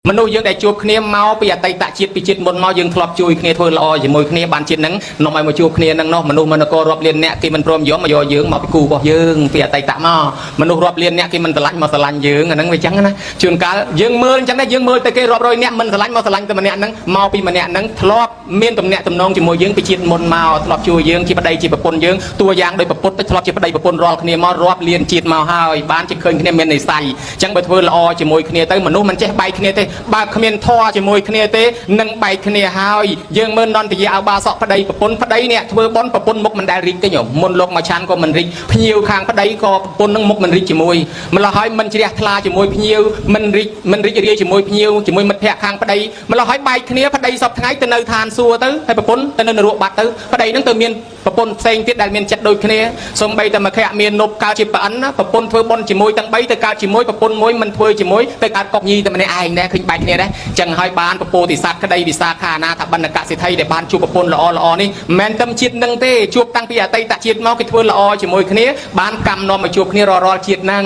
មនុស្សយើងដែលជួបគ្នាមកពីអតីតជាតិពីជាតិមុនមកយើងធ្លាប់ជួយគ្នាធ្វើល្អជាមួយគ្នាបានជាតិហ្នឹងនាំឲ្យមកជួបគ្នាហ្នឹងនោះមនុស្សមនកររាប់លានអ្នកគេមិនព្រមយកមកយកយើងមកពីគូរបស់យើងពីអតីតមកមនុស្សរាប់លានអ្នកគេមិនស្រឡាញ់មកស្រឡាញ់យើងអាហ្នឹងវាចឹងណាជួនកាលយើងមើលអញ្ចឹងដែរយើងមើលទៅគេរាប់រយអ្នកមិនស្រឡាញ់មកស្រឡាញ់តែម្នាក់ហ្នឹងមកពីម្នាក់ហ្នឹងធ្លាប់មានទំនាក់ទំនងជាមួយយើងពីជាតិមុនមកធ្លាប់ជួយយើងជាប្តីជាប្រពន្ធយើងតួយ៉ាងដោយប្រពន្ធទៅធ្លាប់ជាប្តីប្រពន្ធរាល់គ្នាមករាប់លានជាតិមកហើយបានជាឃើញគ្នាមាននិស័យអញ្ចឹងបើធ្វើល្អជាមួយគ្នាទៅមនុស្សមិនចេះបែកគ្នាទេបើគ្មានធម៌ជាមួយគ្នាទេនឹងបែកគ្នាហើយយើងមើលនន្តយាអបាសកប្តីប្រពន្ធប្តីអ្នកធ្វើបុណ្យប្រពន្ធមុខមិនដែលរីកទេញោមមុនលោកមកឆាន់ក៏មិនរីកភ្ញៀវខាងប្តីក៏ប្រពន្ធនឹងមុខមិនរីកជាមួយម្ល៉េះហើយមិនជ្រះថ្លាជាមួយភ្ញៀវមិនរីកមិនរីករាយជាមួយភ្ញៀវជាមួយមិត្តភ័ក្តិខាងប្តីម្ល៉េះហើយបែកគ្នាប្តីសពថ្ងៃទៅនៅឋានសួគ៌ទៅហើយប្រពន្ធទៅនៅនរកបាត់ទៅប្តីនឹងទៅមានប្រពន្ធផ្សេងទៀតដែលមានចិត្តដូចគ្នាសំបីតែមកខៈមាននប់កើតជាប្រអិនណាប្រពន្ធធ្វើបុណ្យជាមួយទាំង3ទៅកើតជាមួយប្រពន្ធមួយមិនធ្វើជាមួយទៅកើតកុកញីតែម្នាក់ឯងដែរឃើញបែកគ្នាដែរចឹងហើយបានពពោធិសត្វក្តីវិសាខានាថាបណ្ឌកសិទ្ធិដែលបានជួបប្រពន្ធល្អល្អនេះមិនមែនតែជាតិនឹងទេជួបតាំងពីអតីតជាតិមកគេធ្វើល្អជាមួយគ្នាបានកម្មនាំមកជួបគ្នារាល់រាល់ជាតិហ្នឹង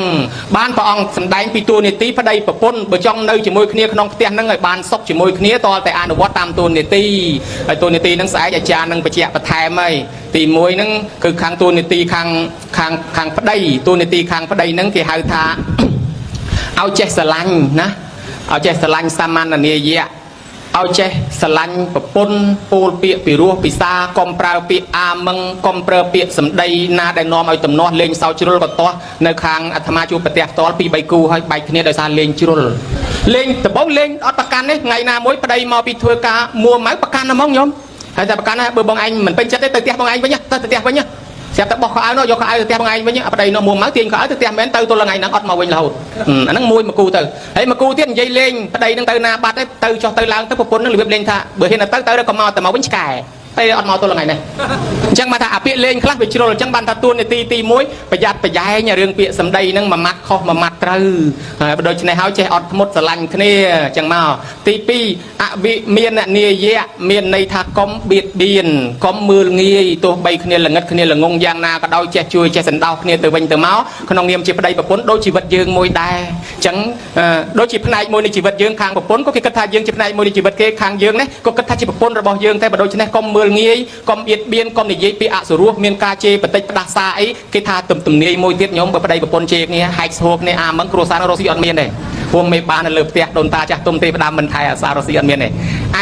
បានព្រះអង្គសម្ដែងពីតួនាទីប្តីប្រពន្ធបើចង់នៅជាមួយគ្នាក្នុងផ្ទះហ្នឹងឲ្យបានសុខជាមួយគ្នាតលតែអនុវត្តតាមតួនាទីហើយតួនាទីហ្នឹងស្អែកអាចារ្យនឹងបញ្ជាក់បន្ថែមហើយទី1ហ្នឹងគឺខាងតួនាទីខាងខាងខាងប្តីតួនាទីខាងប្តីហ្នឹងគេហៅថា ឲ្យចេះស្រឡាញ់ណាឲ្យចេះស្រឡាញ់សាមញ្ញនាយៈឲ្យចេះស្រឡាញ់ប្រពន្ធពោលពាក្យពីរោះពិសាកុំប្រើពាក្យអាមឹងកុំប្រើពាក្យសម្ដីណាដែលនាំឲ្យទំនាស់លេងសើចជ្រុលក៏ទាស់នៅខាងអាត្មាជួបប្រទះផ្ទាល់ពី3គូហើយបែកគ្នាដោយសារលេងជ្រុលលេងដំបងលេងអត់ប្រកាន់ទេថ្ងៃណាមួយប្តីមកពីធ្វើការមួម៉ៅប្រកាន់ណាហ្មងញោមហើយតែប្រកាន់ណាបើបងឯងមិនពេញចិត្តទេទៅផ្ទះបងឯងវិញទៅផ្ទះវិញស្រាប់តែបោះខោអាវនោះយកខោអាវទៅផ្ទះបងឯងវិញប្តីនោះមួម៉ៅទាញខោអាវទៅផ្ទះមែនទៅទល់ថ្ងៃហ្នឹងអត់មកវិញរហូតអាហ្នឹងមួយមកគូទៅហើយមកគូទៀតនិយាយលេងប្តីហ្នឹងទៅណាបាត់ទេទៅចុះទៅឡើងទៅប្រពន្ធហ្នឹងរបៀបលេងថាបើហ៊ានទៅទៅក៏មកតែមកវិញឆ្កែតែអត់មកទល់ថ្ងៃនេះអញ្ចឹងបានថាអាពាក្យលេងខ្លះវាជ្រុលអញ្ចឹងបានថាទួនាទីទី1ប្រយ័ត្នប្រយែងរឿងពាក្យសម្ដីហ្នឹងមួយម៉ាត់ខុសមួយម៉ាត់ត្រូវហើយដូច្នេះហើយចេះអត់ធ្មត់ស្រឡាញ់គ្នាអញ្ចឹងមកទី2អវិមាននាយៈមានន័យថាកុំបៀតបៀនកុំមើលងាយទោះបីគ្នាល្ងិតគ្នាល្ងងយ៉ាងណាក៏ដោយចេះជួយចេះសន្តោសគ្នាទៅវិញទៅមកក្នុងនាមជាប្តីប្រពន្ធដូចជីវិតយើងមួយដែរអញ្ចឹងដូចជាផ្នែកមួយនៃជីវិតយើងខាងប្រពន្ធក៏គេគិតថាយើងជាផ្នែកមួយនៃជីវិតគេខាងយើងនេះក៏គិតថាជាប្រពន្ធរបស់យើងតែបើដូច្នេះកុំមើលងាយកុំបៀតបៀនកុំនិយាយពីអសុរោះមានការជេរបតិចផ្ដាសាអីគេថាទំទំនាយមួយទៀតញោមបើប្តីប្រពន្ធជេរគ្នាហែកស្ហួរគ្នាអាមឹងគ្រួសាររស់ស៊ីអត់មានទេព្រោះមេបាននៅលើផ្ទះដូនតាចាស់ទុំទេវតាមិនថែអាសាររស់ស៊ីអត់មានទេ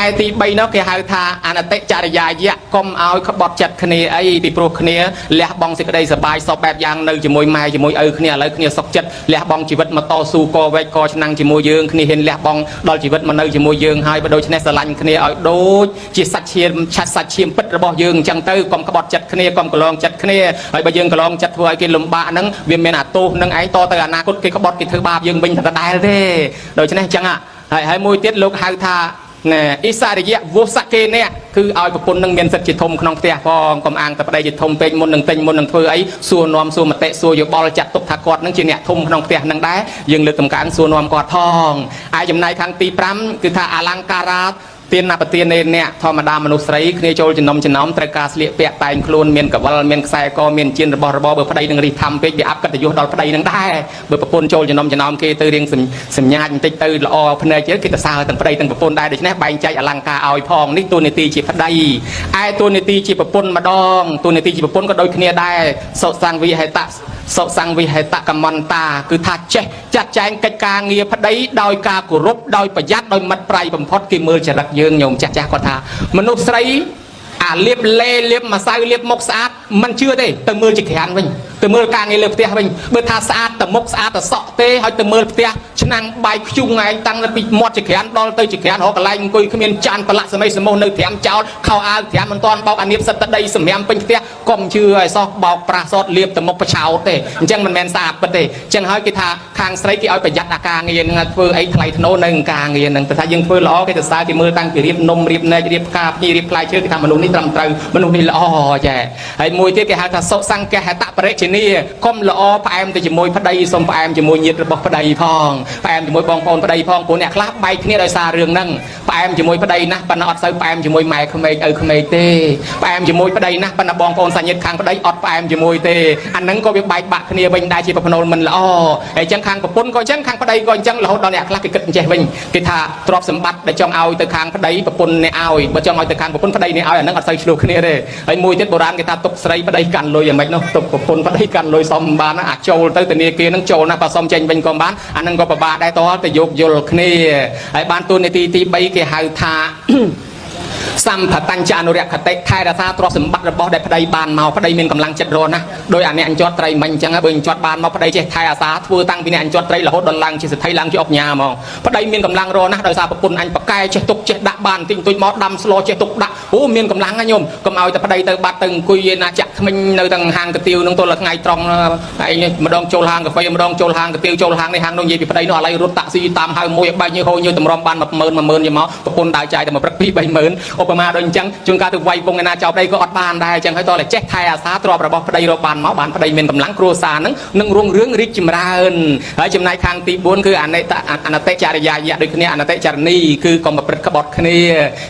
ឯទី3នោះគេហៅថាអនតិចរិយាយៈកុំឲ្យក្បត់ចិត្តគ្នាអីពីព្រោះគ្នាលះបង់សេចក្តីសប្បាយសពបែបយ៉ាងនៅជាមួយម៉ែជាមួយឪគ្នាឥឡូវគ្នាសុខចិត្តលះបង់ជីវិតមកតស៊ូកវែកកឆ្នាំងជាមួយយើងគ្នាហ៊ានលះបង់ដល់ជីវិតមកនៅជាមួយយើងហើយបើដូច្នេះស្រឡាញ់គ្នាឲ្យដូចជាសាច់ឈាមឆាត់សាច់ឈាមពិតរបស់យើងអញ្ចឹងទៅកុំក្បត់ចិត្តគ្នាកុំកន្លងចិត្តគ្នាហើយបើយើងកន្លងចិត្តធ្វើឲ្យគេលំបាកហ្នឹងវាមានអាទោសនឹងឯងតទៅអនាគតគេក្បត់គេធ្វើបាបយើងវិញតែដដែលទេដូច្នេះអញ្ចឹងហើយហើយមួយទៀតលោកហៅថាណែអិសរិយៈវសកេអ្នកគឺឲ្យប្រពន្ធនឹងមានសិទ្ធិជាធំក្នុងផ្ទះផងកុំអាងតែប្តីជាធំពេកមុននឹងទិញមុននឹងធ្វើអីសួរនាំសួរមតិសួរយោបល់ចាត់ទុកថាគាត់នឹងជាអ្នកធំក្នុងផ្ទះនឹងដែរយើងលើកតម្កើងសួរនាំគាត់ផងឯចំណែកខាងទី5គឺថាអលង្ការ៉ាទានបទានេអ្នកធម្មតាមនុស្សស្រីគ្នាចូលចំណុំចំណោមត្រូវការស្លៀកពាក់តែងខ្លួនមានកវលមានខ្សែកមានជៀនរបស់របរបើប្តីនឹងរិះធំពេកវាអាប់កិត្តិយសដល់ប្តីនឹងដែរបើប្រពន្ធចូលចំណុំចំណោមគេទៅរៀងសញ្ញាចបន្តិចទៅល្អភ្នែកគេទៅសើទាំងប្តីទាំងប្រពន្ធដែរដូច្នេះបែងចែកអលង្ការឲ្យផងនេះតួនាទីជាប្តីឯតួនាទីជាប្រពន្ធម្ដងតួនាទីជាប្រពន្ធក៏ដូចគ្នាដែរសុសង្វិហេតៈសុសង្វិហេតកមន្តាគឺថាចេះចាត់ចែងកិច្ចការងារប្តីដោយការគោរពដោយប្រយ័ត្នដោយមិត្តប្រៃបំផុតគេមើលចរិតយើងញោមចាស់ចាស់គាត់ថាមនុស្សស្រីអាលៀបលេលៀបម្សៅលៀបមុខស្អាតមិនជឿទេទៅមើលជាក្រានវិញទៅមើលការងារលើផ្ទះវិញបើថាស្អាតតែមុខស្អាតតែសក់ទេហើយទៅមើលផ្ទះឆ្នាំងបាយខ្ជុងឯងតាំងពីមាត់ជាក្រានដល់ទៅជាក្រានរកកន្លែងអង្គុយគ្មានចានប្រឡាក់សម័យសមោះនៅត្រាំចោលខោអាវត្រាំមិនតាន់បោកអានៀបសិតតដីសម្រាមពេញផ្ទះកុំជឿឲ្យសោះបោកប្រាសតលៀបតែមុខបឆោតទេអញ្ចឹងមិនមែនស្អាតពិតទេអញ្ចឹងហើយគេថាខាងស្រីគេឲ្យប្រយ័ត្នអាការងារហ្នឹងធ្វើអីថ្លៃថ្នូរនៅការងារហ្នឹងតែថាយើងធ្វើល្អគេទៅសើគេមើលតាំងពីរៀបនំរៀបណែករៀបផ្កាភ្ញីរៀបផ្លែឈើគេថាមនុស្សនេះត្រឹមត្រូវមនុស្សនេះល្អចាហើយ មួយទៀតគេហៅថាសុសង្កហតបរិជនីកុំល្អផ្អែមទៅជាមួយប្តីសុំផ្អែមជាមួយញាតិរបស់ប្តីផងផ្អែមជាមួយបងប្អូនប្តីផងព្រោះអ្នកខ្លះបែកគ្នាដោយសាររឿងហ្នឹងផ្អែមជាមួយប្តីណាស់ប៉ុន្តែអត់សូវផ្អែមជាមួយម៉ែក្មេកឪក្មេកទេផ្អែមជាមួយប្តីណាស់ប៉ុន្តែបងប្អូនសាច់ញាតិខាងប្តីអត់ផ្អែមជាមួយទេអាហ្នឹងក៏វាបែកបាក់គ្នាវិញដែរជាប្រផ្នូលមិនល្អហើយអញ្ចឹងខាងប្រពន្ធក៏អញ្ចឹងខាងប្តីក៏អញ្ចឹងរហូតដល់អ្នកខ្លះគេគិតអញ្ចេះវិញគេថាទ្រព្យសម្បត្តិដែលចង់ឲ្យទៅខាងប្តីប្រពន្ធអ្នកឲ្យបើចង់ឲ្យទៅខាងប្រពន្ធប្តីអ្នកឲ្យអាហ្នឹងអត់សូវឆ្លោះគ្នាទេហើយមួយទៀតបុរាណគេថាទុកស្រីប្តីកាន់លុយយ៉ាងម៉េចនោះទុកប្រពន្ធប្តីកាន់លុយសំបានណាអាចចូលទៅធនាគារហ្នឹងចូលណាបើសុំចេញវិញក៏បានអាហ្នឹងក៏ពិបាកដែរតទៅយោគយល់គ្នាហើយបានទូនាទីទី3គេហៅថា សម្ភតញ្ចអនុរក្ខតិថែរក្សាទ្រព្យសម្បត្តិរបស់ដែលប្តីបានមកប្តីមានកម្លាំងចិត្តរណាស់ដោយអាអ្នកអញ្ចត់ត្រីមិញអញ្ចឹងបើអញ្ចត់បានមកប្តីចេះថែអាសាធ្វើតាំងពីអ្នកអញ្ចត់ត្រីរហូតដល់ឡើងជាសេដ្ឋីឡើងជាអុកញ៉ាហ្មងប្តីមានកម្លាំងរណាស់ដោយសារប្រពន្ធអញប៉កែចេះទុកចេះដាក់បានតិចបន្តួចមកដាំស្លចេះទុកដាក់អូមានកម្លាំងណាញោមកុំឲ្យតែប្តីទៅបាត់ទៅអង្គុយណាចាក់ថ្មិញនៅទាំងហាងកាទៀវនឹងទល់ថ្ងៃត្រង់ឯងម្ដងចូលហាងកាហ្វេម្ដងចូលហាងកាទៀវចូលហាងនេះហាងនោះនិយាយពីប្តីនោះឥឡូវរត់តាក់ស៊ីតាមហៅមួយឲ្យបែកញើសហូរញើសតម្រាំបាន10000 10000យកមកប្រពន្ធដើរចាយតែមួយព្រឹក2 30000ឧបមាដូចអញ្ចឹងជួនកាលទៅវាយពងឯណាចោលប្តីក៏អត់បានដែរអញ្ចឹងហើយតោះតែចេះថែអាសាទ្រព្យរបស់ប្តីរកបានមកបានប្តីមានកម្លាំងគ្រួសារនឹងនឹងរុងរឿងរីកចម្រើនហើយចំណែកខាងទី4គឺអនិតអនតិចរិយាយៈដូចគ្នាអនតិចរនីគឺកុំប្រព្រឹត្តក្បត់គ្នា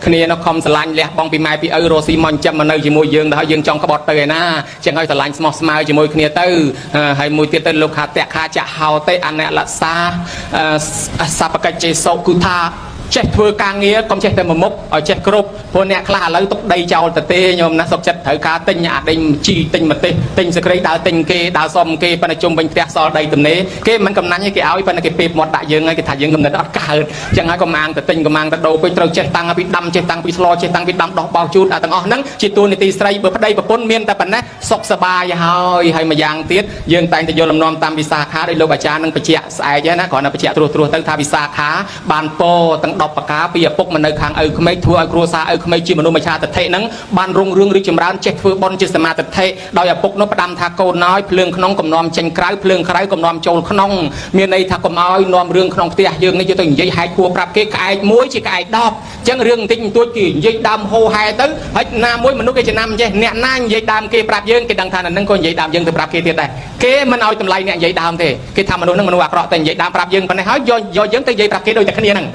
គ្នានោះខំស្រឡាញ់លះបង់ពីម៉ែពីឪរស់ស៊ីមកចិញ្ចឹមមកនៅជាមួយយើងទៅហើយយើងចង់ក្បត់ទៅឯណាអញ្ចឹងហើយស្រឡាញ់ស្មោះស្មៅជាមួយគ្នាទៅហើយមួយទៀតទៅលោកថាតខាចហោតិអនលសាសពកិច្ចចេសុគឺថាចេះធ្វើការងារកុំចេះតែមួយមុខឲ្យចេះគ្រប់ព្រោះអ្នកខ្លះឥឡូវទុកដីចោលទៅទេញោមណាសុកចិត្តត្រូវការទិញអាដេញជីទិញម្ទេសទិញសក្រីដើរទិញគេដើរសុំគេប៉ុន្តែជុំវិញផ្ទះសល់ដីទំនេរគេមិនកំណាញ់ទេគេឲ្យប៉ុន្តែគេពេបមាត់ដាក់យើងហើយគេថាយើងកំណត់អត់កើតអញ្ចឹងហើយកុំអាងទៅទិញកុំអាងទៅដូរពេកត្រូវចេះតាំងពីដាំចេះតាំងពីស្លចេះតាំងពីដាំដោះបោសជូតអាទាំងអស់ហ្នឹងជាតួនាទីស្រីបើប្តីប្រពន្ធមានតែប៉ុណ្ណេះសុខសប្បាយហើយហើយម្យ៉ាងទៀតយើងតែងតែយល់លំនាំតាមវិសាខាដោយលោកអាចារ្យនឹងបញ្ជាក់ស្អែកណាគ្រាន់តែបញ្ជាក់ត្រួសត្រាសទៅថាវិសាខាបានពោទាំង10ប្រការពីឪពុកមកនៅខាងឪក្មេកធ្វើឲ្យគ្រួសារឪក្មេកជាមនុស្សម្ឆាទិដ្ឋិហ្នឹងបានរុងរឿងរីកចម្រើនចេះធ្វើបុណ្យជាសមាទិដ្ឋិដោយឪពុកនោះផ្ដាំថាកូនណយភ្លើងក្នុងកំនំចេញក្រៅភ្លើងក្រៅកំនំចូលក្នុងមានន័យថាកុំឲ្យនាំរឿងក្នុងផ្ទះយើងនេះយកទៅនិយាយហែកគួរប្រាប់គេក្អែកមួយជាក្អែក10អញ្ចឹងរឿងបន្តិចបន្តួចគេនិយាយដើមហោហែទៅហើយណាមួយមនុស្សគេចំណាំចេះអ្នកណានិយាយដើមគេប្រាប់យើងគេដឹងថានឹងក៏និយាយដើមយើងទៅប្រាប់គេទៀតដែរគេមិនឲ្យតម្លៃអ្នកនិយាយដើមទេគេថាមនុស្សហ្នឹងមនុស្សអាក្រក់តែនិយាយដើមប្រាប់យើងប៉ុណ្ណេះហើយយកយកយើងទៅនិយាយប្រាប់គេដូចតែគ្នាហ្នឹង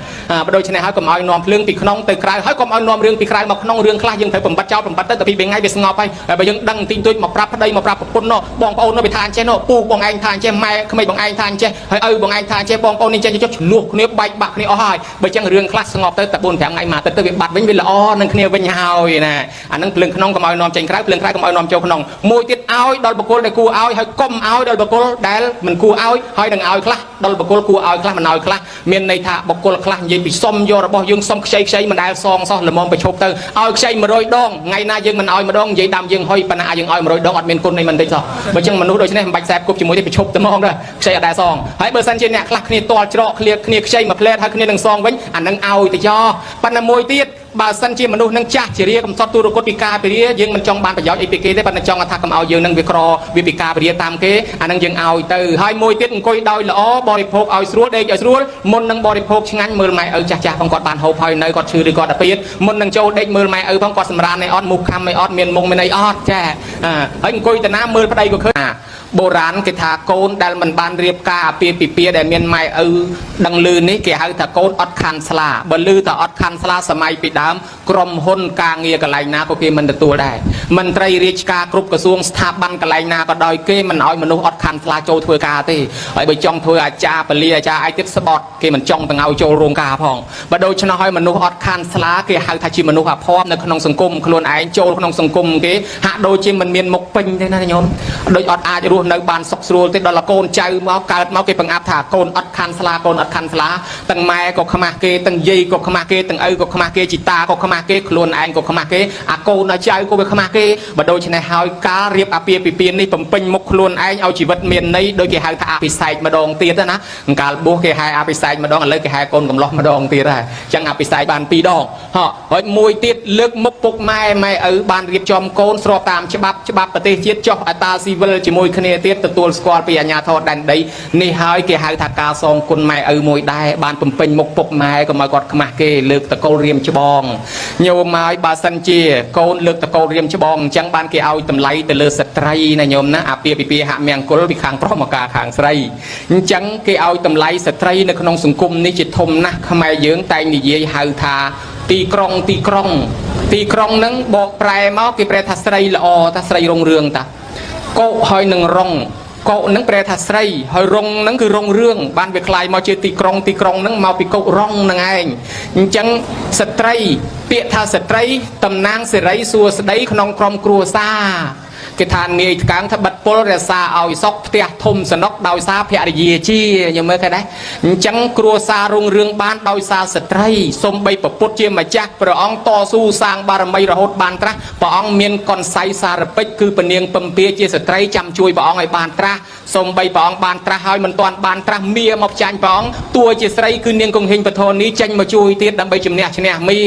បើដូច្នេះហើយកុំឲ្យនាំភ្លើងពីក្នុងទៅក្រៅហើយកុំឲ្យនាំរឿងពីក្រៅមកក្នុងរឿងខ្លះយើងត្រូវបំបត្តិចោលបំបត្តិទៅតែពីរថ្ងៃវាស្ងប់ហើយហើយបើយើងដឹងទីទួចមកប្រាប់ប្តីមកប្រាប់ប្រពន្ធនោះបងប្អូននោះវាថាអញ្ចេះនោះពូបងឯងថាអញ្ចេះម៉ែក្មេកបងឯងថាអញ្ចេះហើយឪបងឯងថាអញ្ចេះបងប្អូននេះចេះចុះឆ្លោះគ្នាបែកបាក់គ្នាអស់ហើយបើចឹងរឿងខ្លះស្ងប់ទៅតែ4 5ថ្ងៃមកទៅវាបាត់វិញវាល្អនឹងគ្នាវិញហើយណាអាហ្នឹងភ្លើងក្នុងកុំឲ្យនាំចេញក្រៅភ្លើងក្រៅកុំឲ្យនាំចូលក្នុងមួយទៀតឲ្យដល់បុគ្គលដែលគួរឲ្យហើយកុំឲ្យដល់បុគ្គលដែលមិនគួរឲ្យហើយនឹងឲ្យខ្លះដល់បុគ្គលគួរឲ្យខ្លះមិនឲ្យខ្លះមានន័យថាបុគ្គលខ្លះនិយាយពីសុំយករបស់យើងសុំខ្ចីខ្ចីមិនដែលសងសោះល្មមប្រឈប់ទៅឲ្យខ្ចី100ដងថ្ងៃណាយើងមិនឲ្យម្ដងនិយាយដើមយើងហុយប៉ុន្តែយើងឲ្យ100ដងអត់មានគុណអីមិនតិចសោះបើចឹងមនុស្សដូច្នេះមិនបាច់ខ្សែគប់ជាមួយទេប្រឈប់តែហ្មងដែរខ្ចីអត់ដែលសងហើយបើសិនជាអ្នកខ្លះគ្នាទាល់ច្រកឃ្លាគ្នាខ្ចីមួយផ្លែតហើយគ្នានឹងសងវិញអានឹងឲ្យទៅចោប៉ុន្តែមួយទៀតបើសិនជាមនុស្សនឹងចាស់ជារាកំសត់ទូរគតពីការពរាយើងមិនចង់បានប្រយោជន៍អីពីគេទេប៉ុន្តែចង់ថាកុំឲ្យយើងនឹងវាក្រវាពីការពរាតាមគេអានឹងយើងឲ្យទៅហើយមួយទៀតអង្គុយដោយល្អបរិភោគឲ្យស្រួលដេកឲ្យស្រួលមុននឹងបរិភោគឆ្ងាញ់មើលម៉ែឪចាស់ចាស់ផងគាត់បានហូបហើយនៅគាត់ឈឺឬគាត់អាពាតមុននឹងចូលដេកមើលម៉ែឪផងគាត់សម្រានអីអត់មុខខំអីអត់មានមុខមានអីអត់ចាហើយអង្គុយតាណាមើលប្តីក៏ឃើញបុរាណគេថាកូនដែលមិនបានរៀបការអាពាហ៍ពិពាហ៍ដែលមានម៉ែឪដឹងលឺនេះគេហៅថាកូនអត់ខាន់ស្លាបើលឺថាអត់ខាន់ស្លាសម័យពីដើមក្រុមហ៊ុនការងារកន្លែងណាក៏គេមិនទទួលដែរមន្ត្រីរាជការគ្រប់ក្រសួងស្ថាប័នកន្លែងណាក៏ដោយគេមិនឲ្យមនុស្សអត់ខាន់ស្លាចូលធ្វើការទេហើយបើចង់ធ្វើអាចារ្យពលាអាចារ្យឯទៀតស្បត់គេមិនចង់ទាំងឲ្យចូលរោងការផងបើដូច្នោះហើយមនុស្សអត់ខាន់ស្លាគេហៅថាជាមនុស្សអភ័ព្វនៅក្នុងសង្គមខ្លួនឯងចូលក្នុងសង្គមគេហាក់ដូចជាមិនមានមុខពេញទេណាញោមដូចអត់អាចរស់នៅបានសុខស្រួលទេដល់កូនចៅមកកើតមកគេបង្អាប់ថាកូនអត់ខាន់ស្លាកូនអត់ខាន់ស្លាទាំងម៉ែក៏ខ្មាស់គេទាំងយាយក៏ខ្មាស់គេទាំងឪក៏ខ្មាស់គេជីតាក៏ខ្មាស់គេខ្លួនឯងក៏ខ្មាស់គេអាកូនអាចៅក៏វាខ្មាស់គេបើដូច្នេះហើយការរៀបអាពាហ៍ពិពាហ៍នេះបំពេញមុខខ្លួនឯងឲ្យជីវិតមានន័យដូចគេហៅថាអភិសេកម្ដងទៀតណាកាលបួសគេហៅអភិសេកម្ដងឥឡូវគេហៅកូនកំលោះម្ដងទៀតហើយអញ្ចឹងអភិសេកបាន2ដងហ៎ហើយមួយទៀតលើកមុខពុកម៉ែម៉ែឪបានរៀបចំកូនស្របតាមច្បាប់ច្បាប់ប្រទេសជាតិចុះអតាស៊ីវិលជាមួយគ្នា ទៀតទទួលស្គាល់ពីអាជ្ញាធរដែនដីនេះហើយគេហៅថាការសងគុណម៉ែឪមួយដែរបានបំពេញមុខពុកម៉ែកុំឲ្យគាត់ខ្មាស់គេលើកតកូលរៀមច្បងញោមហើយបើសិនជាកូនលើកតកូលរៀមច្បងអញ្ចឹងបានគេឲ្យតម្លៃទៅលើស្ត្រីណាញោមណាអាពាហ៍ពិពាហ៍មង្គលពីខាងប្រុសមកការខាងស្រីអញ្ចឹងគេឲ្យតម្លៃស្ត្រីនៅក្នុងសង្គមនេះជាធំណាស់ខ្មែរយើងតែងនិយាយហៅថាទីក្រុងទីក្រុងទីក្រុងហ្នឹងបកប្រែមកគេប្រែថាស្រីល្អថាស្រីរុងរឿងតាកោហើយនឹងរុងកោហ្នឹងប្រែថាស្រីហើយរុងហ្នឹងគឺរុងរឿងបានវាคล้ายមកជាទីក្រុងទីក្រុងហ្នឹងមកពីកោរុងហ្នឹងឯងអញ្ចឹងស្ត្រីពាក្យថាស្ត្រីតំណាងសិរីសួស្តីក្នុងក្រុមគ្រួសារគេថានាយថ្កើងថាបិទពលរក្សាឲ្យសុខផ្ទះធំសនុកដោយសារភរិយាជាញមើលឃើញដែរអញ្ចឹងគ្រួសាររុងរឿងបានដោយសារស្ត្រីសំបីពពុទ្ធជាម្ចាស់ព្រះអង្គតស៊ូសាងបារមីរហូតបានត្រាស់ព្រះអង្គមានកនសៃសារពេចគឺពនាងពំពាជាស្ត្រីចាំជួយព្រះអង្គឲ្យបានត្រាស់សំបីព្រះអង្គបានត្រាស់ហើយមិនទាន់បានត្រាស់មៀមកចាញ់ព្រះអង្គតួជាស្រីគឺនាងកង្ហិញពធនីចេញមកជួយទៀតដើម្បីជំនះឈ្នះមៀ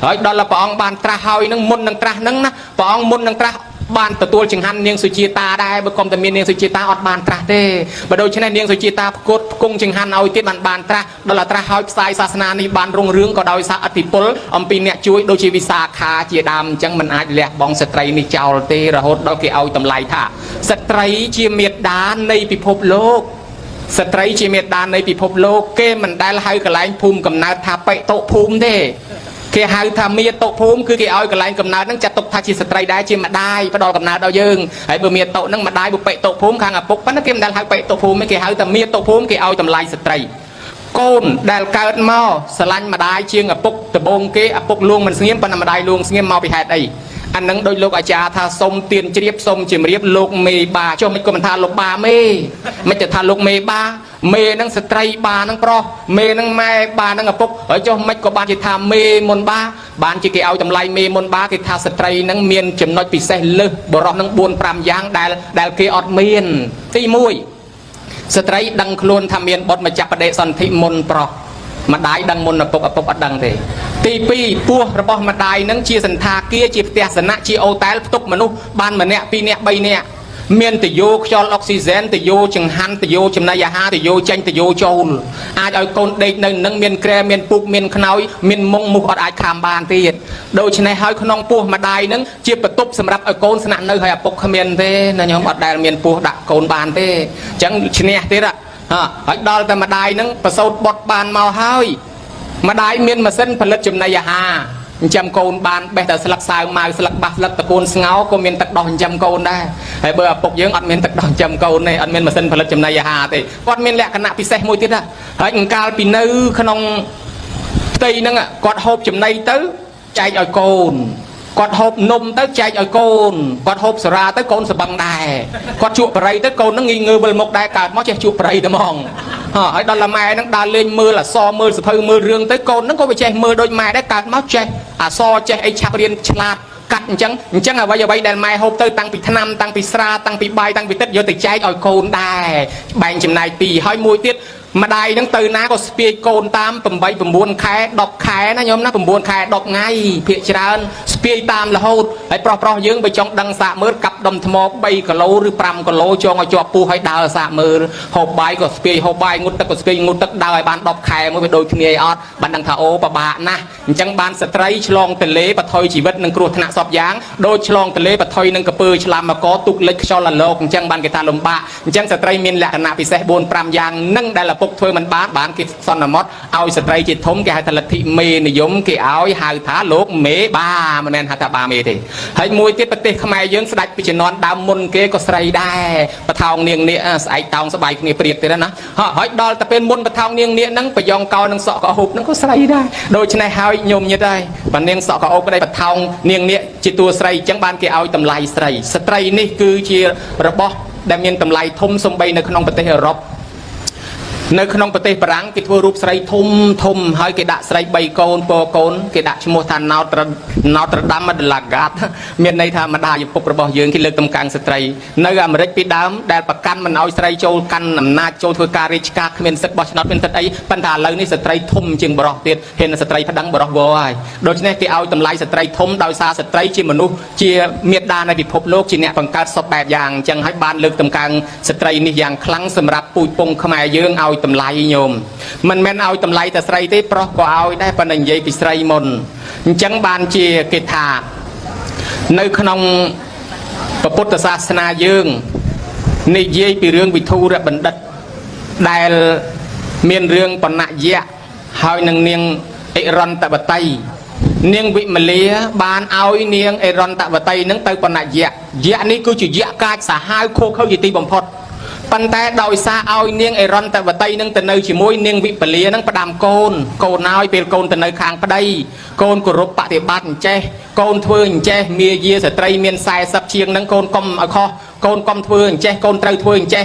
ហើយដល់ព្រះអង្គបានត្រាស់ហើយនឹងមុននឹងត្រាស់នឹងណាព្រះអង្គមុននឹងត្រាស់បានទទួលចង្ហាន់នាងសុជាតាដែរបើកុំតែមាននាងសុជាតាអត់បានត្រាស់ទេបើដូច្នេះនាងសុជាតាផ្គត់ផ្គង់ចង្ហាន់ឲ្យទៀតបានបានត្រាស់ដល់ត្រាស់ហើយផ្សាយសាសនានេះបានរុងរឿងក៏ដោយសារអធិពលអំពីអ្នកជួយដូចជាវិសាខាជាដើមអញ្ចឹងមិនអាចលះបង់ស្ត្រីនេះចោលទេរហូតដល់គេឲ្យតម្លៃថាស្ត្រីជាមេដានៃពិភពលោកស្ត្រីជាមេដានៃពិភពលោកគេមិនដែលហៅកន្លែងភូមិកំណើតថាបិតុភូមិទេគេហៅថាមាតុភូមិគឺគេឲ្យកន្លែងកំណើតហ្នឹងចាត់ទុកថាជាស្ត្រីដែរជាម្ដាយផ្ដល់កំណើតដល់យើងហើយបើមាតុហ្នឹងម្ដាយបុបិតុភូមិខាងឪពុកប៉ុន្តែគេមិនដែលហៅបិតុភូមិទេគេហៅថាមាតុភូមិគេឲ្យតម្លៃស្ត្រីកូនដែលកើតមកស្រឡាញ់ម្ដាយជាងឪពុកដំបងគេឪពុកលួងមិនស្ងៀមប៉ុន្តែម្ដាយលួងស្ងៀមមកពីហេតុអីអានឹងដោយលោកអាចារ្យថាសុំទៀនជ្រាបសុំជំរាបលោកមេបាចុះមិនក៏មិនថាលោកបាមេមិនទៅថាលោកមេបាមេនឹងស្ត្រីបានឹងប្រុសមេនឹងម៉ែបានឹងឪពុកហើយចុះមិនក៏បានជាថាមេមុនបាបានជាគេឲ្យតម្លៃមេមុនបាគេថាស្ត្រីនឹងមានចំណុចពិសេសលើសបរោះនឹង4 5យ៉ាងដែលគេអត់មានទី1ស្ត្រីដឹងខ្លួនថាមានបុត្រម្ចាស់បដិសន្ធិមុនប្រុសម្ដាយដឹងមុនឪពុកឪពុកអត់ដឹងទេទី2ពោះរបស់ម្ដាយនឹងជាសន្តាគារជាផ្ទះសំណាក់ជាអូតែលផ្ទុកមនុស្សបានម្នាក់ពីរនាក់បីនាក់មានតយោខ្យល់អុកស៊ីហ្សែនតយោចង្ហាន់តយោចំណីអាហារតយោចេញតយោចូលអាចឲ្យកូនដេកនៅនឹងមានក្រែមានពូកមានខ្នើយមានមុងមុះអត់អាចខាំបានទៀតដូច្នេះហើយក្នុងពោះម្ដាយនឹងជាបន្ទប់សម្រាប់ឲ្យកូនស្នាក់នៅហើយឪពុកគ្មានទេណាញោមអត់ដែលមានពោះដាក់កូនបានទេអញ្ចឹងឈ្នះទៀតហើយដល់តែម្ដាយនឹងប្រសូតបុតបានមកហើយម្ដាយមានម៉ាស៊ីនផលិតចំណីអាហារចិញ្ចឹមកូនបានបេះតែស្លឹកសាវម៉ាវស្លឹកបាសស្លឹកតកូនស្ងោក៏មានទឹកដោះចិញ្ចឹមកូនដែរហើយបើឪពុកយើងអត់មានទឹកដោះចិញ្ចឹមកូនទេអត់មានម៉ាស៊ីនផលិតចំណីអាហារទេគាត់មានលក្ខណៈពិសេសមួយទៀតណាហើយអង្កាលពីនៅក្នុងផ្ទៃហ្នឹងគាត់ហូបចំណីទៅចែកឲ្យកូនគាត់ហូបនំទៅចែកឲ្យកូនគាត់ហូបសារាទៅកូនសបឹងដែរគាត់ជក់បរិយទៅកូនហ្នឹងងីងើវិលមុខដែរកើតមកចេះជក់បរិយតែហ្មងហើយដល់ម៉ែហ្នឹងដើរលេងមើលអសមើលសភៅមើលរឿងទៅកូនហ្នឹងក៏វាចេះមើលដូចម៉ែដែរកើតមកចេះអសចេះអីឆាប់រៀនឆ្លាតកាត់អញ្ចឹងអញ្ចឹងអ្វីដែលម៉ែហូបទៅតាំងពីថ្នាំតាំងពីស្រាតាំងពីបាយតាំងពីទឹកយកទៅចែកឲ្យកូនដែរបែងចំណែកពីរហើយមួយទៀតម្ដាយហ្នឹងទៅណាក៏ស្ពាយកូនតាម8 9ខែ10ខែណាញោមណា9ខែ10ថ្ងៃភាកច្រើនស្ពាយតាមរហូតហើយប្រុសយើងបើចង់ដឹងសាកមើលកាប់ដុំថ្ម3គីឡូឬ5គីឡូចងឲ្យជាប់ពោះឲ្យដើរសាកមើលហូបបាយក៏ស្ពាយហូបបាយងូតទឹកក៏ស្ពាយងូតទឹកដើរឲ្យបាន10ខែមួយវាដូចគ្នាអត់បានដឹងថាអូពិបាកណាស់អញ្ចឹងបានស្ត្រីឆ្លងទលេបថុយជីវិតនឹងគ្រោះថ្នាក់សពយ៉ាងដូចឆ្លងទលេបថុយនឹងកពើឆ្លាមកទុកលិចខ្យល់អាលោកអញ្ចឹងបានគេថាលំបាកអញ្ចឹងស្ត្រីមានលក្ខណៈពិសេស4 5យ៉ាងនឹងដែលឪពុកធ្វើមិនបានបានគេសន្មត់ឲ្យស្ត្រីជាធំគេហៅថាលទ្ធិមេនិយមគេឲ្យហៅថាលោកមេបាមិនមែនហៅថាបាមេទេហើយមួយទៀតប្រទេសខ្មែរយើងស្ដាច់ពីជំនាន់ដើមមុនគេក៏ស្រីដែរបថោងនាងនាគស្អែកតោងស្បាយគ្នាព្រៀបទៀតណាហើយដល់តែពេលមុនបថោងនាងនាគហ្នឹងប្រយ៉ងកោនឹងសក់កោហូបហ្នឹងក៏ស្រីដែរដូច្នេះហើយញោមញាតហើយបើនាងសក់កោហូបក្តីបថោងនាងនាគជាតួស្រីអញ្ចឹងបានគេឲ្យតម្លៃស្រីស្ត្រីនេះគឺជារបស់ដែលមានតម្លៃធំសំបីនៅក្នុងប្រទេសអឺរ៉ុប នៅក្នុងប្រទេសបារាំងគេធ្វើរូបស្រីធំធំហើយគេដាក់ស្រី3កូនពកូនគេដាក់ឈ្មោះថា Notre Dame de la Garde មានន័យថាម្ដាយឪពុករបស់យើងគេលើកតម្កើងស្ត្រីនៅអាមេរិកពីដើមដែលប្រកាន់មិនឲ្យស្រីចូលកាន់អំណាចចូលធ្វើការរាជការគ្មានសិទ្ធិបោះឆ្នោតមានសិទ្ធិអីប៉ុន្តែឥឡូវនេះស្ត្រីធំជាងបរិសទៀតហ៊ានស្ត្រីប្តឹងបរិសវហើយដូច្នេះគេឲ្យតម្លៃស្ត្រីធំដោយសារស្ត្រីជាមនុស្សជាមេដានៃពិភពលោកជាអ្នកបង្កើតសពបែបយ៉ាងអញ្ចឹងហើយបានលើកតម្កើងស្ត្រីនេះយ៉ាងខ្លាំងសម្រាប់ពូជពងខ្មែរយើងឲ្យតម្លៃញោមមិនមែនឲ្យតម្លៃតែស្រីទេប្រុសក៏ឲ្យដែរប៉ុន្តែនិយាយពីស្រីមុនអញ្ចឹងបានជាគេថានៅក្នុងពុទ្ធសាសនាយើងនិយាយពីរឿងវិធុរបណ្ឌិតដែលមានរឿងបណ្ណយៈហើយនឹងនាងអិរន្តវតីនាងវិមលាបានឲ្យនាងអិរន្តវតីនឹងទៅបណ្ណយៈយៈនេះគឺជាយៈកាចសាហាវខូខើជាទីបំផុតប៉ុន្តែដោយសារឲ្យនាងអិរន្តវតីនឹងទៅនៅជាមួយនាងវិពលានឹងផ្ដាំកូនកូនឲ្យពេលកូនទៅនៅខាងប្តីកូនគោរពបតិបត្តិអញ្ចេះកូនធ្វើអញ្ចេះមាយាស្ត្រីមាន40ជាងនឹងកូនកុំឲ្យខុសកូនកុំធ្វើអញ្ចេះកូនត្រូវធ្វើអញ្ចេះ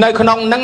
នៅក្នុងនឹង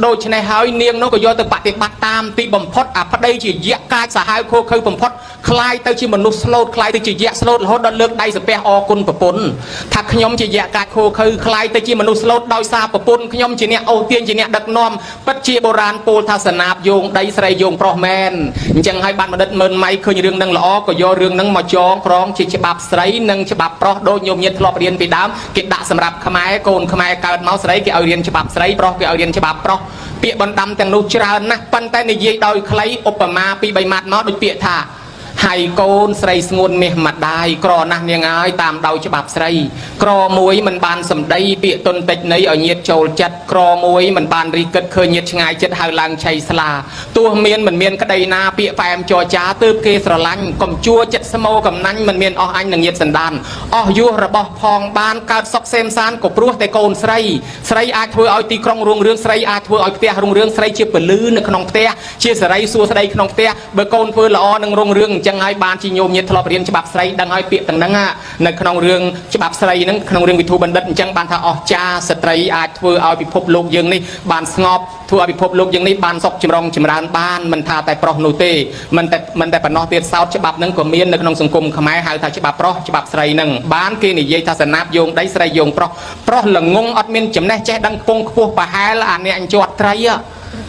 ដូច្នេះហើយនាងនោះក៏យកទៅបតិបត្តិតាមទីបំផុតអាប្តីជាយៈកាចសាហាវខូខើបំផុតคล้ายទៅជាមនុស្សស្លូតคล้ายទៅជាយៈស្លូតរហូតដល់លើកដៃសាពះអគុណប្រពន្ធថាខ្ញុំជាយៈកាចខូខើคล้ายទៅជាមនុស្សស្លូតដោយសារប្រពន្ធខ្ញុំជាអ្នកអូសទាញជាអ្នកដឹកនាំពិតជាបុរាណពោលថាសនាបយោងដីស្រីយោងប្រុសមែនអញ្ចឹងហើយបានបណ្ឌិតម៉ឺនម៉ៃឃើញរឿងនឹងល្អក៏យករឿងនឹងមកចងក្រងជាច្បាប់ស្រីនិងច្បាប់ប្រុសដូចញោមញាតធ្លាប់រៀនពីដើមគេដាក់សម្រាប់ខ្មែរកូនខ្មែរកើតមកស្រីគេឲ្យរៀនច្បាប់ស្រីប្រុសគេឲ្យរៀនច្បាប់ប្រុសពាក្យបណ្ដាំទាំងនោះច្រើនណាស់ប៉ុន្តែនិយាយដោយខ្លីឧបមាពី3ម៉ាត់មកដូចពាក្យថាហើយកូនស្រីស្ងួនមាសម្ដាយក្រណាស់នាងហើយតាមដោយច្បាប់ស្រីក្រមួយមិនបានសម្ដីពាក្យទុនតិចនៃឲ្យញាតចូលចិត្តក្រមួយមិនបានរីគិតឃើញញាតឆ្ងាយចិត្តហៅឡើងឆៃស្លាទោះមានមិនមានក្តីណាពាក្យផ្អែមចរចាទើបគេស្រឡាញ់កំជួចិត្តស្មោកំណាញ់មិនមានអស់អញនឹងញាតសន្តានអស់យោះរបស់ផងបានកើតសុកសេមសានក៏ព្រោះតែកូនស្រីស្រីអាចធ្វើឲ្យទីក្រុងរុងរឿងស្រីអាចធ្វើឲ្យផ្ទះរុងរឿងស្រីជាពលឺនៅក្នុងផ្ទះជាសេរីសួស្តីក្នុងផ្ទះបើកូនធ្វើល្អនឹងរុងរឿងអញ្ចឹងហើយបានជាញោមញាតធ្លាប់រៀនច្បាប់ស្រីដឹងហើយពាក្យទាំងហ្នឹងនៅក្នុងរឿងច្បាប់ស្រីហ្នឹងក្នុងរឿងវិធូបណ្ឌិតអញ្ចឹងបានថាអស្ចារ្យស្ត្រីអាចធ្វើឲ្យពិភពលោកយើងនេះបានស្ងប់ធ្វើឲ្យពិភពលោកយើងនេះបានសុខចម្រុងចម្រើនបានមិនថាតែប្រុសនោះទេមិនតែប៉ុណ្ណោះទៀតសោតច្បាប់ហ្នឹងក៏មាននៅក្នុងសង្គមខ្មែរហៅថាច្បាប់ប្រុសច្បាប់ស្រីហ្នឹងបានគេនិយាយថាសនាបយោងដីស្រីយោងប្រុសប្រុសល្ងងអត់មានចំណេះចេះដឹងខ្ពង់ខ្ពស់ប្រហែលអាអ្នកជាប់ត្រី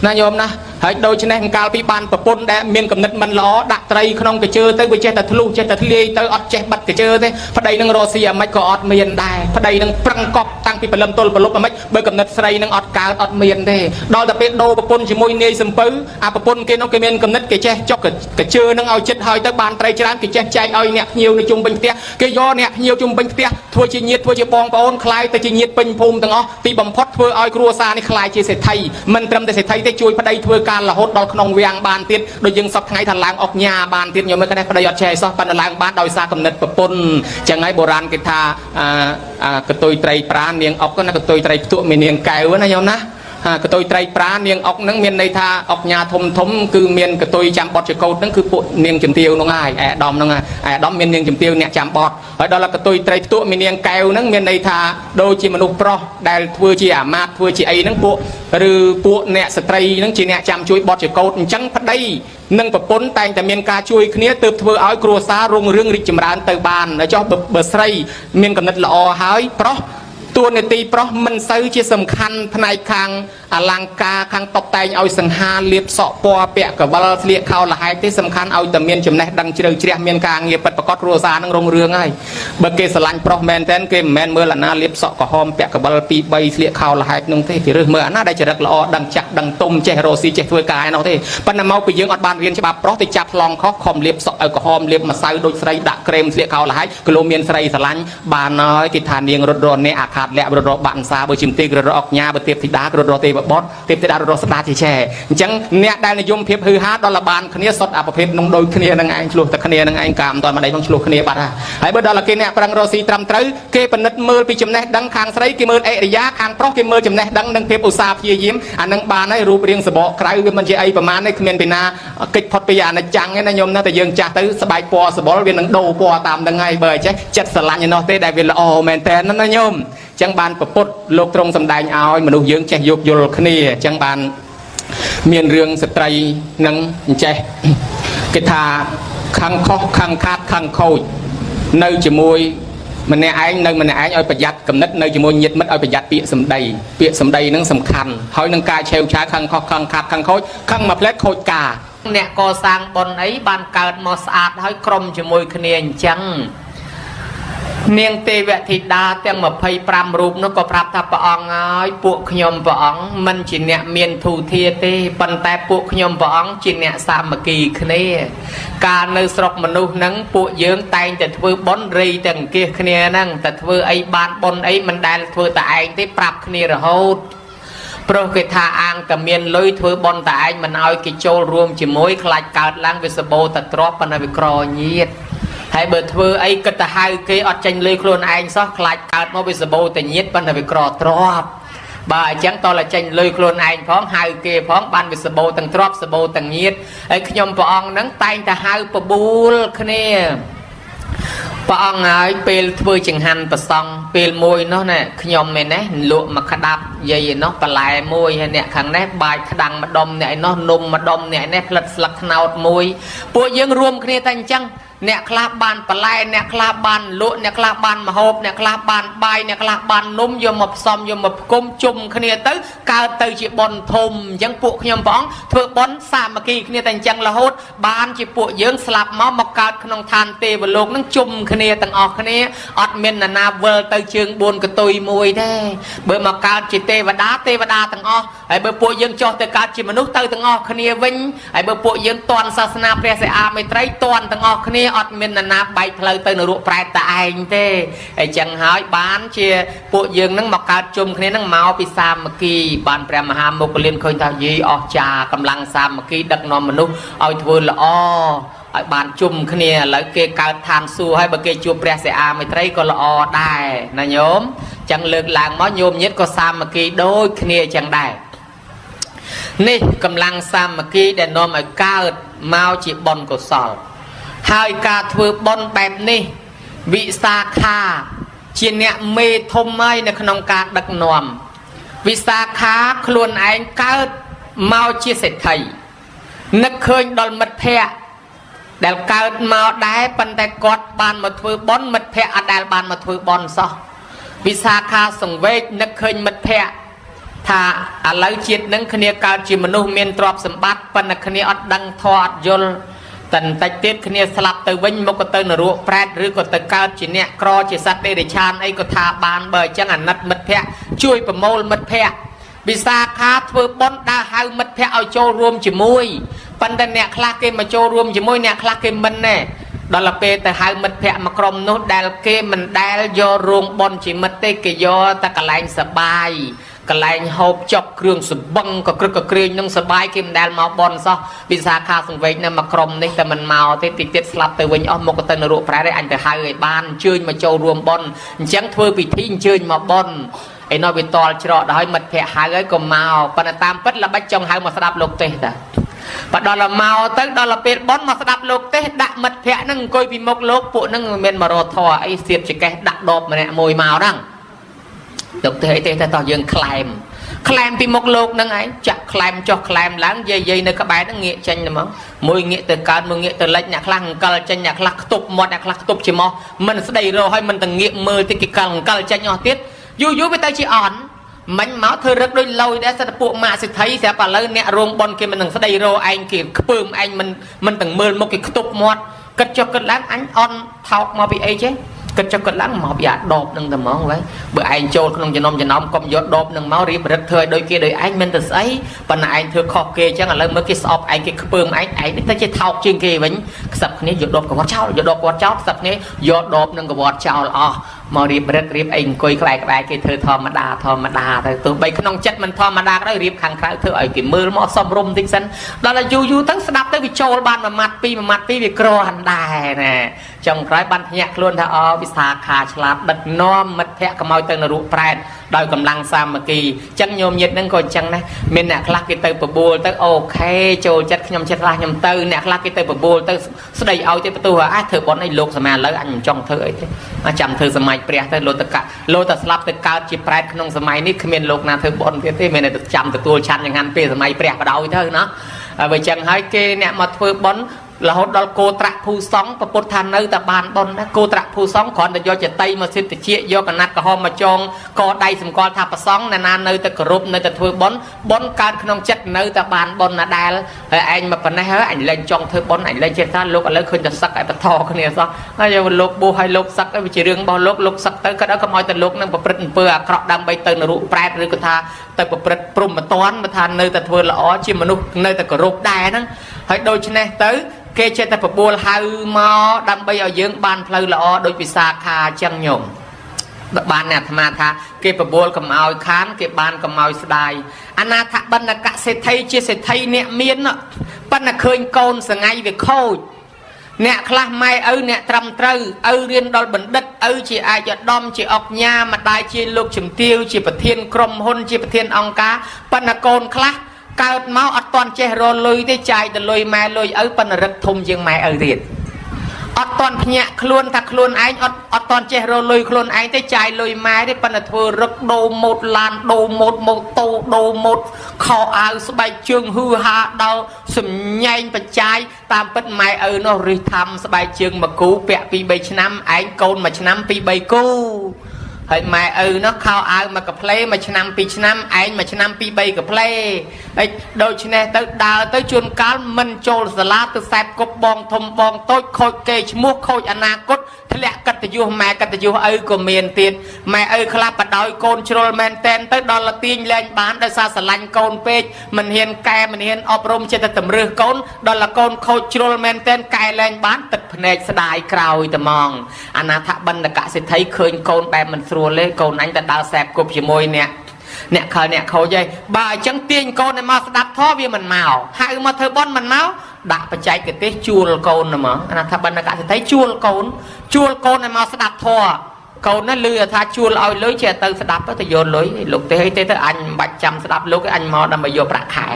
ណាញោមណាហើយដូច្នេះកាលពីបានប្រពន្ធដែលមានកំណត់មិនល្អដាក់ត្រីក្នុងកញ្ជើទៅវាចេះតែធ្លុះចេះតែធ្លាយទៅអត់ចេះបិទកញ្ជើទេប្តីនឹងរកស៊ីអាម៉េចក៏អត់មានដែរប្តីនឹងប្រឹងកប់តាំងពីព្រលឹមទល់ព្រលប់អាម៉េចបើកំណត់ស្រីនឹងអត់កើតអត់មានទេដល់តែពេលដូរប្រពន្ធជាមួយនាយសំពៅអាប្រពន្ធគេនោះគេមានកំណត់គេចេះចុកកញ្ជើនឹងឲ្យចិត្តហើយទៅបានត្រីច្រើនគេចេះចែកឲ្យអ្នកភ្ញៀវនៅជុំវិញផ្ទះគេយកអ្នកភ្ញៀវជុំវិញផ្ទះធ្វើជាញាតិធ្វើជាបងប្អូនខ្លាយទៅជាញាតិពេញភូមិទាំងអស់ទីបំផុតធ្វើឲ្យគ្រួសារនេះខ្លាយជាសេដ្ឋីមិនត្រឹមតែសេដ្ឋីទេជួយប្តីធ្វើការរហូតដល់ក្នុងវាំងបានទៀតដូចយើងសពថ្ងៃថាឡើងអុកញ៉ាបានទៀតញោមមើលគេប្តីអត់ចេះអីសោះប៉ុន្តែឡើងបានដោយសារកំណត់ប្រពន្ធចឹងហើយបុរាណគេថាអាកតុយត្រីប្រានាងអុកណាកតុយត្រីផ្ទក់មាននាងកែវណាញោមណាកតុយត្រីប្រានាងអុកហ្នឹងមានន័យថាអុកញ៉ាធំធំគឺមានកតុយចាំបត់ចកោតហ្នឹងគឺពួកនាងជំទាវហ្នឹងហើយអែដាមហ្នឹងហើយអែដាមមាននាងជំទាវអ្នកចាំបត់ហើយដល់កតុយត្រីផ្ទក់មាននាងកែវហ្នឹងមានន័យថាដូចជាមនុស្សប្រុសដែលធ្វើជាអាមាត្យធ្វើជាអីហ្នឹងពួកឬពួកអ្នកស្ត្រីហ្នឹងជាអ្នកចាំជួយបត់ចកោតអញ្ចឹងប្តីនិងប្រពន្ធតែងតែមានការជួយគ្នាទើបធ្វើឲ្យគ្រួសាររុងរឿងរីកចម្រើនទៅបានចុះបើស្រីមានកំណត់ល្អហើយប្រុសតួនាទីប្រុសមិនសូវជាសំខាន់ផ្នែកខាងអលង្ការខាងតុបតែងឲ្យសង្ហាលៀបសក់ពណ៌ពាក់កវលស្លៀកខោលហែកទេសំខាន់ឲ្យតែមានចំណេះដឹងជ្រៅជ្រះមានការងារពិតប្រាកដគ្រួសារនឹងរុងរឿងហើយបើគេស្រឡាញ់ប្រុសមែនតើគេមិនមែនមើលអាណាលៀបសក់ក្រហមពាក់កវល2 3ស្លៀកខោលហែកនោះទេគេរើសមើលអាណាដែលចរិតល្អដឹងចាស់ដឹងទុំចេះរកស៊ីចេះធ្វើការឯនោះទេប៉ុន្តែមកពីយើងអត់បានរៀនច្បាប់ប្រុសទៅចាប់ឡងខុសខំលៀបសក់ឲ្យក្រហមលៀបម្សៅដូចស្រីដាក់ក្រែមស្លៀកខោលហែកគីឡូមានស្រីស្រឡាញ់បានហើយគេថានាងរត់រនេះអាខាតលាក់រត់របាក់សាបើជំទាវរត់រអុកញ៉ាបើទេពធីតារត់រទេវបុត្រទេពធីតារត់រស្ដាជាចែអញ្ចឹងអ្នកដែលនិយមភាពហឺហាដល់លបានគ្នាសុទ្ធអប្រភេទនោះដូចគ្នានឹងឯងឆ្លោះតែគ្នានឹងឯងកាមតមិនអីផងឆ្លោះគ្នាបាត់ហើយបើដល់គេអ្នកប្រឹងរកស៊ីត្រឹមត្រូវគេពិនិត្យមើលពីចំណេះដឹងខាងស្រីគេមើលអរិយាខាងប្រុសគេមើលចំណេះដឹងនិងភាពឧស្សាហ៍ព្យាយាមអានឹងបានហើយរូបរាងសបកក្រៅវាមិនជាអីប្រមាណទេគ្មានពីណាកិច្ចផុតពីអានិច្ចំទេណាញោមណាតែយើងចាស់ទៅស្បែកពណ៌សបល់វានឹងដូរពណ៌តាមនឹងហើយបើចេះចិត្តស្រឡាញ់ឯនោះទេដែលវាល្អមែនតើណាញោមចឹងបានពពុទ្ធលោកទ្រង់សម្ដែងឲ្យមនុស្សយើងចេះយោគយល់គ្នាចឹងបាន មានរឿងស្ត្រីនឹងអញ្ចេះគេថាខឹងខុសខឹងខាតខឹងខូចនៅជាមួយម្នាក់ឯងនៅម្នាក់ឯងឲ្យប្រយ័ត្នកំណត់នៅជាមួយញាតិមិត្តឲ្យប្រយ័ត្នពាក្យសម្ដីពាក្យសម្ដីនឹងសំខាន់ហើយនឹងការឆេវឆាវខឹងខុសខឹងខាតខឹងខូចខឹងមួយផ្លែតខូចការ អ្នកកសាងបុណ្យអីបានកើតមកស្អាតហើយក្រុមជាមួយគ្នាអញ្ចឹងនាងទេវធីតាទាំង25រូបនោះក៏ប្រាប់ថាព្រះអង្គហើយពួកខ្ញុំព្រះអង្គមិនជាអ្នកមានធូធាទេប៉ុន្តែពួកខ្ញុំព្រះអង្គជាអ្នកសាមគ្គីគ្នាកាលនៅស្រុកមនុស្សហ្នឹងពួកយើងតែងតែធ្វើបុណ្យរីតែអង្គាសគ្នាហ្នឹងតែធ្វើអីបានបុណ្យអីមិនដែលធ្វើតែឯងទេប្រាប់គ្នារហូតព្រោះគេថាអាងតែមានលុយធ្វើបុណ្យតែឯងមិនឲ្យគេចូលរួមជាមួយខ្លាចកើតឡើងវាសបោតែទ្របប៉ុន្តែវាក្រញាតហើយបើធ្វើអីគិតទៅហៅគេអត់ចេញលុយខ្លួនឯងសោះខ្លាចកើតមកវាសបោតែញាតប៉ុន្តែវាក្រទ្របបើអញ្ចឹងតើចេញលុយខ្លួនឯងផងហៅគេផងបានវាសបោទាំងទ្របសបោទាំងញាតហើយខ្ញុំព្រះអង្គហ្នឹងតែងតែហៅបបួលគ្នាព្រះអង្គហើយពេលធ្វើចង្ហាន់ប្រសង់ពេលមួយនោះណែខ្ញុំឯនេះលក់មកក្តាប់យាយឯនោះបន្លែមួយហើយអ្នកខាងនេះបាយក្តាំងម្ដុំអ្នកឯនោះនំម្ដុំអ្នកនេះផ្លិតស្លឹកត្នោតមួយពួកយើងរួមគ្នាតែអញ្ចឹងអ្នកខ្លះបានបន្លែអ្នកខ្លះបានលក់អ្នកខ្លះបានម្ហូបអ្នកខ្លះបានបាយអ្នកខ្លះបាននំយកមកផ្សំយកមកផ្គុំជុំគ្នាទៅកើតទៅជាបុណ្យធំអញ្ចឹងពួកខ្ញុំព្រះអង្គធ្វើបុណ្យសាមគ្គីគ្នាតែអញ្ចឹងរហូតបានជាពួកយើងស្លាប់មកមកកើតក្នុងឋានទេវលោកនឹងជុំគ្នាទាំងអស់គ្នាអត់មាននរណាវិលទៅជើង4កតុយមួយទេបើមកកើតជាទេវតាទេវតាទាំងអស់ហើយបើពួកយើងចុះទៅកើតជាមនុស្សទៅទាំងអស់គ្នាវិញហើយបើពួកយើងតន់សាសនាព្រះសិអាមេត្រីតន់ទាំងអស់គ្នាអត់មាននរណាបែកផ្លូវទៅនរកប្រែតតែឯងទេអញ្ចឹងហើយបានជាពួកយើងនឹងមកកើតជុំគ្នានឹងមកពីសាមគ្គីបានព្រះមហាមោគលានឃើញថាយីអស្ចារ្យកម្លាំងសាមគ្គីដឹកនាំមនុស្សឲ្យធ្វើល្អឲ្យបានជុំគ្នាឥឡូវគេកើតឋានសួគ៌ហើយបើគេជួបព្រះសិអាមេត្រីក៏ល្អដែរណាញោមចឹងលើកឡើងមកញោមញាតក៏សាមគ្គីដូចគ្នាចឹងដែរនេះកម្លាំងសាមគ្គីដែលនាំឲ្យកើតមកជាបុណ្យកុសលហើយការធ្វើបុណ្យបែបនេះវិសាខាជាអ្នកមេធំហើយនៅក្នុងការដឹកនាំវិសាខាខ្លួនឯងកើតមកជាសេដ្ឋីនឹកឃើញដល់មិត្តភ័ក្តិដែលកើតមកដែរប៉ុន្តែគាត់បានមកធ្វើបុណ្យមិត្តភ័ក្តិអត់ដែលបានមកធ្វើបុណ្យសោះវិសាខាសង្វេគនឹកឃើញមិត្តភ័ក្តិថាឥឡូវជាតិនឹងគ្នាកើតជាមនុស្សមានទ្រព្យសម្បត្តិប៉ុន្តែគ្នាអត់ដឹងធម៌អត់យល់តែបន្តិចទៀតគ្នាស្លាប់ទៅវិញមកក៏ទៅនរកប្រែតឬក៏ទៅកើតជាអ្នកក្រជាសត្វដេរិឆានអីក៏ថាបានបើអញ្ចឹងអាណិតមិត្តភ័ក្តិជួយប្រមូលមិត្តភ័ក្តិវិសាខាធ្វើបុណ្យដើរហៅមិត្តភ័ក្តិឲ្យចូលរួមជាមួយប៉ុន្តែអ្នកខ្លះគេមកចូលរួមជាមួយអ្នកខ្លះគេមិនទេដល់ពេលទៅហៅមិត្តភ័ក្តិមកក្រុមនោះដែលគេមិនដែលយករោងបុណ្យជាមិត្តទេគេយកតែកន្លែងសបាយកន្លែងហូបចុកគ្រឿងសបឹងក៏ក្រឹកក៏គ្រាញនឹងសបាយគេមិនដែលមកបនសោះវិសាខាសង្វេគនៅមកក្រុមនេះតែមិនមកទេតិចទៀតស្លាប់ទៅវិញអស់មកក៏ទៅនរកប្រែទេអញទៅហៅឲ្យបានអញ្ជើញមកចូលរួមបនអញ្ចឹងធ្វើពិធីអញ្ជើញមកបនឯនោះវាតល់ច្រកដល់ឲ្យមិត្តភ័ក្តិហៅឲ្យក៏មកប៉ុន្តែតាមពិតល្បិចចង់ហៅមកស្ដាប់លោកទេសតាបើដល់មកទៅដល់ពេលបនមកស្ដាប់លោកទេសដាក់មិត្តភ័ក្តិហ្នឹងអង្គុយពីមុខលោកពួកហ្នឹងមិនមករកធរអីសៀបចកេះដាក់ដបម្នាក់មួយមកហ្នឹងលោកទេសអីទេតែតោះយើងក្លែមក្លែមពីមុខលោកហ្នឹងឯងចាក់ក្លែមចុះក្លែមឡើងយាយយាយនៅក្បែរហ្នឹងងាកចេញទៅមកមួយងាកទៅកើតមួយងាកទៅលិចអ្នកខ្លះអង្គលចេញអ្នកខ្លះខ្ទប់មាត់អ្នកខ្លះខ្ទប់ជាមកមិនស្ដីរោឲ្យមិនទៅងាកមើលទៀតគេកលអង្គលចេញអស់ទៀតយូរយូរវាទៅជាអន់មិញមកធ្វើរឹកដូចលយដែរសិតតែពួកម៉ាក់សិទ្ធិស្រាប់ឥឡូវអ្នករោងបនគេមិននឹងស្ដីរោឯងគេខ្ពើមឯងមិនទាំងមើលមុខគេខ្ទប់មាត់គិតចុះគិតឡើងអញអន់ថោកមកពីអីចេះគិតចុះគិតឡើងមកពីអាដបនឹងតែហ្មងវ៉ៃបើឯងចូលក្នុងចំណោមចំណោមកុំយកដបនឹងមករៀបរឹកធ្វើឲ្យដូចគេដូចឯងមិនទៅស្អីប៉ុន្តែឯងធ្វើខុសគេអញ្ចឹងឥឡូវមើលគេស្អប់ឯងគេខ្ពើមឯងឯងនេះទៅជាថោកជាងគេវិញខ្សឹបគ្នាយកដបកវត្តចោលយកដបកវត្តចោលខ្សឹបគ្នាយកដបនឹងកវត្តចោលអស់មករៀបរឹករៀបអីអង្គុយក្បែរក្បែរគេធ្វើធម្មតាធម្មតាទៅទោះបីក្នុងចិត្តមិនធម្មតាក៏ដោយរៀបខាងក្រៅធ្វើឲ្យគេមើលមកសមរម្យតិចសិនដល់តែយូរយូរទៅស្ដាប់ទៅវាចូលបានមួយម៉ាត់ពីរមួយម៉ាត់ពីរវាគ្រាន់ដែរណាចុងក្រោយបានភ្ញាក់ខ្លួនថាអវិសាខាឆ្លាតដឹកនាំមិត្តភ័ក្តិកុំឲ្យទៅនរកប្រែតដោយកម្លាំងសាមគ្គីអញ្ចឹងញោមញាតហ្នឹងក៏អញ្ចឹងដែរមានអ្នកខ្លះគេទៅបបួលទៅអូខេចូលចិត្តខ្ញុំចិត្តខ្លះខ្ញុំទៅអ្នកខ្លះគេទៅបបួលទៅស្ដីឲ្យទេបន្ទោសអាធ្វើប៉ុនអីលោកសម័យឥឡូវអញមិនចង់ធ្វើអីទេចាំធ្វើសម័យ ព្រះទៅលោកតកលោកតស្លាប់ទៅកើតជាប្រែតក្នុងសម័យនេះគ្មានលោកណាធ្វើបុណ្យទៀតទេមានតែចាំទទួលឆាន់ចង្ហាន់ពេលសម័យព្រះបដ ாய் ទៅណាហើយបើចឹងហើយគេអ្នកមកធ្វើបុណ្យរហូតដល់គោត្រៈភូសង្ឃពពុទ្ធថានៅតែបានបុណ្យណាគោត្រៈភូសង្ឃគ្រាន់តែយកចតីមកសិទ្ធិជាយកកណាត់ក្រហមមកចងកដៃសម្គាល់ថាប្រសង្ឃណានៅតែគោរពនៅតែធ្វើបុណ្យបុណ្យកើតក្នុងចិត្តនៅតែបានបុណ្យណាដែលហើយឯងមកប៉ុណ្ណេះហើយអញលែងចង់ធ្វើបុណ្យអញលែងចេះថាលោកឥឡូវឃើញតែសឹកឲ្យបន្តគ្នាសោះហើយលោកបួសឲ្យលោកសឹកវាជារឿងរបស់លោកលោកសឹកទៅក៏ដល់កុំឲ្យតែលោកនឹងប្រព្រឹត្តអំពើអាក្រក់ដើម្បីទៅនរកប្រែតឬក៏ថាទៅប្រព្រឹត្តព្រហ្មទណ្ឌបើថានៅតែធ្វើល្អជាមនុស្សនៅតែគោរពដែរហ្នឹងហើយដូច្នេះទៅគេចេះតែបបួលហៅមកដើម្បីឲ្យយើងបានផ្លូវល្អដោយពិសាខាអញ្ចឹងញោមបានអាត្មាថាគេបបួលកុំឲ្យខានគេបានកុំឲ្យស្ដាយអនាថបណ្ឌកសេដ្ឋីជាសេដ្ឋីអ្នកមានប៉ុន្តែឃើញកូនសងៃវាខូចអ្នកខ្លះម៉ែឪអ្នកត្រឹមត្រូវឪរៀនដល់បណ្ឌិតឪជាឯកឧត្តមជាអុកញ៉ាម្ដាយជាលោកជំទាវជាប្រធានក្រុមហ៊ុនជាប្រធានអង្គការប៉ុន្តែកូនខ្លះកើតមកអត់ទាន់ចេះរលុយទេចាយទៅលុយម៉ែលុយឪប៉ុន្តែរឹកធំជាងម៉ែឪទៀតអត់ទាន់ភ្ញាក់ខ្លួនថាខ្លួនឯងអត់ទាន់ចេះរលុយខ្លួនឯងទេចាយលុយម៉ែទេប៉ុន្តែធ្វើរឹកដូរម៉ូតឡានដូរម៉ូតម៉ូតូដូរម៉ូតខោអាវស្បែកជើងហ៊ឺហាដល់សំញែងបច្ច័យតាមពិតម៉ែឪនោះរិះធ្វើស្បែកជើងមួយគូពាក់2 3ឆ្នាំឯងកូនមួយឆ្នាំ2 3គូហើយម៉ែឪនោះខោអាវមួយកាផ្លេមួយឆ្នាំ2ឆ្នាំឯងមួយឆ្នាំ2 3កាផ្លេហើយដូច្នេះទៅដើរទៅជួនកាលមិនចូលសាលាទៅសែបគប់បងធំបងតូចខូចគេឈ្មោះខូចអនាគតធ្លាក់កត្តយុសម៉ែកត្តយុសឪក៏មានទៀតម៉ែឪខ្លះបដោយកូនជ្រុលមែនតែនទៅដល់លទាញលែងបានដោយសារស្រឡាញ់កូនពេកមិនហ៊ានកែមិនហ៊ានអប់រំចិត្តតែតម្រើសកូនដល់លកូនខូចជ្រុលមែនតែនកែលែងបានទឹកភ្នែកស្ដាយក្រោយត្មងអនាថបណ្ឌកសិទ្ធិឃើញកូនបែបមិនស្រួលទេកូនអញទៅដើរសែបគប់ជាមួយអ្នកខលអ្នកខូចឯងបើអញ្ចឹងទាញកូនឲ្យមកស្ដាប់ធម៌វាមិនមកហៅមកធ្វើបុណ្យមិនមកដាក់បច្ចេកទេសជួលកូនហ្មងអនាថបណ្ឌកសិទ្ធិជួលកូនជួលកូនឲ្យមកស្ដាប់ធម៌កូនណាលឺថាជួលឲ្យលុយចេះទៅស្ដាប់ទៅយកលុយលោកទេអីទេទៅអញមិនបាច់ចាំស្ដាប់លោកទេអញមកដើម្បីយកប្រាក់ខែ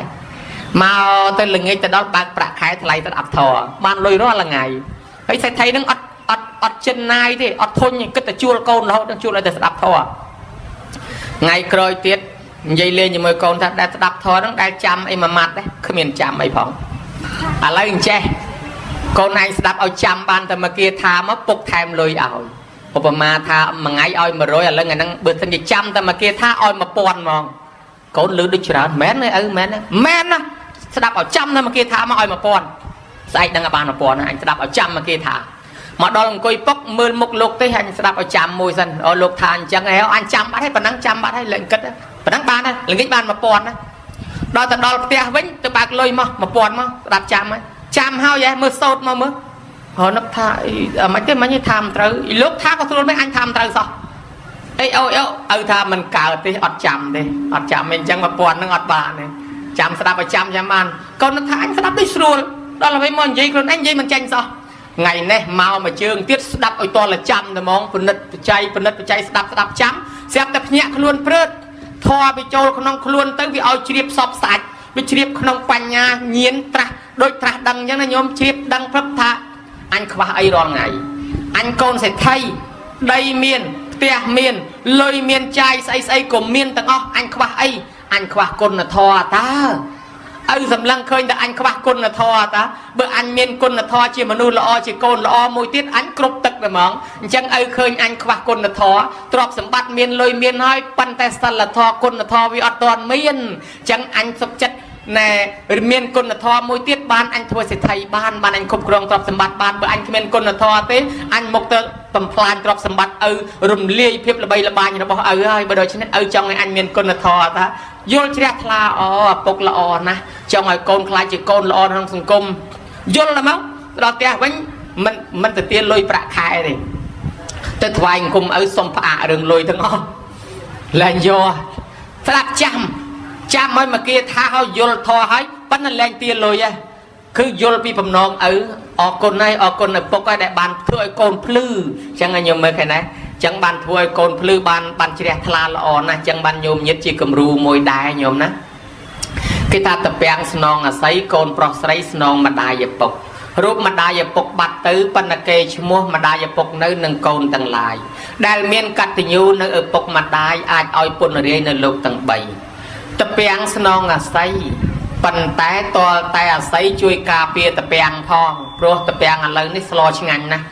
មកទៅល្ងាចទៅដល់បើកប្រាក់ខែថ្លៃស្ដាប់ធម៌បានលុយរាល់ថ្ងៃហើយសេដ្ឋីនឹងអត់ចិនណាយទេអត់ធុញគិតតែជួលកូនរហូតនឹងជួលឲ្យតែស្ដាប់ធម៌ថ្ងៃក្រោយទៀតនិយាយលេងជាមួយកូនថាដែលស្ដាប់ធម៌ហ្នឹងដែលចាំអីមួយម៉ាត់ទេគ្មានចាំអីផងឥឡូវអញ្ចេះកូនឯងស្ដាប់ឲ្យចាំបានតែមកគាថាមកពុកថែមលុយឲ្យឧបមាថាមួយថ្ងៃឲ្យ100ឥឡូវថ្ងៃហ្នឹងបើសិនជាចាំតែមកគាថាឲ្យ1000ហ្មងកូនលឺដូចច្រើនមែនទេឪមែនទេមែនណាស្ដាប់ឲ្យចាំតែមកគាថាមកឲ្យ1000ស្អែកដឹងឲ្យបាន1000ណាអញស្ដាប់ឲ្យចាំមកគាថាមកដល់អង្គុយពុកមើលមុខលោកទេអញស្ដាប់ឲ្យចាំមួយសិនអូលោកថាអញ្ចឹងហ៎អញចាំបាត់ហើយប៉ុណ្ណឹងចាំបាត់ហើយលែងគិតប៉ុណ្ណឹងបានហើយល្ងាចបាន1000ណាដល់ទៅដល់ផ្ទះវិញទៅបើកលុយមក1000មកស្ដាប់ចាំហើយចាំហើយហ៎មើលសោតមកមើលហ៎នឹកថាអីមិនទេមិញថាមិនត្រូវលោកថាក៏ស្រួលមិនអញថាមិនត្រូវសោះអីអូឪថាមិនកើតទេអត់ចាំទេអត់ចាំមិនអញ្ចឹង1000ហ្នឹងអត់បានទេចាំស្ដាប់ឲ្យចាំចាំបានកូននឹកថាអញស្ដាប់ដូចស្រួលដល់ហើយមកនិយាយខ្លួនឯងនិយាយមិនចាញ់សោះថ្ងៃនេះមកមួយជើងទៀតស្ដាប់ឲ្យតលចាំតែហ្មងពិនិត្យបច្ច័យពិនិត្យបច្ច័យស្ដាប់ស្ដាប់ចាំស្រាប់តែភ្ញាក់ខ្លួនព្រឺតធွာវាចូលក្នុងខ្លួនទៅវាឲ្យជ្រាបសពសាច់វាជ្រាបក្នុងបញ្ញាញៀនត្រាស់ដូចត្រាស់ដឹងអញ្ចឹងណាញោមជ្រាបដឹងព្រឹបថាអញខ្វះអីរាល់ថ្ងៃអញកូនសេដ្ឋីដីមានផ្ទះមានលុយមានចាយស្អីស្អីក៏មានទាំងអស់អញខ្វះអីអញខ្វះគុណធម៌តើឪសម្លឹងឃើញតែអញខ្វះគុណធម៌តាបើអញមានគុណធម៌ជាមនុស្សល្អជាកូនល្អមួយទៀតអញគ្រប់ទឹកតែហ្មងអញ្ចឹងឪឃើញអញខ្វះគុណធម៌ទ្រព្យសម្បត្តិមានលុយមានហើយប៉ុន្តែសិលធម៌គុណធម៌វាអត់ទាន់មានអញ្ចឹងអញសុខចិត្តណែមានគុណធម៌មួយទៀតបានអញធ្វើសេដ្ឋីបានបានអញគ្រប់គ្រងទ្រព្យសម្បត្តិបានបើអញគ្មានគុណធម៌ទេអញមកទៅបំផ្លាញទ្រព្យសម្បត្តិឪរំលាយភាពល្បីល្បាញរបស់ឪហើយបើដូច្នេះឪចង់ឲ្យអញមានគុណធម៌តាយល់ជ្រះថ្លាអូឪពុកល្អណាស់ចង់ឲ្យកូនខ្លាចជាកូនល្អក្នុងសង្គមយល់แล้วមកដល់ផ្ទះវិញមិនទៅទានលុយប្រាក់ខែទេទៅថ្វាយអង្គមឪសុំផ្អាករឿងលុយទាំងអស់លែងយកស្ដាប់ចាំចាំឲ្យមកគាថាឲ្យយល់ធម៌ហើយប៉ុន្តែលែងទាលុយហ៎គឺយល់ពីបំណងឪអរគុណហើយអរគុណឪពុកហើយដែលបានធ្វើឲ្យកូនភ្លឺអញ្ចឹងញោមមើលឃើញណាអញ្ចឹងបានធ្វើឲ្យកូនភ្លឺបានជ្រះថ្លាល្អណាស់អញ្ចឹងបានញោមញាតជាគំរូមួយដែរញោមណាគេថាតពាំងស្នងអាស័យកូនប្រុសស្រីស្នងម្ដាយឪពុក រូបម្ដាយឪពុកបាត់ទៅប៉ុន្តែគេឈ្មោះម្ដាយឪពុកនៅនឹងកូនទាំងឡាយដែលមានកតញ្ញូនៅឪពុកម្ដាយអាចឲ្យពុនរាយនៅលោកទាំង3តពាំងស្នងអាស័យប៉ុន្តែតលតែអាស័យជួយការពារតពាំងផងព្រោះតពាំងឥឡូវនេះស្លឆ្ងាញ់ណាស់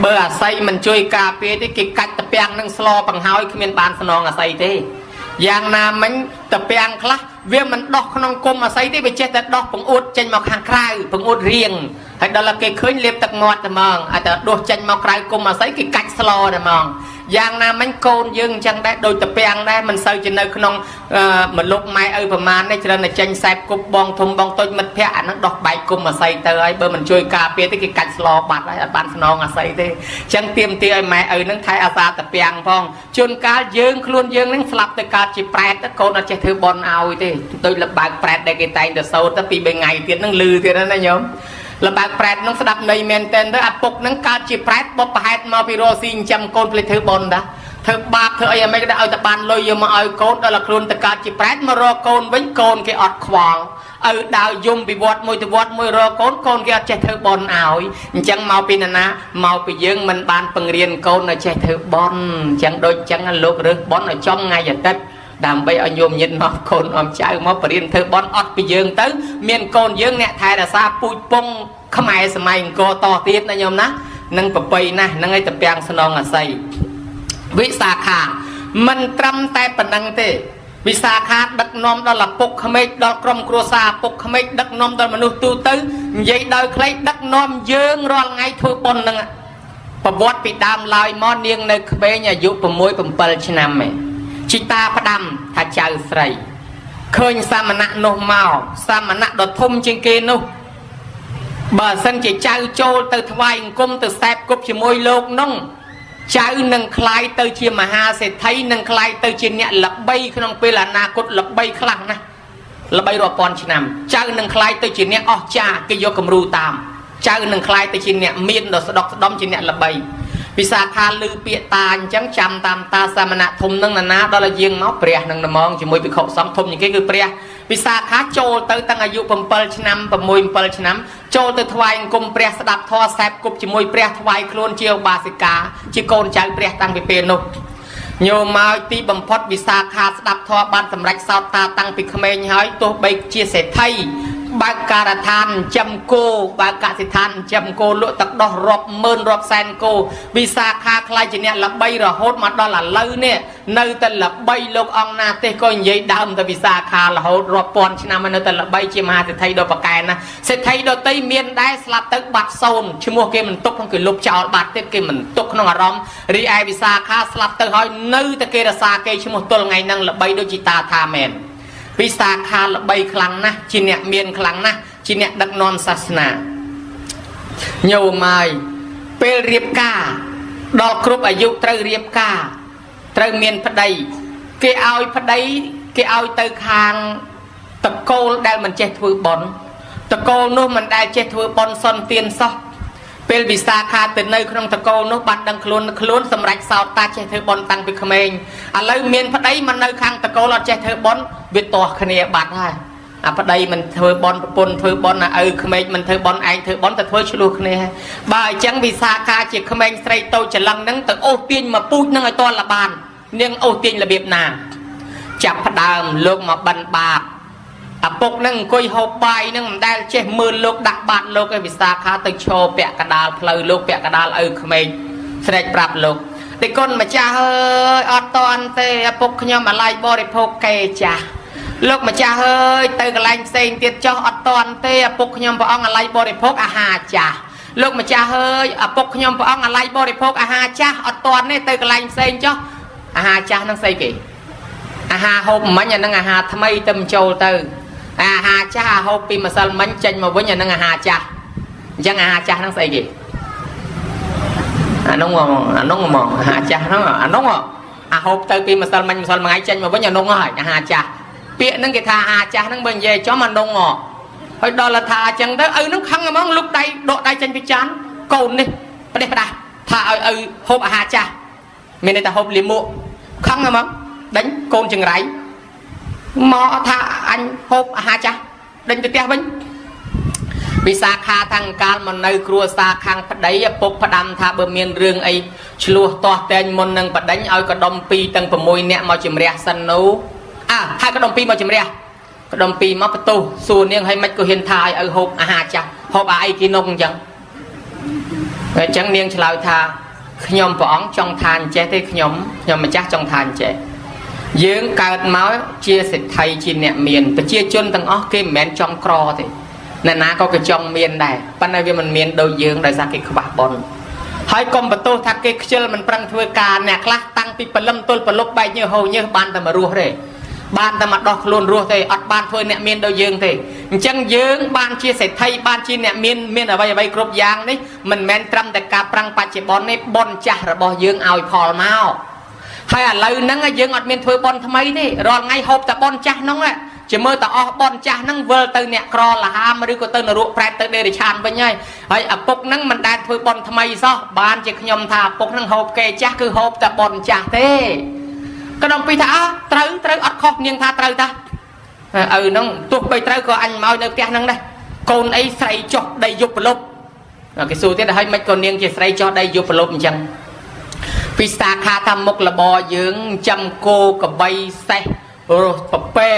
បើអាស័យមិនជួយការពារទេគេកាច់តពាំងនឹងស្លបង្ហើយគ្មានបានស្នងអាស័យទេយ៉ាងណាមិញតពាំងខ្លះវាមិនដោះក្នុងគុំអាស័យទេវាចេះតែដោះពង្អួតចេញមកខាងក្រៅពង្អួតរៀងហើយដល់គេឃើញលេបទឹកមាត់តែហ្មងហើយតែដួសចេញមកក្រៅគុំអាស័យគេកាច់ស្លតែហ្មងយ៉ាងណាមិញកូនយើងអញ្ចឹងដែរដូចតពាំងដែរមិនសូវជានៅក្នុងមលុបម៉ែឪប្រមាណនេះច្រើនតែចេញសែបគប់បងធំបងតូចមិត្តភ័ក្តិអាហ្នឹងដោះបែកគុំអាស័យទៅហើយបើមិនជួយការពារទេគេកាច់ស្លបាត់ហើយអត់បានស្នងអាស័យទេអញ្ចឹងទៀមទាឲ្យម៉ែឪហ្នឹងថែអាសាតពាំងផងជួនកាលយើងខ្លួនយើងហ្នឹងស្លាប់ទៅកើតជាប្រែតទៅកូនអត់ចេះធ្វើបន់ឲ្យទេដូចលបើកប្រែតដែលគេតែងទៅសូត្រទៅពី3ថ្ងៃទៀតហ្នឹងលឺទៀតណាញោមលបើកប្រែតហ្នឹងស្ដាប់ន័យមែនតែនទៅអាពុកហ្នឹងកើតជាប្រែតបុព្វហេតុមកពីរស់ស៊ីចិញ្ចឹមកូនភ្លេចធ្វើបន់តាធ្វើបាបធ្វើអីអាម៉េចក៏ឲ្យតែបានលុយយកមកឲ្យកូនដល់ខ្លួនទៅកើតជាប្រែតមករកកូនវិញកូនគេអត់ខ្វល់ឪដើរយំពីវត្តមួយទៅវត្តមួយរកកូនកូនគេអត់ចេះធ្វើបន់ឲ្យអញ្ចឹងមកពីណាមកពីយើងមិនបានបង្រៀនកូនឲ្យចេះធ្វើបន់អញ្ចឹងដូចអញ្ចឹងលោករើសបន់ឲ្យចំថ្ងៃអាទិត្យដើម្បីឲ្យញោមញាតិមកកូនអមចៅមកបរៀនធ្វើបន់អត់ពីយើងទៅមានកូនយើងអ្នកថែរក្សាពូជពងខ្មែរសម័យអង្គរតទៀតណាញោមណានឹងប្របីណាស់នឹងឲ្យតពាំងស្នងអាស័យវិសាខាមិនត្រឹមតែប៉ុណ្្នឹងទេវិសាខាដឹកនាំដល់ឪពុកក្មេកដល់ក្រុមគ្រួសារឪពុកក្មេកដឹកនាំដល់មនុស្សទូទៅនិយាយដោយខ្លីដឹកនាំយើងរាល់ថ្ងៃធ្វើបុណ្យនឹងប្រវត្តិពីដើមឡើយមកនាងនៅក្មេងអាយុ6 7ឆ្នាំឯងជីតាផ្ដាំថាចៅស្រីឃើញសមណៈនោះមកសមណៈដ៏ធំជាងគេនោះបើសិនជាចៅចូលទៅថ្វាយអង្គមទៅសែបគប់ជាមួយលោកនោះចៅនឹងคล้ายទៅជាមហាសេដ្ឋីនឹងคล้ายទៅជាអ្នកល្បីក្នុងពេលអនាគតល្បីខ្លាំងណាស់ល្បីរាប់ពាន់ឆ្នាំចៅនឹងคล้ายទៅជាអ្នកអស្ចារ្យគេយកគំរូតាមចៅនឹងคล้ายទៅជាអ្នកមានដ៏ស្ដុកស្ដំជាអ្នកល្បីវិសាខាលឺពាក្យតាអញ្ចឹងចាំតាមតាសមណៈធំនឹងណានាដល់ឲ្យយាងមកព្រះនឹងហ្មងជាមួយភិក្ខុសង្ឃធំជាងគេគឺព្រះវិសាខាចូលទៅតាំងអាយុ7ឆ្នាំ6 7ឆ្នាំចូលទៅថ្វាយអង្គមព្រះស្ដាប់ធម៌សែបគប់ជាមួយព្រះថ្វាយខ្លួនជាឧបាសិកាជាកូនចៅព្រះតាំងពីពេលនោះញោមមកទីបំផុតវិសាខាស្ដាប់ធម៌បានសម្រេចសោតតាតាំងពីក្មេងហើយទោះបីជាសេដ្ឋីបើកការដ្ឋានចិញ្ចឹមគោបើកកសិដ្ឋានចិញ្ចឹមគោលក់ទឹកដោះរាប់ម៉ឺនរាប់សែនគោវិសាខាក្លាយជាអ្នកល្បីរហូតមកដល់ឥឡូវនេះនៅតែល្បីលោកអង្គណាទេសក៏និយាយដើមតែវិសាខារហូតរាប់ពាន់ឆ្នាំនៅតែល្បីជាមហាសេដ្ឋីដ៏ប្រកែណាសេដ្ឋីដតីមានដែរស្លាប់ទៅបាត់សូន្យឈ្មោះគេមិនទុកក្នុងគេលុបចោលបាត់ទៀតគេមិនទុកក្នុងអារម្មណ៍រីឯវិសាខាស្លាប់ទៅហើយនៅតែគេរក្សាគេឈ្មោះទល់ថ្ងៃហ្នឹងល្បីដូចជាតាថាមែនវិសាខាល្បីខ្លាំងណាស់ជាអ្នកមានខ្លាំងណាស់ជាអ្នកដឹកនាំសាសនាញោមហើយពេលរៀបការដល់គ្រប់អាយុត្រូវរៀបការត្រូវមានប្តីគេឲ្យប្តីគេឲ្យទៅខាងតកូលដែលមិនចេះធ្វើបន់តកូលនោះមិនដែលចេះធ្វើបន់សុនទានសោះពេលវិសាខាទៅនៅក្នុងតកូលនោះបានដឹងខ្លួនខ្លួនសម្រេចសោតតាចេះធ្វើបន់តាំងពីក្មេងឥឡូវមានប្តីមកនៅខាងតកូលអត់ចេះធ្វើបន់វាទាស់គ្នាបាត់ហើយអាប្តីមិនធ្វើបន់ប្រពន្ធធ្វើបន់អាឪក្មេកមិនធ្វើបន់ឯងធ្វើបន់តែធ្វើឆ្លោះគ្នាបើអញ្ចឹងវិសាខាជាក្មេងស្រីតូចច្រឡឹងហ្នឹងទៅអូសទាញមកពូជហ្នឹងឲ្យតលបាននាងអូសទាញរបៀបណាចាប់ផ្ដើមលោកមកបិណ្ឌបាតឪពុកនឹងអង្គុយហូបបាយនឹងមិនដែលចេះមើលលោកដាក់បាតលោកឯវិសាខាទៅឈរពាក់កដាលផ្លូវលោកពាក់កដាលឪក្មេកស្រែកប្រាប់លោកទេគុណម្ចាស់អើយអត់តន់ទេឪពុកខ្ញុំអាល័យបរិភោគគេចាស់លោកម្ចាស់អើយទៅកន្លែងផ្សេងទៀតចោះអត់តន់ទេឪពុកខ្ញុំព្រះអង្គអាល័យបរិភោគអាហារចាស់លោកម្ចាស់អើយឪពុកខ្ញុំព្រះអង្គអាល័យបរិភោគអាហារចាស់អត់តន់ទេទៅកន្លែងផ្សេងចោះអាហារចាស់ហ្នឹងស្អីគេអាហារហូបមិញអាហ្នឹងអាហារថ្មីទៅចូលទៅអាហារចាស់អាហូបពីម្សិលមិញចេញមកវិញអាហ្នឹងអាហារចាស់អញ្ចឹងអាហារចាស់ហ្នឹងស្អីគេអានោះអានោះហ្មងអាហារចាស់ហ្នឹងអានោះអាហូបទៅពីម្សិលមិញម្សិលមួយថ្ងៃចេញមកវិញអានោះហើយអាហារចាស់ពាក្យហ្នឹងគេថាអាហារចាស់ហ្នឹងបើនិយាយចំអានោះហើយដល់ថាអញ្ចឹងទៅឪហ្នឹងខឹងហ្មងលុកដៃដកដៃចេញពីចានកូននេះផ្ដេសផ្ដាស់ថាឲ្យឪហូបអាហារចាស់មានន័យថាហូបលាមកខឹងហ្មងដេញកូនចង្រៃមកថាអញហូបអាហារចាស់ដេញទៅផ្ទះវិញ វិសាខាថាងកាលមកនៅគ្រួសារខាងប្តីឪពុកផ្ដាំថាបើមានរឿងអីឆ្លោះទាស់តែងមុននឹងប្តេញឲ្យកដុំ2ទាំង6នាក់មកជំរះសិននោះអើហើយកដុំ2មកជំរះកដុំ2មកបន្ទោសសួរនាងឲ្យមិនក៏ហ៊ានថាឲ្យឪហូបអាហារចាស់ហូបអាអីគេនុកអញ្ចឹងអញ្ចឹងនាងឆ្លើយថាខ្ញុំព្រះអង្គចង់ថាអញ្ចេះទេខ្ញុំខ្ញុំម្ចាស់ចង់ថាអញ្ចេះយើងកើតមកជាសេដ្ឋីជាអ្នកមានប្រជាជនទាំងអស់គេមិនមែនចង់ក្រទេអ្នកណាក៏គេចង់មានដែរប៉ុន្តែវាមិនមានដូចយើងដោយសារគេខ្វះបុណ្យហើយកុំបន្ទោសថាគេខ្ជិលមិនប្រឹងធ្វើការអ្នកខ្លះតាំងពីព្រលឹមទល់ប្រលប់បែកញើសហូរញើសបានតែមករស់ទេបានតែមកដោះខ្លួនរស់ទេអត់បានធ្វើអ្នកមានដូចយើងទេអញ្ចឹងយើងបានជាសេដ្ឋីបានជាអ្នកមានមានអ្វីអ្វីគ្រប់យ៉ាងនេះមិនមែនត្រឹមតែការប្រឹងបច្ចុប្បន្ននេះបុណ្យចាស់របស់យើងឲ្យផលមកហើយឥឡូវហ្នឹងយើងអត់មានធ្វើបុណ្យថ្មីទេរាល់ថ្ងៃហូបតែបុណ្យចាស់ហ្នឹងជាមើលតែអស់បុណ្យចាស់ហ្នឹងវិលទៅអ្នកក្រលហាមឬក៏ទៅនរកប្រែតទៅដេរិឆានវិញហើយហើយឪពុកហ្នឹងមិនដែលធ្វើបុណ្យថ្មីសោះបានជាខ្ញុំថាឪពុកហ្នឹងហូបគេចាស់គឺហូបតែបុណ្យចាស់ទេក៏ដល់ពីថាអើត្រូវត្រូវអត់ខុសនាងថាត្រូវតាឪហ្នឹងទោះបីត្រូវក៏អញមកនៅផ្ទះហ្នឹងដែរកូនអីស្រីចុះដីយប់ប្រលប់គេសួរទៀតហើយមិនក៏នាងជាស្រីចុះដីយប់ប្រលប់អញ្ចឹងពិសាខាថាមុខរបរយើងចាំគោកបីសេះរស់ប្រពែ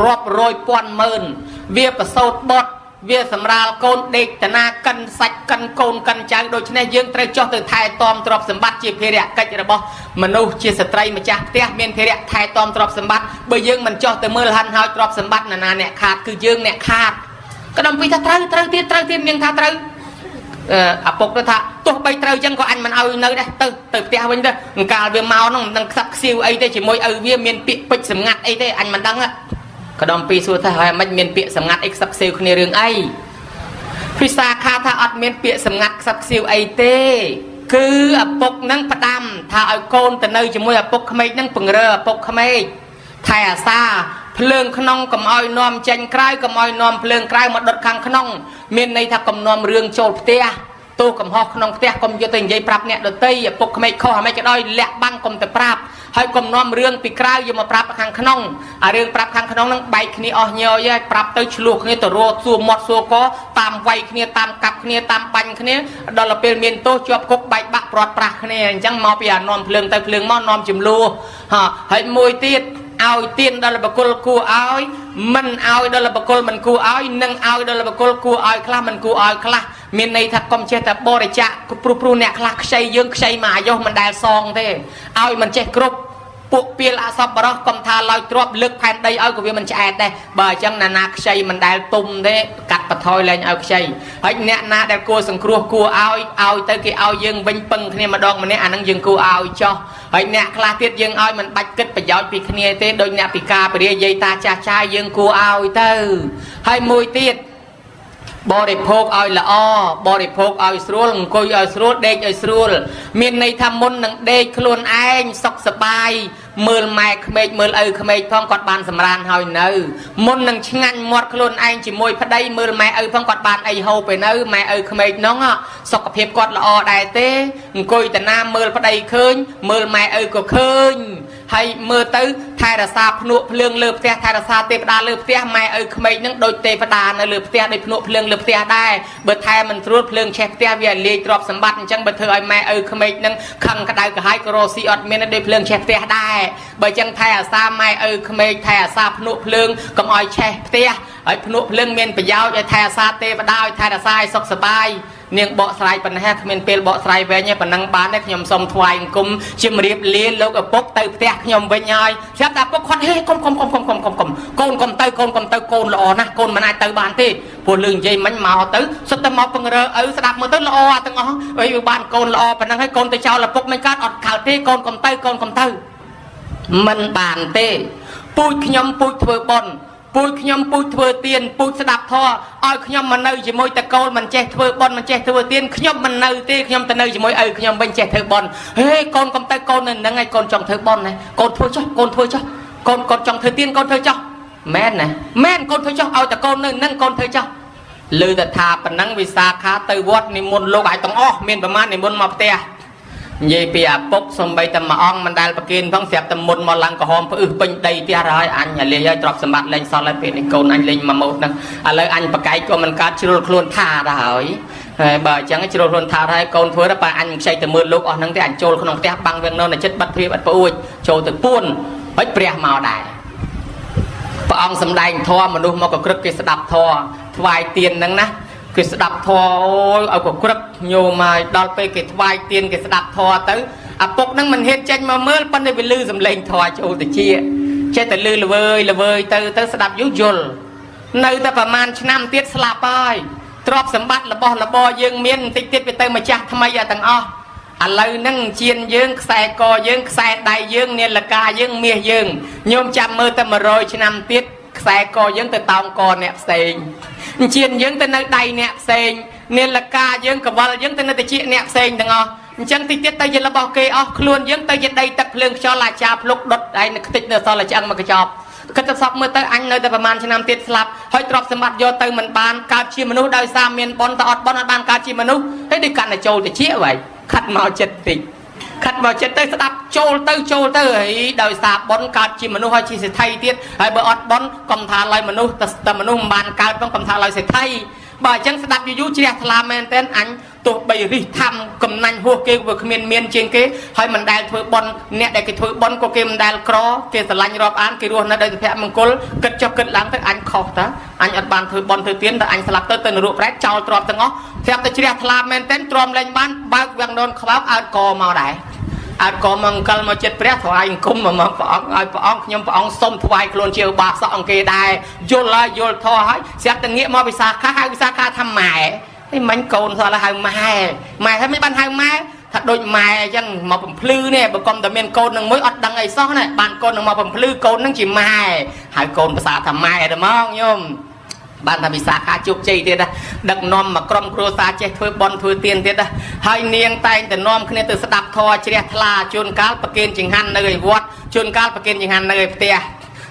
រាប់រយពាន់ម៉ឺនវាប្រសូតបុតវាសម្រាលកូនដេកតាណាកិនសាច់កិនកូនកិនចៅដូច្នេះយើងត្រូវចុះទៅថែទាំទ្រព្យសម្បត្តិជាភារកិច្ចរបស់មនុស្សជាស្ត្រីម្ចាស់ផ្ទះមានភារៈថែទាំទ្រព្យសម្បត្តិបើយើងមិនចុះទៅមើលហិនហើយទ្រព្យសម្បត្តិណានាអ្នកខាតគឺយើងអ្នកខាតក៏ដល់ពីថាត្រូវត្រូវទៀតត្រូវទៀតនាងថាត្រូវឪពុកទៅថាទោះបីត្រូវចឹងក៏អញមិនឲ្យនៅដែរទៅទៅផ្ទះវិញទៅអង្កាលវាមកហ្នឹងមិនដឹងខ្សឹបខ្សៀវអីទេជាមួយឪវាមានពាក្យពេចន៍សម្ងាត់អីទេអញមិនដឹងក៏ដល់ពីសួរថាហើយមិនមានពាក្យសម្ងាត់អីខ្សឹបខ្សៀវគ្នារឿងអីពិសាខាថាអត់មានពាក្យសម្ងាត់ខ្សឹបខ្សៀវអីទេគឺឪពុកហ្នឹងផ្ដាំថាឲ្យកូនទៅនៅជាមួយឪពុកក្មេកហ្នឹងពង្រើឪពុកក្មេកថែអាសាភ្លើងក្នុងកុំឲ្យនាំចេញក្រៅកុំឲ្យនាំភ្លើងក្រៅមកដុតខាងក្នុងមានន័យថាកុំនាំរឿងចូលផ្ទះទោះកំហុសក្នុងផ្ទះកុំយកទៅនិយាយប្រាប់អ្នកដទៃឪពុកក្មេកខុសអាម៉េចក៏ដោយលាក់បាំងកុំទៅប្រាប់ហើយកុំនាំរឿងពីក្រៅយកមកប្រាប់ខាងក្នុងអារឿងប្រាប់ខាងក្នុងហ្នឹងបែកគ្នាអស់ញយហើយប្រាប់ទៅឆ្លោះគ្នាទៅរកសួរមាត់សួរកតាមវាយគ្នាតាមកាប់គ្នាតាមបាញ់គ្នាដល់ពេលមានទោសជាប់គុកបែកបាក់ព្រាត់ប្រាសគ្នាអញ្ចឹងមកពីអានាំភ្លើងទៅភ្លើងមកនាំចំនួនហើយមួយទៀតឲ្យទៀនដល់បុគ្គលគួរឲ្យមិនឲ្យដល់បុគ្គលមិនគួរឲ្យនិងឲ្យដល់បុគ្គលគួរឲ្យខ្លះមិនគួរឲ្យខ្លះមានន័យថាកុំចេះតែបរិច្ចាគព្រោះអ្នកខ្លះខ្ចីយើងខ្ចីមកអាយុមិនដែលសងទេឲ្យមិនចេះគ្រប់ពួកពីលអសប្បុរសកុំថាឡើយទ្របលើកផែនដីឲ្យក៏វាមិនឆ្អែតដែរបើអញ្ចឹងណានាខ្ចីមិនដែលទុំទេកាត់បន្ថយលែងឲ្យខ្ចីហើយអ្នកណាដែលគួរសង្គ្រោះគួរឲ្យឲ្យទៅគេឲ្យយើងវិញពឹងគ្នាម្ដងម្នាក់អានឹងយើងគួរឲ្យចោះហើយអ្នកខ្លះទៀតយើងឲ្យមិនបាច់គិតប្រយោជន៍ពីគ្នាទេដូចអ្នកពិការពរាយាយតាចាស់ចាយយើងគួរឲ្យទៅហើយមួយទៀតបរិភោគឲ្យល្អបរិភោគឲ្យស្រួលអង្គុយឲ្យស្រួលដេកឲ្យស្រួលមានន័យថាមុននឹងដេកខ្លួនឯងសុខសប្បាយមើលម៉ែក្មេកមើលឪក្មេកផងគាត់បានសម្រានហើយនៅមុននឹងឆ្ងាញ់មាត់ខ្លួនឯងជាមួយប្តីមើលម៉ែឪផងគាត់បានអីហូបទៅនៅម៉ែឪក្មេកនោះសុខភាពគាត់ល្អដែរទេអង្គុយតាណាមើលប្តីឃើញមើលម៉ែឪក៏ឃើញហើយមើលទៅថែរក្សាភ្នក់ភ្លើងលើផ្ទះថែរក្សាទេវតាលើផ្ទះម៉ែឪក្មេកនឹងដូចទេវតានៅលើផ្ទះដូចភ្នក់ភ្លើងលើផ្ទះដែរបើថែមិនស្រួលភ្លើងឆេះផ្ទះវាលាយទ្រព្យសម្បត្តិអញ្ចឹងបើធ្វើឲ្យម៉ែឪក្មេកនឹងខឹងក្តៅក្រហាយក៏រកស៊ីអត់មានដូចភ្លើងឆេះផ្ទះដែរបើអញ្ចឹងថែអាសាម៉ែឪក្មេកថែអាសាភ្នក់ភ្លើងកុំឲ្យឆេះផ្ទះហើយភ្នក់ភ្លើងមានប្រយោជន៍ឲ្យថែអាសាទេវតាឲ្យថែរក្សាឲ្យសុខសប្បាយនាងបកស្រាយប៉ុណ្ណេះគ្មានពេលបកស្រាយវែងទេប៉ុណ្ណឹងបានទេខ្ញុំសូមថ្វាយអង្គមជំរាបលាលោកឪពុកទៅផ្ទះខ្ញុំវិញហើយស្រាប់តែឪពុកគាត់ហេកុំកុំកុំកុំកុំកុំកុំកូនកុំទៅកូនកុំទៅកូនល្អណាស់កូនមិនអាចទៅបានទេព្រោះលឺនិយាយមិញមកទៅសុទ្ធតែមកពង្រើឪស្ដាប់មើលទៅល្អអាទាំងអស់អីវាបានកូនល្អប៉ុណ្ណឹងហើយកូនទៅចោលឪពុកមិនកើតអត់កើតទេកូនកុំទៅកូនកុំទៅមិនបានទេពូជខ្ញុំពូជធ្វើបុណ្យពូជខ្ញុំពូជធ្វើទានពូជស្ដាប់ធម៌ឲ្យខ្ញុំមកនៅជាមួយតកូលមិនចេះធ្វើបុណ្យមិនចេះធ្វើទានខ្ញុំមិននៅទេខ្ញុំទៅនៅជាមួយឪខ្ញុំវិញចេះធ្វើបុណ្យហេកូនកុំទៅកូននៅនឹងឯងកូនចង់ធ្វើបុណ្យណាកូនធ្វើចុះកូនធ្វើចុះកូនកូនចង់ធ្វើទានកូនធ្វើចុះមែនណាមែនកូនធ្វើចុះឲ្យតកូននៅនឹងកូនធ្វើចុះលើតថាប៉ុណ្ណឹងវិសាខាទៅវត្តនិមន្តលោកឲ្យទាំងអស់មានប្រមាណនិមន្តមកផ្ទះ និយាយពីអាពុកសំបីតែមួយអង្គមិនដែលប្រគេនផងស្រាប់តែមុនមកឡើងក្រហមផ្អឹសពេញដីផ្ទះហើយអញអាលីហើយទ្រព្យសម្បត្តិលែងសល់ហើយពេលនេះកូនអញលែងមកម៉ូតហ្នឹងឥឡូវអញបកែកក៏មិនកើតជ្រុលខ្លួនថាដែរហើយហើយបើអញ្ចឹងជ្រុលខ្លួនថាហើយកូនធ្វើទៅបើអញមិនខ្ចីទៅមើលលោកអស់ហ្នឹងទេអញចូលក្នុងផ្ទះបាំងវាងនៅចិត្តបាត់ទ្វាបិទប្អួចចូលទៅពួនហើយព្រះមកដែរព្រះអង្គសំដែងធម៌មនុស្សមកកក្រឹកគេស្ដាប់ធម៌ថ្វាយទៀនហ្នឹងណាគេស្ដាប់ធម៌អូយឲ្យកក្រឹកញោមហើយដល់ពេលគេថ្វាយទៀនគេស្ដាប់ធម៌ទៅឪពុកហ្នឹងមិនហ៊ានចេញមកមើលប៉ុន្តែវាលឺសំឡេងធម៌ចូលទៅជាចេះតែលឺល្វើយល្វើយទៅទៅស្ដាប់យូរយល់នៅតែប្រហែលឆ្នាំទៀតស្លាប់ហើយទ្រព្យសម្បត្តិរបស់របរយើងមានបន្តិចទៀតវាទៅម្ចាស់ថ្មីអាទាំងអស់ឥឡូវហ្នឹងជៀនយើងខ្សែកយើងខ្សែដៃយើងនាឡិកាយើងមាសយើងញោមចាំមើលតែ100ឆ្នាំទៀតខ្សែកយើងទៅតោងកអ្នកផ្សេងជៀនយើងទៅនៅដៃអ្នកផ្សេងនាឡិកាយើងកវលយើងទៅនៅតិចអ្នកផ្សេងទាំងអស់អញ្ចឹងតិចទៀតទៅជារបស់គេអស់ខ្លួនយើងទៅជាដីទឹកភ្លើងខ្យល់អាចារ្យភ្លុកដុតឯងខ្ទេចនៅសល់តែឆ្អឹងមកកញ្ចប់គិតទៅសពមើលទៅអញនៅតែប្រហែលឆ្នាំទៀតស្លាប់ហើយទ្រព្យសម្បត្តិយកទៅមិនបានកើតជាមនុស្សដោយសារមានបុណ្យតែអត់បុណ្យអត់បានកើតជាមនុស្សហើយដូចកាន់តែចូលទៅជាវ៉ៃខាត់មកចិត្តតិចខាត់មកចិត្តទៅស្ដាប់ចូលទៅចូលទៅហើយដោយសារបុណ្យកើតជាមនុស្សហើយជាសេដ្ឋីទៀតហើយបើអត់បុណ្យកុំថាឡើយមនុស្សតែមនុស្សមិនបានកើតផងកុំថាឡើយសេដ្ឋីបើអញ្ចឹងស្ដាប់យូរយូរជ្រះថ្លាមែនទែនអញទោះបីរិះធម្មកំណាញ់ហួសគេវាគ្មានមានជាងគេហើយមិនដែលធ្វើបុណ្យអ្នកដែលគេធ្វើបុណ្យក៏គេមិនដែលក្រគេស្រឡាញ់រាប់អានគេរស់នៅដោយសុភមង្គលគិតចុះគិតឡើងទៅអញខុសតាអញអត់បានធ្វើបុណ្យធ្វើទានតែអញស្លាប់ទៅទៅនរកប្រែតចោលទ្រព្យទាំងអស់ស្រាប់តែជ្រះថ្លាមែនទែនទ្រាំលែងបានបើកវាំងននខ្វោកអើតកមកដែរអើតកមកអង្គលមកចិត្តព្រះថ្វាយអង្គមមកព្រះអង្គឲ្យព្រះអង្គខ្ញុំព្រះអង្គសុំថ្វាយខ្លួនជាឧបាសកអង្គគេដែរយល់ហើយយល់ធម៌ហើយស្រាប់តែងាកមកវិសាខាហៅវិសាខាថាម៉ែហីមិញកូនសោះហៅម៉ែម៉ែហើយមិនបានហៅម៉ែថាដូចម៉ែអញ្ចឹងមកបំភ្លឺនេះបើកុំតែមានកូននឹងមួយអត់ដឹងអីសោះណាបានកូននឹងមកបំភ្លឺកូននឹងជាម៉ែហើយកូនភាសាថាម៉ែទៅមកញោមបានថាវិសាខាជោគជ័យទៀតណាដឹកនាំមកក្រុមគ្រួសារចេះធ្វើបន់ធ្វើទានទៀតណាហើយនាងតែងតែនាំគ្នាទៅស្ដាប់ធម៌ជ្រះថ្លាជួនកាលប្រគេនចង្ហាន់នៅឯវត្តជួនកាលប្រគេនចង្ហាន់នៅឯផ្ទះ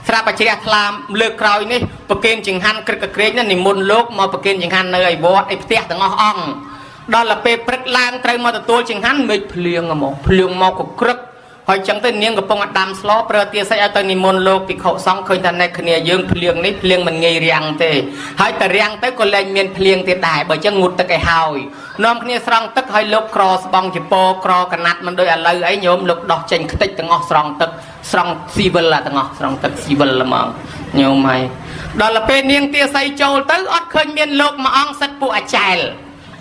ស្រាប់តែជ្រះថ្លាលើកក្រោយនេះប្រគេនចង្ហាន់ក្រឹកក្រែងនិមន្តលោកមកប្រគេនចង្ហាន់នៅឯវត្តឯផ្ទះទាំងអស់អង្គដល់ទៅពេលព្រឹកឡើងត្រូវមកទទួលចង្ហាន់មេឃភ្លៀងហ្មងភ្លៀងមកក៏ក្រឹកហើយចឹងទៅនាងកំពុងអាដាមស្លប្រើទាសាច់ឲ្យទៅនិមន្តលោកភិក្ខុសង្ឃឃើញថាអ្នកគ្នាយើងភ្លៀងនេះភ្លៀងមិនងាយរាំងទេហើយតែរាំងទៅក៏លែងមានភ្លៀងទៀតដែរបើចឹងងូតទឹកឲ្យហើយនាំគ្នាស្រង់ទឹកឲ្យលោកក្រស្បង់ចពោក្រកណាត់មិនដូចឥឡូវអីញោមលោកដោះចេញខ្ទេចទាំងអស់ស្រង់ទឹកស្រង់ស៊ីវិលទាំងអស់ស្រង់ទឹកស៊ីវិលហ្មងញោមហើយដល់ទៅពេលនាងទាស័យចូលទៅអត់ឃើញមានលោកមួយអង្គសិតពួកអាចែល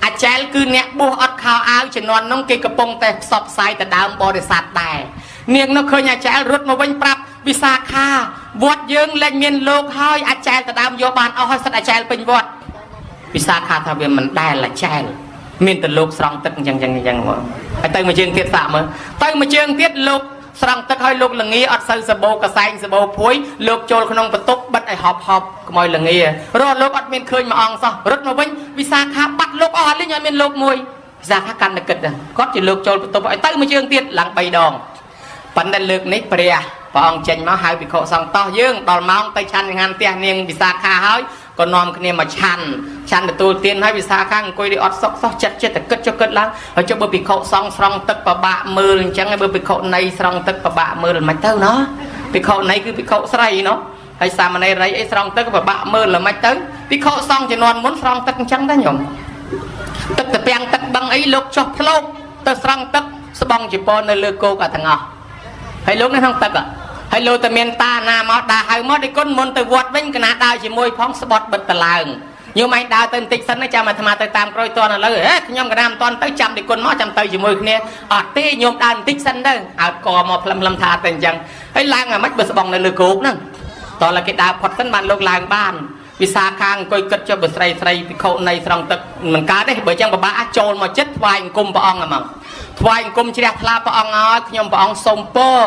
អាចែលគឺអ្នកបួសអត់ខោអាវជំនាន់នោះគេកំពុងតែផ្សព្វផ្សាយទៅដើមបរិស័ទដែរនាងនោះឃើញអាចែលរត់មកវិញប្រាប់វិសាខាវត្តយើងលែងមានលោកហើយអាចែលទៅដើមយកបានអស់ហើយសិតអាចែលពេញវត្តវិសាខាថាវាមិនដែលអាចែលមានតែលោកស្រង់ទឹកអញ្ចឹងអញ្ចឹងអញ្ចឹងមកហើយទៅមួយជើងទៀតសាក់មើលទៅមួយជើងទៀតលោកស្រង់ទឹកឲ្យលោកលងាអត់សូវសបោកសែងសបោភួយលោកចូលក្នុងបន្ទប់បិទឲ្យហប់ហប់កុំឲ្យលងារត់លោកអត់មានឃើញមួយអង្គសោះរត់មកវិញវិសាខាបាត់លោកអស់អត់លេងឲ្យមានលោកមួយវិសាខាកាន់តែគិតគាត់ជាលោកចូលបន្ទប់ឲ្យទៅមួយជើងទៀតឡើង3ដងប៉ុន្តែលើកនេះព្រះអង្គចេញមកហៅភិក្ខុសង្ឃតោះយើងដល់ម៉ោងទៅឆាន់ចង្ហាន់ផ្ទះនាងវិសាខាហើយក៏នាំគ្នាមកឆាន់ឆាន់ទទួលទានហើយវិសាខាអង្គុយដូចអត់សុខសោះចិត្តចិត្តតែគិតចុះគិតឡើងហើយចុះបើភិក្ខុសង្ឃស្រង់ទឹកប្របាក់មើលអញ្ចឹងហើយបើភិក្ខុណីស្រង់ទឹកប្របាក់មើលមិនទៅណោះភិក្ខុណីគឺភិក្ខុស្រីណោះហើយសាមណេរីអីស្រង់ទឹកប្របាក់មើលល្មិចទៅភិក្ខុសង្ឃជំនាន់មុនស្រង់ទឹកអញ្ចឹងដែរញោមទឹកតាពាំងទឹកបឹងអីលោកចុះផ្លោកទៅស្រង់ទឹកស្បង់ជីពរនៅលើគោកអាទាំងអស់ហើយលោកនៅក្នុងទឹកហើយលោកតែមានតាណាមកដើរហៅមកដូចគុណមុនទៅវត្តវិញកណាដើរជាមួយផងស្បត់បិទតឡើងញោមឯងដើរទៅបន្តិចសិនចាំអាត្មាទៅតាមក្រោយតនឥឡូវហេខ្ញុំកណាមិនតន់ទៅចាំដូចគុណមកចាំទៅជាមួយគ្នាអត់ទេញោមដើរបន្តិចសិនទៅអើកមកផ្លឹមផ្លឹមថាទៅអញ្ចឹងហើយឡើងអាម៉េចបើស្បង់នៅលើគោកហ្នឹងតោះឡើយគេដើរផុតសិនបានលោកឡើងបានវិសាខាអង្គុយគិតចុះបើស្រីស្រីភិក្ខុនៃស្រង់ទឹកមិនកើតទេបើអញ្ចឹងបបាក់ចូលមកចិត្តថ្វាយអង្គមព្រះអង្គហ្មងថ្វាយអង្គមជ្រះថ្លាព្រះអង្គឲ្យខ្ញុំព្រះអង្គសូមពរ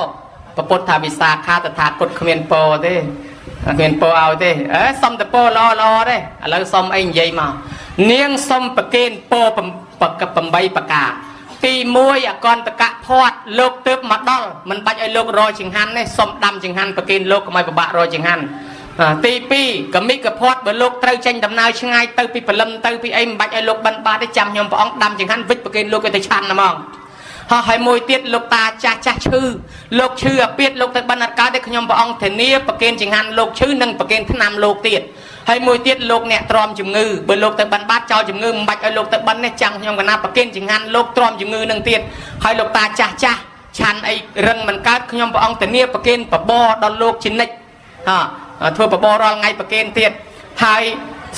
ព្រះពុទ្ធថាវិសាខាតថាគតគ្មានពរទេគ្មានពរឲ្យទេអេសុំតែពរល្អល្អទេឥឡូវសុំអីនិយាយមកនាងសុំប្រគេនពរ8ប្រការទី1អកន្តកៈភ័ត្រលោកទើបមកដល់មិនបាច់ឲ្យលោករយចង្ហាន់ទេសុំដាំចង្ហាន់ប្រគេនលោកកុំឲ្យពិបាករយចង្ហាន់ទី2កមិកភ័ត្របើលោកត្រូវចេញដំណើរឆ្ងាយទៅពីព្រលឹមទៅពីអីមិនបាច់ឲ្យលោកបិណ្ឌបាតទេចាំខ្ញុំព្រះអង្គដាំចង្ហាន់វិចប្រគេនលោកឲ្យទៅឆាន់ហ្មង ហើយមួយទៀតលោកតាចាស់ចាស់ឈឺលោកឈឺអាពាតលោកទៅបិណ្ឌអត់កើតទេខ្ញុំព្រះអង្គធានាប្រគេនចង្ហាន់លោកឈឺនិងប្រគេនថ្នាំលោកទៀតហើយមួយទៀតលោកអ្នកទ្រាំជំងឺបើលោកទៅបិណ្ឌបាតចោលជំងឺមិនបាច់ឲ្យលោកទៅបិណ្ឌទេចាំខ្ញុំកណាប្រគេនចង្ហាន់លោកទ្រាំជំងឺនឹងទៀតហើយលោកតាចាស់ចាស់ឆាន់អីរឹងមិនកើតខ្ញុំព្រះអង្គធានាប្រគេនបបរដល់លោកជានិច្ចធ្វើបបររាល់ថ្ងៃប្រគេនទៀតហើយ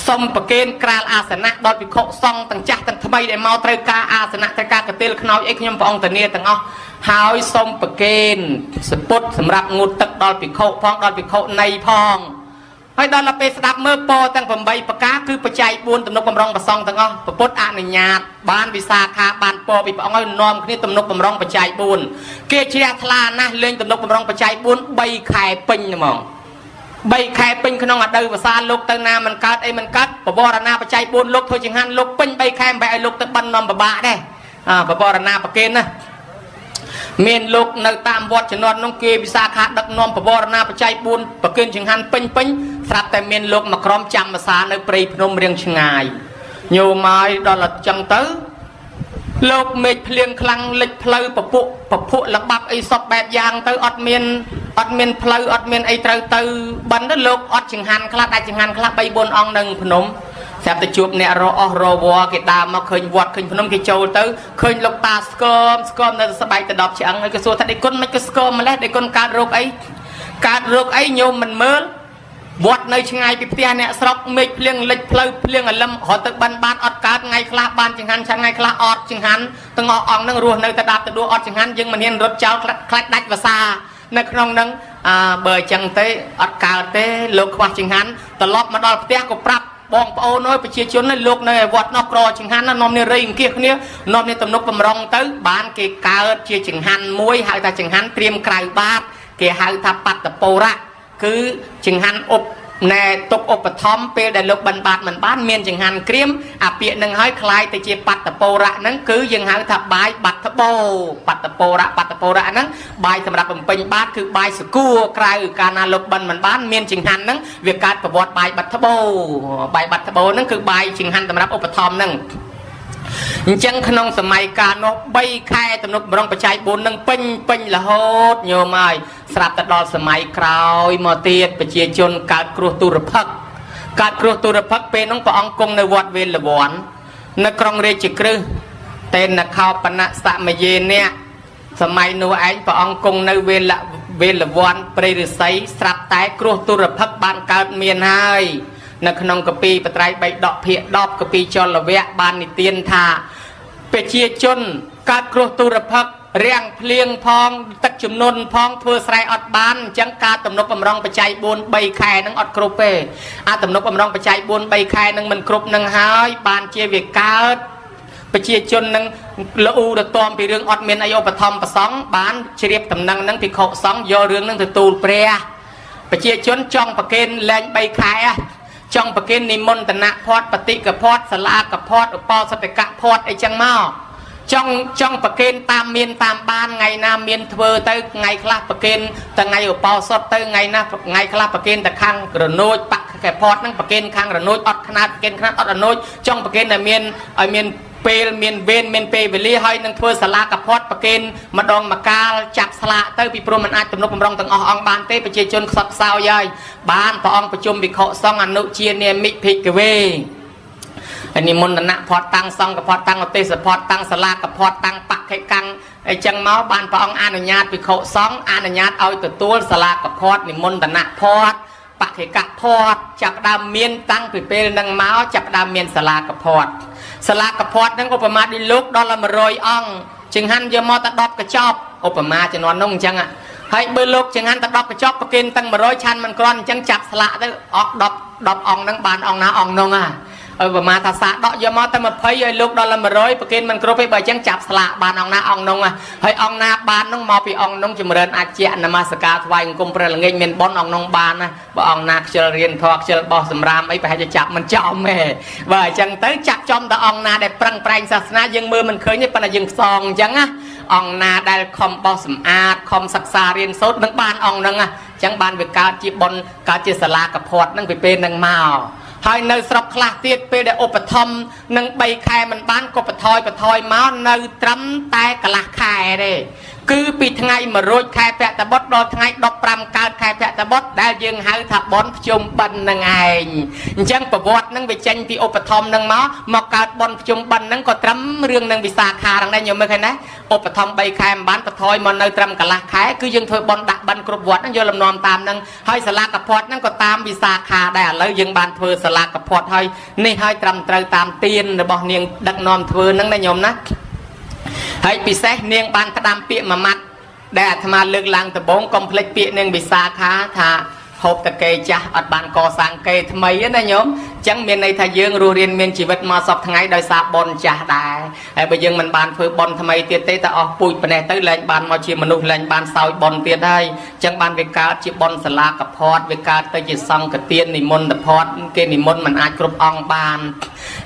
សុំប្រគេនក្រាលអាសនៈដល់ភិក្ខុសង្ឃទាំងចាស់ទាំងថ្មីដែលមកត្រូវការអាសនៈត្រូវការកន្ទេលខ្នើយអីខ្ញុំព្រះអង្គធានាទាំងអស់ហើយសុំប្រគេនសពុតសម្រាប់ងូតទឹកដល់ភិក្ខុផងដល់ភិក្ខុនៃផងហើយដល់ពេលស្ដាប់មើលពរទាំង8ប្រការគឺបច្ច័យ4ទំនុកបំរុងប្រសងទាំងអស់ពុទ្ធអនុញ្ញាតបានវិសាខាបានពរពីព្រះអង្គឲ្យនាំគ្នាទំនុកបំរុងបច្ច័យ4គេជ្រះថ្លាណាស់លេងទំនុកបំរុងបច្ច័យ4 3ខែពេញហ្មង3ខែពេញក្នុងអដូវវសាលោកទៅណាមិនកើតអីមិនកើតបវរណាបច្ច័យ4លោកធ្វើចង្ហាន់លោកពេញ3ខែមិនបែរឲ្យលោកទៅបិណ្ឌនាំពិបាកដែរបវរណាប្រគេនណាមានលោកនៅតាមវត្តជំនាន់នោះគេវិសាខាដឹកនាំបវរណាបច្ច័យ4ប្រគេនចង្ហាន់ពេញពេញស្រាប់តែមានលោកមកក្រុមចាំភាសានៅព្រៃភ្នំរៀងឆ្ងាយញោមហើយដល់តែចឹងទៅលោកមេឃភ្លៀងខ្លាំងលិចផ្លូវពពុពភក់លបាប់អីសពបែបយ៉ាងទៅអត់មានផ្លូវអត់មានអីត្រូវទៅបិណ្ឌទៅលោកអត់ចង្ហាន់ខ្លះដាច់ចង្ហាន់ខ្លះ3 4អង្គនឹងភ្នំស្រាប់តែជួបអ្នករអស់រវគេដើរមកឃើញវត្តឃើញភ្នំគេចូលទៅឃើញលោកតាស្គមស្គមនៅស្បែកទៅ10ឆ្អឹងហើយគេសួរថាដេគុណមិនក៏ស្គមម្លេះដេគុណកើតរោគអីកើតរោគអីញោមមិនមើលវត្តនៅឆ្ងាយពីផ្ទះអ្នកស្រុកមេឃភ្លៀងលិចផ្លូវភ្លៀងអលឹមរត់ទៅបិណ្ឌបានអត់កើតថ្ងៃខ្លះបានចង្ហាន់ឆាន់ថ្ងៃខ្លះអត់ចង្ហាន់ទាំងអស់អង្គនឹងរស់នៅតែដាប់ទៅដួអត់ចង្ហាន់យើងមិនហ៊ានរត់ចោលខ្លាចដាច់វសានៅក្នុងនឹងបើអញ្ចឹងទេអត់កើតទេលោកខ្វះចង្ហាន់ត្រឡប់មកដល់ផ្ទះក៏ប្រាប់បងប្អូនអើយប្រជាជនលោកនៅឯវត្តនោះក្រចង្ហាន់ណានាំនេះរៃអង្គាសគ្នានាំនេះទំនុកបំរុងទៅបានគេកើតជាចង្ហាន់មួយហៅថាចង្ហាន់ត្រៀមក្រៅបាតគេហៅថាបត្តពរៈគឺចង្ហាន់ឧបណែទុកឧបត្ថម្ភពេលដែលលោកបិណ្ឌបាតមិនបានមានចង្ហាន់ក្រៀមអាពាក្យនឹងហើយคล้ายទៅជាបត្តពរៈហ្នឹងគឺយើងហៅថាបាយបាត់ត្បោបត្តពរៈបត្តពរៈហ្នឹងបាយសម្រាប់បំពេញបាតគឺបាយសគួរក្រៅកាលណាលោកបិណ្ឌមិនបានមានចង្ហាន់ហ្នឹងវាកើតប្រវត្តិបាយបាត់ត្បោបាយបាត់ត្បោហ្នឹងគឺបាយចង្ហាន់សម្រាប់ឧបត្ថម្ភហ្នឹងអញ្ចឹងក្នុងសម័យកាលនោះ3ខែទំនុកបំរុងបច្ច័យ4នឹងពេញពេញរហូតញោមហើយស្រាប់តែដល់សម័យក្រោយមកទៀតប្រជាជនកើតគ្រោះទុរភិក្សកើតគ្រោះទុរភិក្សពេលនោះព្រះអង្គគង់នៅវត្តវេលវ័ននៅក្រុងរាជក្រឹសតេនខោបណៈសមយេនៈសម័យនោះឯងព្រះអង្គគង់នៅវេលវ័នព្រៃឫស្សីស្រាប់តែគ្រោះទុរភិក្សបានកើតមានហើយនៅក្នុងកពីបត្រៃបីដកភាគ10កពីចលវៈបាននិទានថាប្រជាជនកើតគ្រោះទុរភិក្សរាំងភ្លៀងផងទឹកជំនន់ផងធ្វើស្រែអត់បានអញ្ចឹងការទំនុកបំរុងបច្ច័យ4 3ខែហ្នឹងអត់គ្រប់ទេអាទំនុកបំរុងបច្ច័យ4 3ខែហ្នឹងមិនគ្រប់នឹងហើយបានជាវាកើតប្រជាជននឹងលូរតំពីរឿងអត់មានអីឧបត្ថម្ភប្រសង់បានជ្រាបតំណែងហ្នឹងភិក្ខុសង្ឃយករឿងហ្នឹងទៅទូលព្រះប្រជាជនចង់ប្រគេនលែង3ខែចង់ប្រគេននិមន្តនភ័ព្វបតិកភ័ព្វសាលាកភ័ព្វឧបោសថកភ័ព្វអីចឹងមកចង់ប្រគេនតាមមានតាមបានថ្ងៃណាមានធ្វើទៅថ្ងៃខ្លះប្រគេនតែថ្ងៃឧបោសថទៅថ្ងៃណាថ្ងៃខ្លះប្រគេនតែខាងរនោចបកភ័ព្វហ្នឹងប្រគេនខាងរនោចអត់ខ្នាតប្រគេនខ្នាតអត់រនោចចង់ប្រគេនតែមានឲ្យមានពេលមានវេនមានពេលវេលាហើយនឹងធ្វើសាលាកភ័ព្វប្រគេនម្ដងម្កាលចាប់ស្លាកទៅពីព្រោះមិនអាចទំនុកបំរុងទាំងអស់អង្គបានទេប្រជាជនខ្សត់ខ្សោយហើយបានព្រះអង្គប្រជុំភិក្ខុសង្ឃអនុជានាមិភិក្ខវេហើយនិមន្តនភ័ព្វតាំងសង្ឃភ័ព្វតាំងឧទេសភ័ព្វតាំងសាលាកភ័ព្វតាំងបក្ខិកាំងអីចឹងមកបានព្រះអង្គអនុញ្ញាតភិក្ខុសង្ឃអនុញ្ញាតឲ្យទទួលសាលាកភ័ព្វនិមន្តនភ័ព្វបក្ខិកភ័ព្វចាប់ដើមមានតាំងពីពេលនឹងមកចាប់ដើមមានសាលាកភ័ព្វសាលាកភ័ព្វនឹងឧបមាដូចលោកដល់100អង្គចង្ហាន់យកមកតែ10កញ្ចប់ឧបមាជំនាន់នោះអញ្ចឹងហើយបើលោកចង្ហាន់តែ10កញ្ចប់ប្រគេនទាំង100ឆាន់មិនគ្រាន់អញ្ចឹងចាប់ស្លាកទៅអស់10អង្គហ្នឹងបានអង្គណាអង្គនោះហ่าឧបមាថាសាដកយកមកតែ20ឲ្យលោកដល់100ប្រគេនមិនគ្រប់ទេបើអញ្ចឹងចាប់ស្លាកបានអង្គណាអង្គនោះហើយអង្គណាបាននោះមកពីអង្គនោះចម្រើនអាចៈនមស្ការថ្វាយអង្គមព្រះល្ងាចមានបុណ្យអង្គនោះបានណាបើអង្គណាខ្ជិលរៀនធម៌ខ្ជិលបោះសម្រាមអីប្រហែលជាចាប់មិនចំទេបើអញ្ចឹងទៅចាប់ចំតែអង្គណាដែលប្រឹងប្រែងសាសនាយើងមើលមិនឃើញទេប៉ុន្តែយើងផ្សងអញ្ចឹងណាអង្គណាដែលខំបោះសម្អាតខំសិក្សារៀនសូត្រនឹងបានអង្គហ្នឹងអញ្ចឹងបានវាកើតជាបុណ្យកើតជាសាលាកភ័តហ្នឹងពីពេលហ្នឹងមក ហើយនៅស្រុកខ្លះទៀតពេលដែលឧបត្ថម្ភនឹង3ខែមិនបានក៏បន្ថយបន្ថយមកនៅត្រឹមតែកន្លះខែទេគឺពីថ្ងៃ1រោចខែភទ្របទដល់ថ្ងៃ15កើតខែភទ្របទដែលយើងហៅថាបុណ្យភ្ជុំបិណ្ឌនឹងឯងអញ្ចឹងប្រវត្តិនឹងវាចេញពីឧបត្ថម្ភនឹងមកកើតបុណ្យភ្ជុំបិណ្ឌនឹងក៏ត្រឹមរឿងនឹងវិសាខាហ្នឹងដែរញោមមើលឃើញណាឧបត្ថម្ភ3ខែមិនបានបន្ថយមកនៅត្រឹមកន្លះខែគឺយើងធ្វើបុណ្យដាក់បិណ្ឌគ្រប់វត្តហ្នឹងយកលំនាំតាមហ្នឹងហើយសាលាកផាត់ហ្នឹងក៏តាមវិសាខាដែរឥឡូវយើងបានធ្វើសាលាកផាត់ហើយនេះហើយត្រឹមត្រូវតាមទានរបស់នាងដឹកនាំធ្វើហ្នឹងណាញោមណាហើយពិសេសនាងបានផ្ដាំពាក្យមួយម៉ាត់ដែលអាត្មាលើកឡើងដំបូងកុំភ្លេចពាក្យនាងវិសាខាថាហូបតកេចាស់អត់បានកសាងកេថ្មីណាញោមអញ្ចឹងមានន័យថាយើងរស់រៀនមានជីវិតមកសពថ្ងៃដោយសារបុណ្យចាស់ដែរហើយបើយើងមិនបានធ្វើបុណ្យថ្មីទៀតទេតើអស់ពូជប៉ុណ្ណេះទៅលែងបានមកជាមនុស្សលែងបានសោយបុណ្យទៀតហើយអញ្ចឹងបានវាកើតជាបុណ្យសាលាកផតវាកើតទៅជាសង្ឃទាននិមន្តផតគេនិមន្តមិនអាចគ្រប់អង្គបាន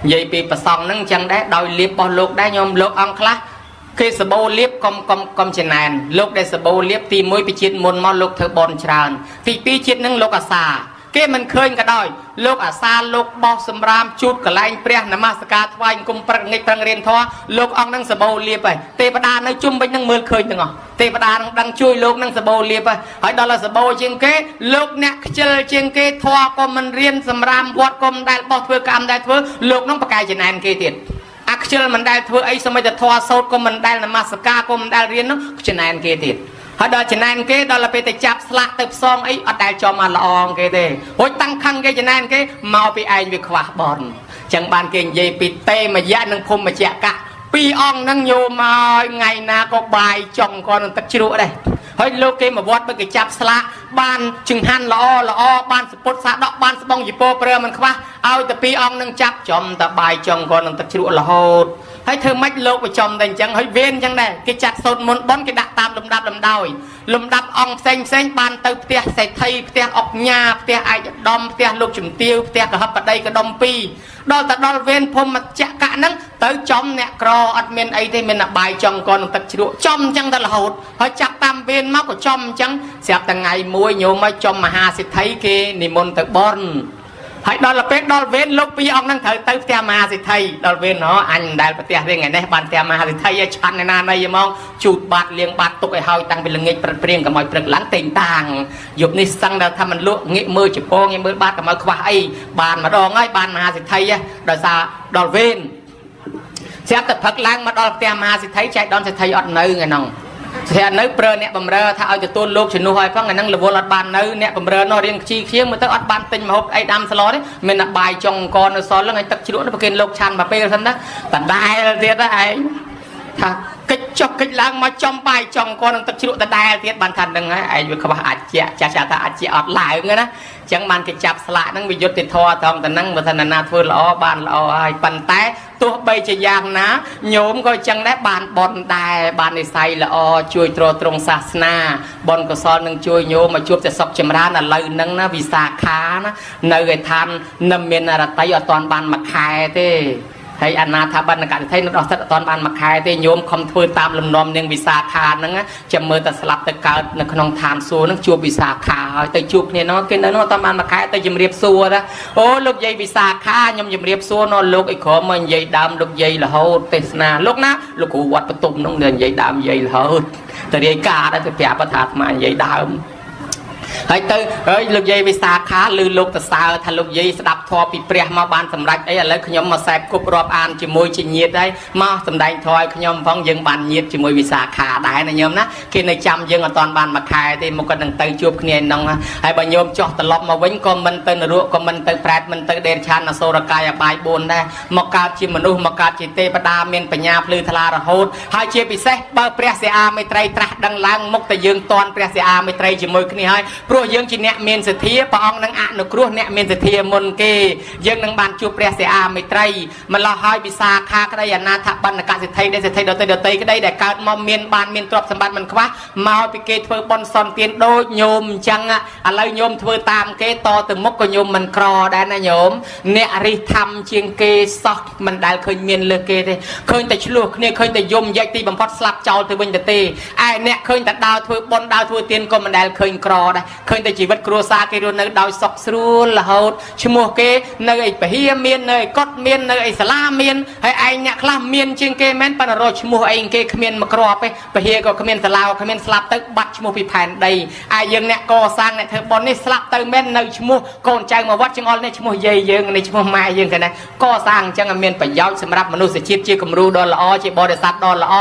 និយាយពីប្រសងហ្នឹងអញ្ចឹងដែរដោយលៀបរបស់លោកដែរញោមលោកអង្គខ្លះគេសបោលៀបកុំចំណែនលោកដែលសបោលៀបទី1ពីជាតិមុនមកលោកធ្វើបន់ច្រើនទី2ជាតិនឹងលោកអាសាគេមិនឃើញក៏ដោយលោកអាសាលោកបោះសម្រាមជូតកលែងព្រះនមស្ការថ្វាយអង្គមព្រឹកងាយប្រឹងរៀនធម៌លោកអង្គនឹងសបោលៀបហើយទេវតានៅជុំវិញនឹងមើលឃើញទាំងអស់ទេវតានឹងដឹងជួយលោកនឹងសបោលៀបហើយដល់សបោជាងគេលោកអ្នកខ្ជិលជាងគេធម៌ក៏មិនរៀនសម្រាមវត្តក៏មិនដែលបោះធ្វើកម្មដែលធ្វើលោកនឹងប្រកែកចំណែនគេទៀតអាខ្ជិលមិនដែលធ្វើអីសម្បីតែធម៌សោតក៏មិនដែលនមស្ការក៏មិនដែលរៀននោះចំណែនគេទៀតហើយដល់ចំណែនគេដល់ពេលទៅចាប់ស្លាកទៅផ្សងអីអត់ដែលចំអាល្អងគេទេរួចតាំងខឹងគេចំណែនគេមកពីឯងវាខ្វះបនចឹងបានគេនិយាយពីតេមយៈនិងភូមិចកៈពីរអង្គហ្នឹងញោមឲ្យថ្ងៃណាក៏បាយចុងក៏នឹងទឹកជ្រក់ដែរហើយលោកគេមកវត្តបើគេចាប់ស្លាកបានចង្ហាន់ល្អល្អបានសពុតសាដកបានស្បង់ជីពប្រើមិនខ្វះឲ្យតែពីរអង្គនឹងចាប់ចំតែបាយចុងក៏នឹងទឹកជ្រក់រហូតហើយធ្វើម៉េចលោកប្រចំតែអញ្ចឹងហើយវេនអញ្ចឹងដែរគេចាត់សូត្រមន្តបន់គេដាក់តាមលំដាប់លំដោយលំដាប់អង្គផ្សេងផ្សេងបានទៅផ្ទះសេដ្ឋីផ្ទះអុកញ៉ាផ្ទះឯកឧត្តមផ្ទះលោកជំទាវផ្ទះកហបតីកដុំពីរដល់តែដល់វេនភូមិចកៈហ្នឹងទៅចំអ្នកក្រអត់មានអីទេមានតែបាយចង់ក៏នឹងទឹកជ្រក់ចំអញ្ចឹងតែរហូតហើយចាប់តាមវេនមកក៏ចំអញ្ចឹងស្រាប់តែថ្ងៃមួយញោមមកចំមហាសេដ្ឋីគេនិមន្តទៅបន់ហើយដល់ពេលដល់វេនលោកពីរអង្គហ្នឹងត្រូវទៅផ្ទះមហាសេដ្ឋីដល់វេនហ៎អញមិនដែលប្រទះទេថ្ងៃនេះបានផ្ទះមហាសេដ្ឋីឲ្យឆាន់ឯណាណីហ្មងជូតបាតលាងបាតទុកឲ្យហើយតាំងពីល្ងាចព្រឹកព្រៀងកុំឲ្យព្រឹកឡើងតេងតាងយប់នេះសឹងដល់ថាមិនលក់ងាកមើលជពងងាកមើលបាតកុំឲ្យខ្វះអីបានម្ដងហើយបានមហាសេដ្ឋីដោយសារដល់វេនស្រាប់តែព្រឹកឡើងមកដល់ផ្ទះមហាសេដ្ឋីចែកដល់សេដ្ឋីអត់នៅថ្ងៃហ្នឹងស្រាប់នៅប្រើអ្នកបំរើថាឲ្យទទួលលោកជំនួសឲ្យផងអាហ្នឹងរវល់អត់បាននៅអ្នកបំរើនោះរៀងខ្ជីខ្ជាងមើលទៅអត់បានទិញម្ហូបអីដាំស្លទេមានតែបាយចុងកនៅសល់ហ្នឹងឲ្យទឹកជ្រក់នោះប្រគេនលោកឆាន់មកពេលសិនណាដដែលទៀតណាឯងថាកិច្ចចុះកិច្ចឡើងមកចំបាយចុងកនឹងទឹកជ្រក់ដដែលទៀតបានថាហ្នឹងហើយឯងវាខ្វះអាចជាចាស់ចាស់ថាអាចជាអត់ឡើងណាចឹងបានគេចាប់ស្លាកហ្នឹងវាយុត្តិធម៌ត្រង់តែហ្នឹងបើថាណាធ្វើល្អបានល្អហើយប៉ុន្តែទោះបីជាយ៉ាងណាញោមក៏ចឹងដែរបានបុណ្យដែរបាននិស័យល្អជួយទ្រទ្រង់សាសនាបុណ្យកុសលនឹងជួយញោមមកជួបតែសុខចម្រើនឥឡូវហ្នឹងណាវិសាខាណានៅឯឋាននឹមមានរតីអត់ទាន់បានមួយខែទេហើយអនាថាបណ្ឌកសិទ្ធិនៅដល់សិទ្ធអត់ទាន់បានមួយខែទេញោមខំធ្វើតាមលំនាំនាងវិសាខាហ្នឹងចាំមើលតែស្លាប់ទៅកើតនៅក្នុងឋានសួគ៌ហ្នឹងជួបវិសាខាហើយទៅជួបគ្នានោះគេនៅនោះអត់ទាន់បានមួយខែទៅជំរាបសួរណាអូលោកយាយវិសាខាខ្ញុំជំរាបសួរនោះលោកអីក្រមមកនិយាយដើមលោកយាយរហូតទេសនាលោកណាលោកគ្រូវត្តបន្ទុំនោះនិយាយដើមនិយាយរហូតតែរាយការណ៍ដែរទៅប្រាប់ថាអាត្មានិយាយដើមហើយទៅហើយលោកយាយវិសាខាឬលោកតសើថាលោកយាយស្ដាប់ធម៌ពីព្រះមកបានសម្រេចអីឥឡូវខ្ញុំមកសែបគប់រាប់អានជាមួយជាញាតិហើយមកសម្ដែងធម៌ឲ្យខ្ញុំផងយើងបានញាតិជាមួយវិសាខាដែរណាញោមណាគេនៅចាំយើងអត់ទាន់បានមួយខែទេមកក៏នឹងទៅជួបគ្នាក្នុងហើយបើញោមចោះត្រឡប់មកវិញក៏មិនទៅនរកក៏មិនទៅប្រែតមិនទៅដេរឆានអសូរកាយអបាយ4ដែរមកកើតជាមនុស្សមកកើតជាទេវតាមានបញ្ញាភ្លឺថ្លារហូតហើយជាពិសេសបើព្រះសិអាមេត្រីត្រាស់ដឹងឡើងមុខតែយើងតន់ព្រះសិអាមេត្រីជាមួយគ្នាហើយព្រោះយើងជាអ្នកមានសទ្ធាព្រះអង្គនឹងអនុគ្រោះអ្នកមានសទ្ធាមុនគេយើងនឹងបានជួបព្រះសិអាមេត្រីម្លោះហើយវិសាខាក្តីអនាថបណ្ឌកសិទ្ធិដែលសិទ្ធិដតីដតីក្តីដែលកើតមកមានបានមានទ្រព្យសម្បត្តិមិនខ្វះមកពីគេធ្វើបុណ្យសន្តានដូចញោមអញ្ចឹងឥឡូវញោមធ្វើតាមគេតទៅមុខក៏ញោមមិនក្រដែរណាញោមអ្នករិះធម្មជាងគេសោះមិនដែលឃើញមានលើសគេទេឃើញតែឆ្លោះគ្នាឃើញតែយំយែកទីបំផុតស្លាប់ចោលទៅវិញទៅទេឯអ្នកឃើញតែដើរធ្វើបុណ្យដើរធ្វើទានក៏មិនដែលឃើញក្រដែរ ឃើញតែជីវិតគ្រួសារគេរស់នៅដោយសុខស្រួលរហូតឈ្មោះគេនៅឯពហិមាននៅឯកុដមាននៅឯសាលាមានហើយឯងអ្នកខ្លះមានជាងគេមែនប៉ុន្តែរកឈ្មោះអីគេគ្មានមកគ្រាប់ទេពហិក៏គ្មានសាលាក៏គ្មានស្លាប់ទៅបាត់ឈ្មោះពីផែនដីឯយើងអ្នកកសាងអ្នកធ្វើបុណ្យនេះស្លាប់ទៅមែននៅឈ្មោះកូនចៅមកវត្តចង្អុលនេះឈ្មោះយាយយើងនេះឈ្មោះម៉ែយើងគេណាកសាងអញ្ចឹងឲ្យមានប្រយោជន៍សម្រាប់មនុស្សជាតិជាគំរូដ៏ល្អជាបរិស័ទដ៏ល្អ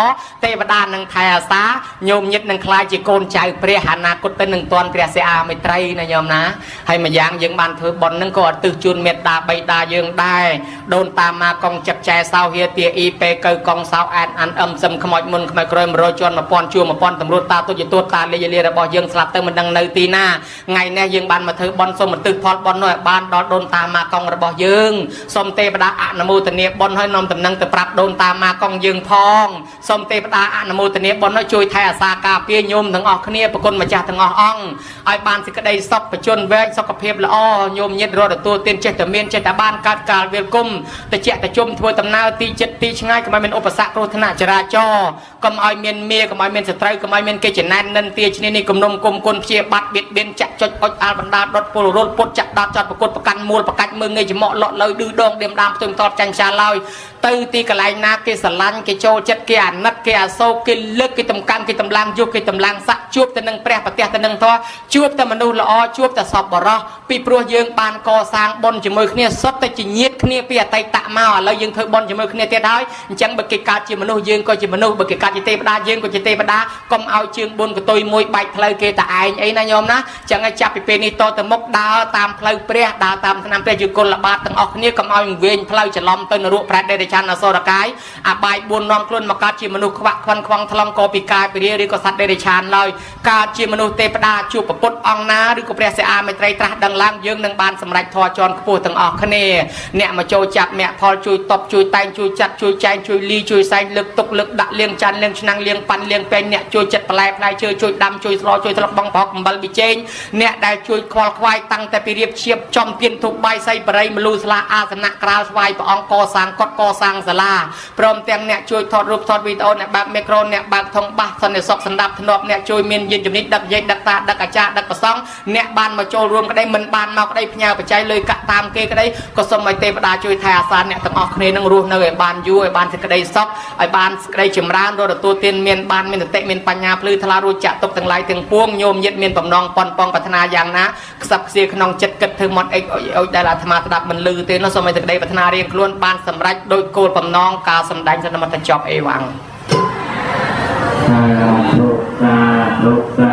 ទេវតានឹងថែអាសាញោមញាតនឹងខ្លាយជាកូនចៅព្រះអនាគតទៅនឹងតនព្រះសិអាមេត្រីណាញោមណាហើយម្យ៉ាងយើងបានធ្វើបុណ្យនឹងក៏ឧទ្ទិសជូនមេត្តាបិតាយើងដែរដូនតាមកកងចិត្តចែសោហៀទាអ៊ីពេកៅកងសោអែនអានអឹមសឹមខ្មោចមុនខ្មោចក្រោយ100ជាន់1000ជួ1000តម្រួតតាទុច្ចទួតតាលាយលារបស់យើងស្លាប់ទៅមិនដឹងនៅទីណាថ្ងៃនេះយើងបានមកធ្វើបុណ្យសូមឧទ្ទិសផលបុណ្យនោះឲ្យបានដល់ដូនតាមកកងរបស់យើងសូមទេវតាអនុមោទនាបុណ្យឲ្យនាំតំណែងទៅប្រាប់ដូនតាមកងយើងផងសូមទេវតាអនុមោទនាបុណ្យឲ្យជួយថែអាសាការពារញោមទាំងអស់គ្នាប្រគុណម្ចាស់ទាំងអស់អង្គឲ្យបានសេចក្តីសុខបជនវែងសុខភាពល្អញោមញាតរត់ទទួលទានចេះតែមានចេះតែបានកើតកាលវេលគុំតិចតិជុំធ្វើដំណើរទីចិត្តទីឆ្ងាយកុំឲ្យមានឧបសគ្គគ្រោះថ្នាក់ចរាចរណ៍កុំឲ្យមានមាកុំឲ្យមានសត្រូវកុំឲ្យមានគេចំណែននិនទាឈ្នេះនេះគំនុំគុំគុណព្យាបាត់បៀតបៀនចាក់ចុចអុចអាលបណ្ដាដុតពលរលពុតចាក់ដាតចត់ប្រកួតប្រកាន់មូលប្រកាច់មើងងាយច្មក់លក់លើឌឺដងឌៀមដាមផ្ទុយតបចាញ់ចាឡើយទៅទីកន្លែងណាគេស្រឡាញ់គេចូលចិត្តគេអាណិតគេអាសូរគេលើកគេតម្កើងគេតម្លើងយុគគេតម្លើងស័កជួបទៅនឹងព្រះប្រទះទៅនឹងធម៌ជួបតែមនុស្សល្អជួបតែសពបរោះពីព្រោះយើងបានកសាងបុណ្យជាមួយគ្នាសុទ្ធតែជាញាតិគ្នាពីអតីតមកឥឡូវយើងធ្វើបុណ្យជាមួយគ្នាទៀតហើយអញ្ចឹងបើគេកើតជាមនុស្សយើងក៏ជាមនុស្សបើគេកើតជាទេវតាយើងក៏ជាទេវតាកុំឲ្យជើងបុណ្យកតុយមួយបែកផ្លូវគេតែឯងអីណាញោមណាអញ្ចឹងឲ្យចាប់ពីពេលនេះតទៅមុខដើរតាមផ្លូវព្រះដើរតាមឆ្នាំព្រះជាគុលបាតទាំងអស់គ្នាកុំឲ្យវែងផ្លូវច្រឡំទៅនរកប្រែតដេរឆានអសុរកាយអបាយ4នាំខ្លួនមកកើតជាមនុស្សខ្វាក់ខ្វាន់ខ្វងថ្លង់កពីកាយពីរាឬក៏សត្វដេរឆានឡើយកើតជាមនុស្សទេវតាជួបពុទ្ធអង្គណាឬក៏ព្រះសិអាមេត្រីត្រាស់ដឹងឡើងយើងនឹងបានសម្រេចធម៌ជាន់ខ្ពស់ទាំងអស់គ្នាអ្នកមកចូលចាប់មគ្គផលជួយតបជួយតែងជួយចាត់ជួយចែងជួយលីជួយសែងលើកទុកលើកដាក់លៀងច័ន្ទលៀងឆ្នាំងលៀងប៉ាន់លៀងពេញអ្នកជួយចិត្តបន្លែផ្លែឈើជួយដាំជួយស្លជួយស្លឹកបងប្រហុកអំបិលប៊ីចេងអ្នកដែលជួយខ្វល់ខ្វាយតាំងតែពីរៀបឈៀបចំទៀនធូបបាយសីបរិយមលូស្លាអាសនៈក្រាលស្វាយព្រះអង្គកសាងកត់កសាងសាលាព្រមទាំងអ្នកជួយថតរូបថតវីដេអូអ្នកបើកមីក្រូអ្នកបើកធុងបាសសន្តិសុខសន្តាប់ធ្នាប់អ្នកជួយមានយានជំនិះដឹកយាយដឹកតាដឹកអាចារ្យដឹកប្រសង់អ្នកបានមកចូលរួមក្តីមិនបានមកក្តីផ្ញើបច្ច័យលុយកាក់តាមគេក្តីក៏សូមឲ្យទេវតាជួយថែអាសាអ្នកទាំងអស់គ្នានឹងរស់នៅឲ្យបានយូរឲ្យបានសេចក្តីសុខឲ្យបានសេចក្តីចម្រើនរត់ទទួលទានមានបានមានសតិមានបញ្ញាភ្លឺថ្លារួចចាក់ទុកទាំងឡាយទាំងពួងញោមញាតមានបំណងប៉ុនប៉ងប្រាថ្នាយ៉ាងណាខ្សឹបខ្សៀក្នុងចិត្តគិតធ្វើមាត់អិចអុចដែលអាត្មាស្ដាប់មិនឮទេនោះសូមឲ្យសេចក្តីប្រាថ្នារៀងខ្លួនបានសម្រេចដោយគោលបំណងការសម្ដែងសន្មតចប់អេវ៉ាំង សាធុសាធុសា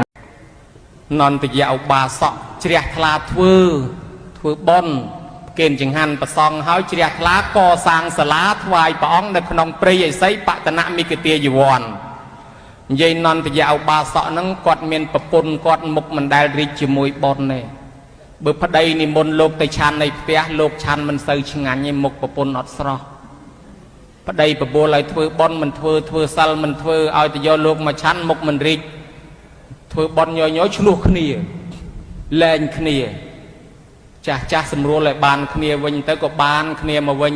នន្តយៈឧបាសកជ្រះថ្លាធ្វើធ្វើបុណ្យគេនចង្ហាន់ប្រសង់ហើយជ្រះថ្លាកសាងសាលាថ្វាយព្រះអង្គនៅក្នុងព្រៃឥសីបតនមិគទាយវ័ននិយាយនន្តយៈឧបាសកហ្នឹងគាត់មានប្រពន្ធគាត់មុខមិនដែលរីកជាមួយបុណ្យទេបើប្តីនិមន្តលោកទៅឆាន់នៃផ្ទះលោកឆាន់មិនសូវឆ្ងាញ់ទេមុខប្រពន្ធអត់ស្រស់ប្តីបបួលឲ្យធ្វើបុណ្យមិនធ្វើធ្វើសិលមិនធ្វើឲ្យទៅយកលោកមកឆាន់មុខមិនរីកធ្វើបុណ្យញយញយឆ្លោះគ្នាលែងគ្នាចាស់ចាស់សម្រួលឲ្យបានគ្នាវិញទៅក៏បានគ្នាមកវិញ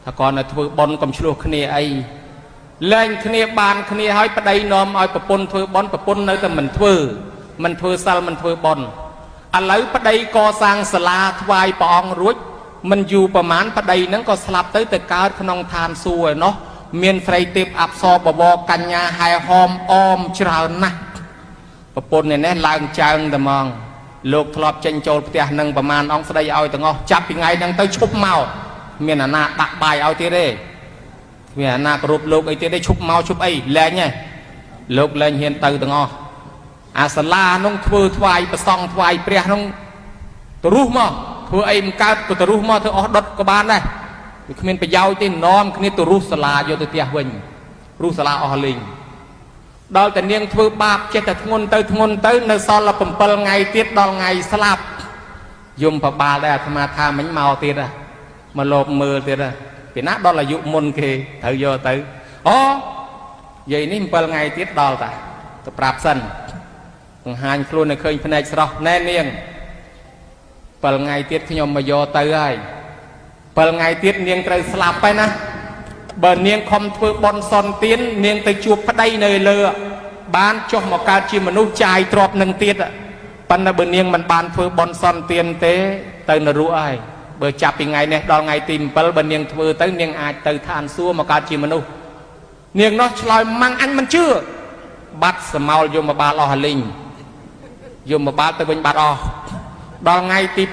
ថាគាត់នៅធ្វើបុណ្យកុំឆ្លោះគ្នាអីលែងគ្នាបានគ្នាហើយប្តីនាំឲ្យប្រពន្ធធ្វើបុណ្យប្រពន្ធនៅតែមិនធ្វើមិនធ្វើសិលមិនធ្វើបុណ្យឥឡូវប្តីកសាងសាលាថ្វាយព្រះអង្គរួចមិនយូរប្រមាណប្តីហ្នឹងក៏ស្លាប់ទៅទៅកើតក្នុងឋានសួគ៌ឯណោះមានស្រីទេពអប្សរបវរកញ្ញាហែហោមអមច្រើនណាស់ប្រពន្ធនេះឡើងចើងតែហ្មងលោកធ្លាប់ចេញចូលផ្ទះនឹងប្រមាណអង្គស្ដីឲ្យទាំងអស់ចាប់ពីថ្ងៃហ្នឹងទៅឈប់មកមានអាណាដាក់បាយឲ្យទៀតទេមានអាណាគោរពលោកអីទៀតទេឈប់មកឈប់អីលែងហ៎លោកលែងហ៊ានទៅទាំងអស់អាសាលានោះធ្វើថ្វាយប្រសង់ថ្វាយព្រះនោះទៅរុះមកធ្វើអីមិនកើតក៏ទៅរុះមកធ្វើអស់ដុតក៏បានដែរវាគ្មានប្រយោជន៍ទេនាំគ្នាទៅរុះសាលាយកទៅផ្ទះវិញរុះសាលាអស់លេងដល់តែនាងធ្វើបាបចេះតែធ្ងន់ទៅធ្ងន់ទៅនៅសល់តែ7ថ្ងៃទៀតដល់ថ្ងៃស្លាប់យំប្របាលដែរអាត្មាថាមិញមកទៀតហ៎មកលោបមើលទៀតហ៎ពីណាដល់អាយុមុនគេត្រូវយកទៅអូយាយនេះ7ថ្ងៃទៀតដល់តាទៅប្រាប់សិនបង្ហាញខ្លួនឲ្យឃើញភ្នែកស្រស់ណែនាង7ថ្ងៃទៀតខ្ញុំមកយកទៅហើយ7ថ្ងៃទៀតនាងត្រូវស្លាប់ហើយណាបើនាងខំធ្វើបុណ្យសន្ទាននាងទៅជួបប្តីនៅលើបានចុះមកកើតជាមនុស្សចាយទ្រពនឹងទៀត ប៉ុន្តែបើនាងមិនបានធ្វើបុណ្យសន្ទានទេទៅនរកហើយបើចាប់ពីថ្ងៃនេះដល់ថ្ងៃទី7បើនាងធ្វើទៅនាងអាចទៅឋានសួគ៌មកកើតជាមនុស្សនាងនោះឆ្លើយម៉ាំងអញមិនជឿបាត់សមោលយមបាលអស់លីងយមបាលទៅវិញបាត់អស់ដល់ថ្ងៃទី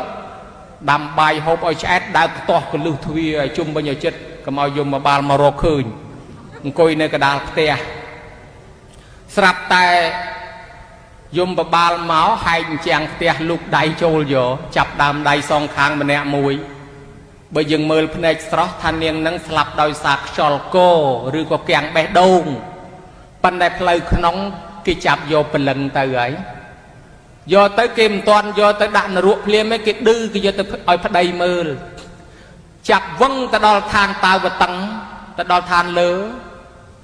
7ដាំបាយហូបឲ្យឆ្អែតដើរខ្ទាស់កលឹះទ្វារឲ្យជុំវិញឲ្យចិត្តកុំឲ្យយមបាលមករកឃើញអង្គុយនៅកដាលផ្ទះស្រាប់តែយមបាលមកហែកជាងផ្ទះលូកដៃចូលយកចាប់ដើមដៃសងខាងម្នាក់មួយបើយើងមើលភ្នែកស្រស់ថានាងនឹងស្លាប់ដោយសារខ្យល់កឬក៏គាំងបេះដូងប៉ុន្តែផ្លូវក្នុងគេចាប់យកព្រលឹងទៅហើយយកទៅគេមិនទាន់យកទៅដាក់នរកភ្លាមទេគេឌឺគេយកទៅឲ្យប្តីមើលចាប់វឹងទៅដល់ឋានតាវតឹងទៅដល់ឋានលើ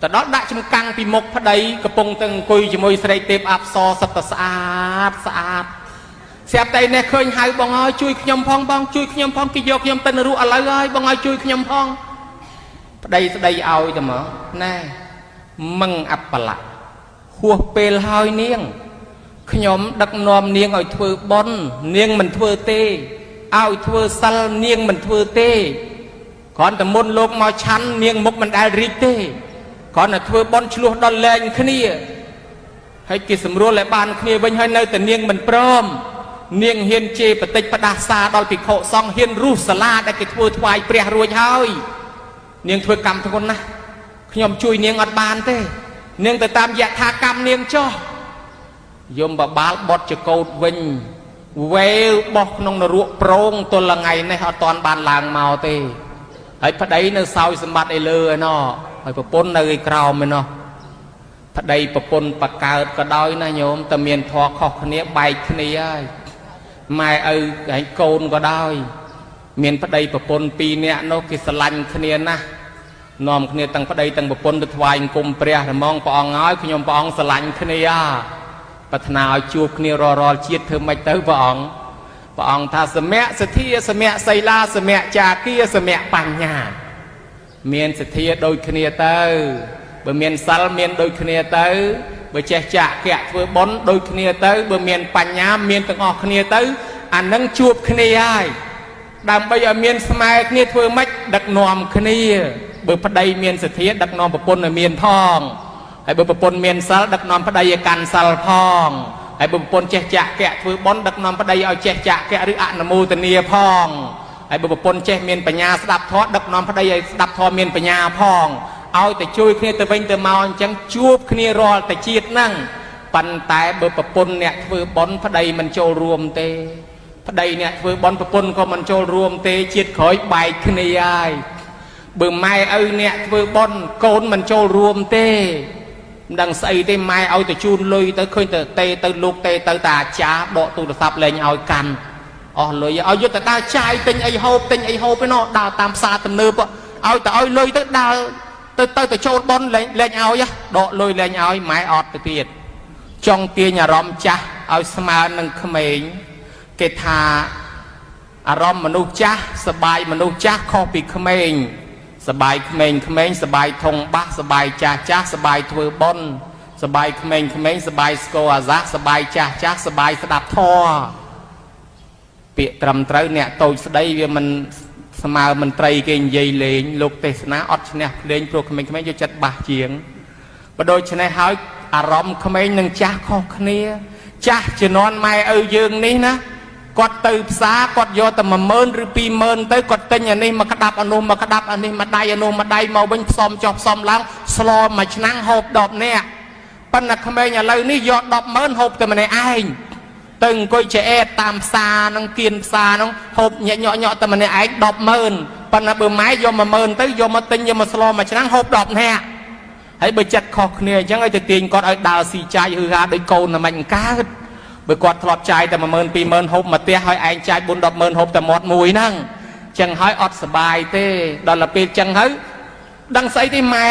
ទៅដល់ដាក់ចំកាំងពីមុខប្តីកំពុងតែអង្គុយជាមួយស្រីទេពអប្សរសិតតែស្អាតស្អាតស្រាប់តែនេះឃើញហៅបងអើយជួយខ្ញុំផងបងជួយខ្ញុំផងគេយកខ្ញុំទៅនរកឥឡូវហើយបងអើយជួយខ្ញុំផងប្តីស្ដីឲ្យទៅមកណែមឹងអបលៈហួសពេលហើយនាងខ្ញុំដឹកនាំនាងឲ្យធ្វើបុណ្យនាងមិនធ្វើទេឲ្យធ្វើសិលនាងមិនធ្វើទេគ្រាន់តែមុនលោកមកឆាន់នាងមុខមិនដែលរីកទេគ្រាន់តែធ្វើបុណ្យឆ្លោះដល់លែងគ្នាហើយគេសម្រួលឲ្យបានគ្នាវិញហើយនៅតែនាងមិនព្រមនាងហ៊ានជេរបតិចផ្ដាសាដល់ភិក្ខុសង្ឃហ៊ានរុះសាលាដែលគេធ្វើថ្វាយព្រះរួចហើយនាងធ្វើកម្មធ្ងន់ណាស់ខ្ញុំជួយនាងអត់បានទេនាងទៅតាមយថាកម្មនាងចោះយមបបាលបត់ចកោតវិញវេវបោះក្នុងនរកប្រងទល់ថ្ងៃនេះអត់តាន់បានឡើងមកទេហើយប្តីនៅសោយសម្បត្តិឯលើឯណោះហើយប្រពន្ធនៅឯក្រោមឯណោះប្តីប្រពន្ធបកើតក៏ដោយណាញោមតែមានធေါ်ខុសគ្នាបែកគ្នាហើយម៉ែឪឯងកូនក៏ដោយមានប្តីប្រពន្ធពីរនាក់នោះគេស្រឡាញ់គ្នាណាស់នាំគ្នាទាំងប្តីទាំងប្រពន្ធទៅថ្វាយអង្គមព្រះរមងព្រះអង្គហើយខ្ញុំព្រះអង្គស្រឡាញ់គ្នាប្រាថ្នាឲ្យជួបគ្នារាល់រាល់ជាតិធ្វើម៉េចទៅព្រះអង្គព្រះអង្គថាសមៈសទ្ធាសមៈសីលាសមៈចាគាសមៈបញ្ញាមានសទ្ធាដូចគ្នាទៅបើមានសិលមានដូចគ្នាទៅបើចេះចាកៈធ្វើបុណ្យដូចគ្នាទៅបើមានបញ្ញាមានទាំងអស់គ្នាទៅអានឹងជួបគ្នាហើយដើម្បីឲ្យមានស្មើគ្នាធ្វើម៉េចដឹកនាំគ្នាបើប្តីមានសទ្ធាដឹកនាំប្រពន្ធឲ្យមានផងហើយបើប្រពន្ធមានសិលដឹកនាំប្តីឲ្យកាន់សិលផងហើយបើប្រពន្ធចេះចាកៈធ្វើបុណ្យដឹកនាំប្តីឲ្យចេះចាកៈឬអនុមោទនាផងហើយបើប្រពន្ធចេះមានបញ្ញាស្ដាប់ធម៌ដឹកនាំប្តីឲ្យស្ដាប់ធម៌មានបញ្ញាផងឲ្យតែជួយគ្នាទៅវិញទៅមកអញ្ចឹងជួបគ្នារាល់តែជាតិហ្នឹងប៉ុន្តែបើប្រពន្ធអ្នកធ្វើបុណ្យប្តីមិនចូលរួមទេប្តីអ្នកធ្វើបុណ្យប្រពន្ធក៏មិនចូលរួមទេជាតិក្រោយបែកគ្នាហើយបើម៉ែឪអ្នកធ្វើបុណ្យកូនមិនចូលរួមទេមិនដឹងស្អីទេម៉ែឲ្យទៅជូនលុយទៅឃើញទៅទេទៅលោកទេទៅតាអាចារ្យដកទូរស័ព្ទលែងឲ្យកាន់អស់លុយឲ្យយកទៅដើរចាយទិញអីហូបទិញអីហូបឯណោះដើរតាមផ្សារទំនើបឲ្យទៅឲ្យលុយទៅដើរទៅទៅទៅចូលបុណ្យលែងលែងឲ្យដកលុយលែងឲ្យម៉ែអត់ទៅទៀតចង់ទាញអារម្មណ៍ចាស់ឲ្យស្មើនឹងក្មេងគេថាអារម្មណ៍មនុស្សចាស់សបាយមនុស្សចាស់ខុសពីក្មេងសបាយក្មេងក្មេងសបាយធុងបាសសបាយចាស់ចាស់សបាយធ្វើបុណ្យសបាយក្មេងក្មេងសបាយស្គរអាសាសបាយចាស់ចាស់សបាយស្ដាប់ធម៌ពាក្យត្រឹមត្រូវអ្នកតូចស្ដីវាមិនស្មើមន្ត្រីគេនិយាយលេងលោកទេសនាអត់ឈ្នះភ្លេងព្រោះក្មេងៗយកចិត្តបាសជាងបើដូច្នេះហើយអារម្មណ៍ក្មេងនិងចាស់ខុសគ្នាចាស់ជំនាន់ម៉ែឪយើងនេះណាគាត់ទៅផ្សារគាត់យកតែ10000ឬ20000ទៅគាត់ទិញអានេះមកក្តាប់អានោះមកក្តាប់អានេះមកដៃអានោះមកដៃមកវិញផ្សំចុះផ្សំឡើងស្លមួយឆ្នាំងហូប10នាក់ប៉ុន្តែក្មេងឥឡូវនេះយក100000ហូបតែម្នាក់ឯងទៅអង្គុយចែអែតតាមផ្សារនឹងគៀនផ្សារនឹងហូបញាក់ញក់ញក់តែម្នាក់ឯង100000ប៉ុន្តែបើម៉ែយក10000ទៅយកមកទិញយកមកស្លមួយឆ្នាំងហូប10នាក់ហើយបើចិត្តខុសគ្នាអញ្ចឹងឲ្យទៅទាញគាត់ឲ្យដើរស៊ីចាយហឺហាដូចកូនតែមិនកើតបើគាត់ធ្លាប់ចាយតែ10000 20000ហូបមួយផ្ទះហើយឯងចាយ4 100000ហូបតែមាត់មួយហ្នឹងចឹងហើយអត់សបាយទេដល់ទៅពេលចឹងហើយដឹងស្អីទេម៉ែ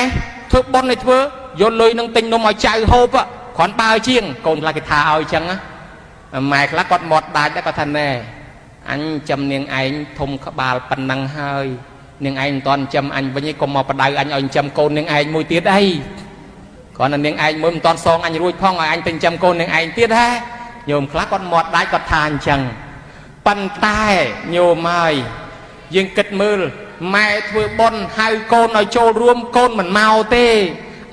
ធ្វើប៉ុនឲ្យធ្វើយកលុយនឹងទិញនំឲ្យចៅហូបគ្រាន់បើជាងកូនខ្លះគេថាឲ្យចឹងណាម៉ែខ្លះគាត់មាត់ដាច់ដែរគាត់ថាណែអញចាំនាងឯងធំក្បាលប៉ុណ្ណឹងហើយនាងឯងមិនតាន់ចាំអញវិញឯងកុំមកបដៅអញឲ្យចាំកូននាងឯងមួយទៀតអីគ្រាន់តែនាងឯងមួយមិនតាន់សងអញរួចផងឲ្យអញទៅចាំកូននាងឯងទៀតហ៎ ញោមខ្លះគាត់មាត់ដាច់គាត់ថាអញ្ចឹងប៉ុន្តែញោមហើយយើងគិតមើលម៉ែធ្វើបុណ្យហៅកូនឲ្យចូលរួមកូនមិនមកទេ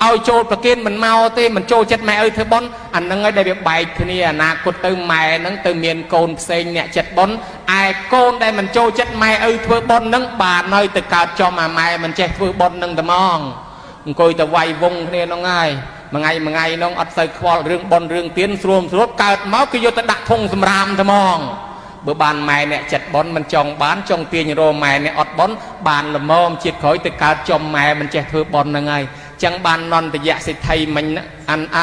ឲ្យចូលប្រគេនមិនមកទេមិនចូលចិត្តម៉ែឲ្យធ្វើបុណ្យអាហ្នឹងហើយដែលវាបែកគ្នាអនាគតទៅម៉ែហ្នឹងទៅមានកូនផ្សេងអ្នកចិត្តបុណ្យឯកូនដែលមិនចូលចិត្តម៉ែឲ្យធ្វើបុណ្យហ្នឹងបានហើយទៅកើតចំអាម៉ែមិនចេះធ្វើបុណ្យហ្នឹងតែហ្មងអង្គុយទៅវាយវងគ្នាហ្នឹងហើយមួយថ្ងៃមួយថ្ងៃហ្នឹងអត់សូវខ្វល់រឿងបុណ្យរឿងទានស្រួលស្រួលកើតមកគេយកទៅដាក់ធុងសម្រាមតែហ្មងបើបានម៉ែអ្នកចិត្តបុណ្យមិនចង់បានចង់ទាញរម៉ែអ្នកអត់បុណ្យបានល្មមជាតិក្រោយទៅកើតចំម៉ែមិនចេះធ្វើបុណ្យហ្នឹងហើយចឹងបាននន្តយៈសិទ្ធិមិញអានអ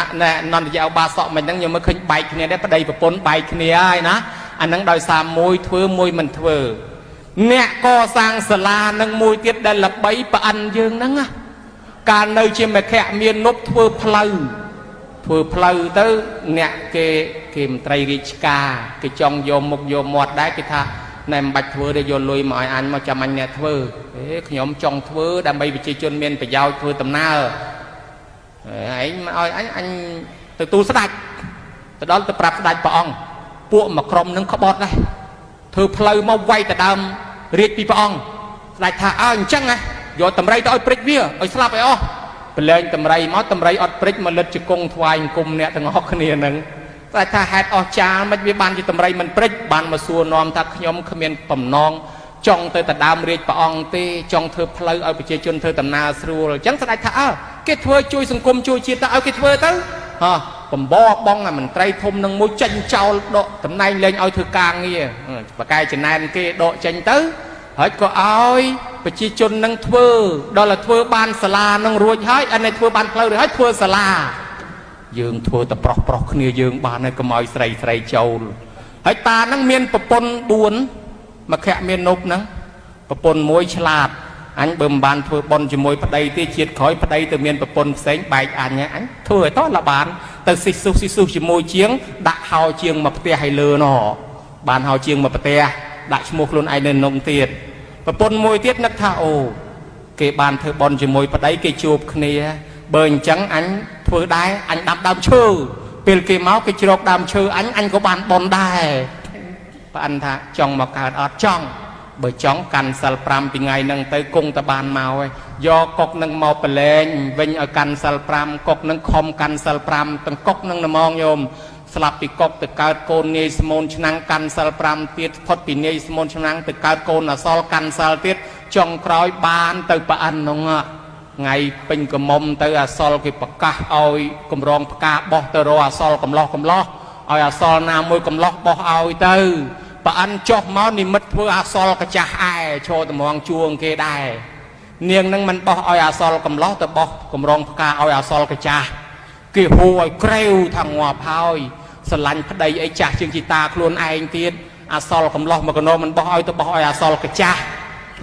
នន្តយៈឧបាសកមិញហ្នឹងខ្ញុំមើលឃើញបែកគ្នាដែរប្តីប្រពន្ធបែកគ្នាហើយណាអាហ្នឹងដោយសារមួយធ្វើមួយមិនធ្វើអ្នកកសាងសាលានឹងមួយទៀតដែលល្បីប្រអិនយើងហ្នឹងណាកាលនៅជាមគ្គមាននប់ធ្វើផ្លូវធ្វើផ្លូវទៅអ្នកគេគេមន្ត្រីរាជការគេចង់យកមុខយកមាត់ដែរគេថាណែមិនបាច់ធ្វើទេយកលុយមកឲ្យអញមកចាំអញអ្នកធ្វើអេខ្ញុំចង់ធ្វើដើម្បីប្រជាជនមានប្រយោជន៍ធ្វើដំណើរឯងមកឲ្យអញអញទៅទូលស្ដេចទៅដល់ទៅប្រាប់ស្ដេចព្រះអង្គពួកមួយក្រុមនឹងក្បត់ដែរធ្វើផ្លូវមកវាយទៅដើមរាជពីព្រះអង្គស្ដេចថាអើអញ្ចឹងណាយកតម្រៃទៅឲ្យព្រិចវាឲ្យស្លាប់ឲ្យអស់ប្រលែងតម្រៃមកតម្រៃអត់ព្រិចមកលិតជង្គង់ថ្វាយអង្គមអ្នកទាំងអស់គ្នានឹងស្ដេចថាហេតុអស្ចារ្យមិនវាបានជាតម្រៃមិនព្រិចបានមកសួរនាំថាខ្ញុំគ្មានបំណងចង់ទៅដដើមរាជព្រះអង្គទេចង់ធ្វើផ្លូវឲ្យប្រជាជនធ្វើដំណើរស្រួលអញ្ចឹងស្ដេចថាអើគេធ្វើជួយសង្គមជួយជាតិទៅឲ្យគេធ្វើទៅហ៎បំបបងអាមន្ត្រីធំនឹងមួយចេញចោលដកតំណែងលែងឲ្យធ្វើការងារបកែចំណែនគេដកចេញទៅហើយក៏ឲ្យប្រជាជននឹងធ្វើដល់តែធ្វើបានសាលានឹងរួចហើយអានេះធ្វើបានផ្លូវរួចហើយធ្វើសាលាយើងធ្វើតែប្រុសប្រុសគ្នាយើងបានហើយកុំឲ្យស្រីស្រីចូលហើយតានឹងមានប្រពន្ធ4មគ្គមាននប់ហ្នឹងប្រពន្ធមួយឆ្លាតអញបើមិនបានធ្វើបុណ្យជាមួយប្តីទេជាតិក្រោយប្តីទៅមានប្រពន្ធផ្សេងបែកអញអញធ្វើឲ្យតលបានទៅស៊ីសុសស៊ីសុសជាមួយជាងដាក់ហោជាងមកផ្ទះឲ្យលើណបានហោជាងមកផ្ទះដាក់ឈ្មោះខ្លួនឯងនៅនំទៀតប្រពន្ធមួយទៀតនឹកថាអូគេបានធ្វើបុណ្យជាមួយប្តីគេជួបគ្នាបើអញ្ចឹងអញធ្វើដែរអញដាំដើមឈើពេលគេមកគេជ្រកដើមឈើអញអញក៏បានបុណ្យដែរប្អិនថាចង់មកកើតអត់ចង់បើចង់កាន់សិល5ពីថ្ងៃហ្នឹងទៅគង់តបានមកហើយយកកុកនឹងមកប្រឡែងវិញឲ្យកាន់សិល5កុកនឹងខំកាន់សិល5ទាំងកុកនឹងត្មងញោមស្លាប់ពីកុកទៅកើតកូននាយស្មូនឆ្នាំងកាន់សិល5ទៀតផុតពីនាយស្មូនឆ្នាំងទៅកើតកូនអសល់កាន់សិលទៀតចុងក្រោយបានទៅប្អិននោះថ្ងៃពេញកមុំទៅអសល់គេប្រកាសឲ្យកម្រងផ្កាបោះទៅរកអសល់កំឡោះកំឡោះឲ្យអសល់ណាមួយកំឡោះបោះឲ្យទៅប្អិនចុះមកនិមិត្តធ្វើអសល់កាចាស់ឯឈរតម្រងជួងគេដែរនាងនឹងមិនបោះឲ្យអសល់កំឡោះទៅបោះកម្រងផ្កាឲ្យអសល់កាចាស់គេហូឲ្យក្រេវថាងាប់ហើយស្រឡាញ់ប្តីអីចាស់ជាងជីតាខ្លួនឯងទៀតអសល់កំឡោះមកកណោមិនបោះឲ្យទៅបោះឲ្យអសល់កាចាស់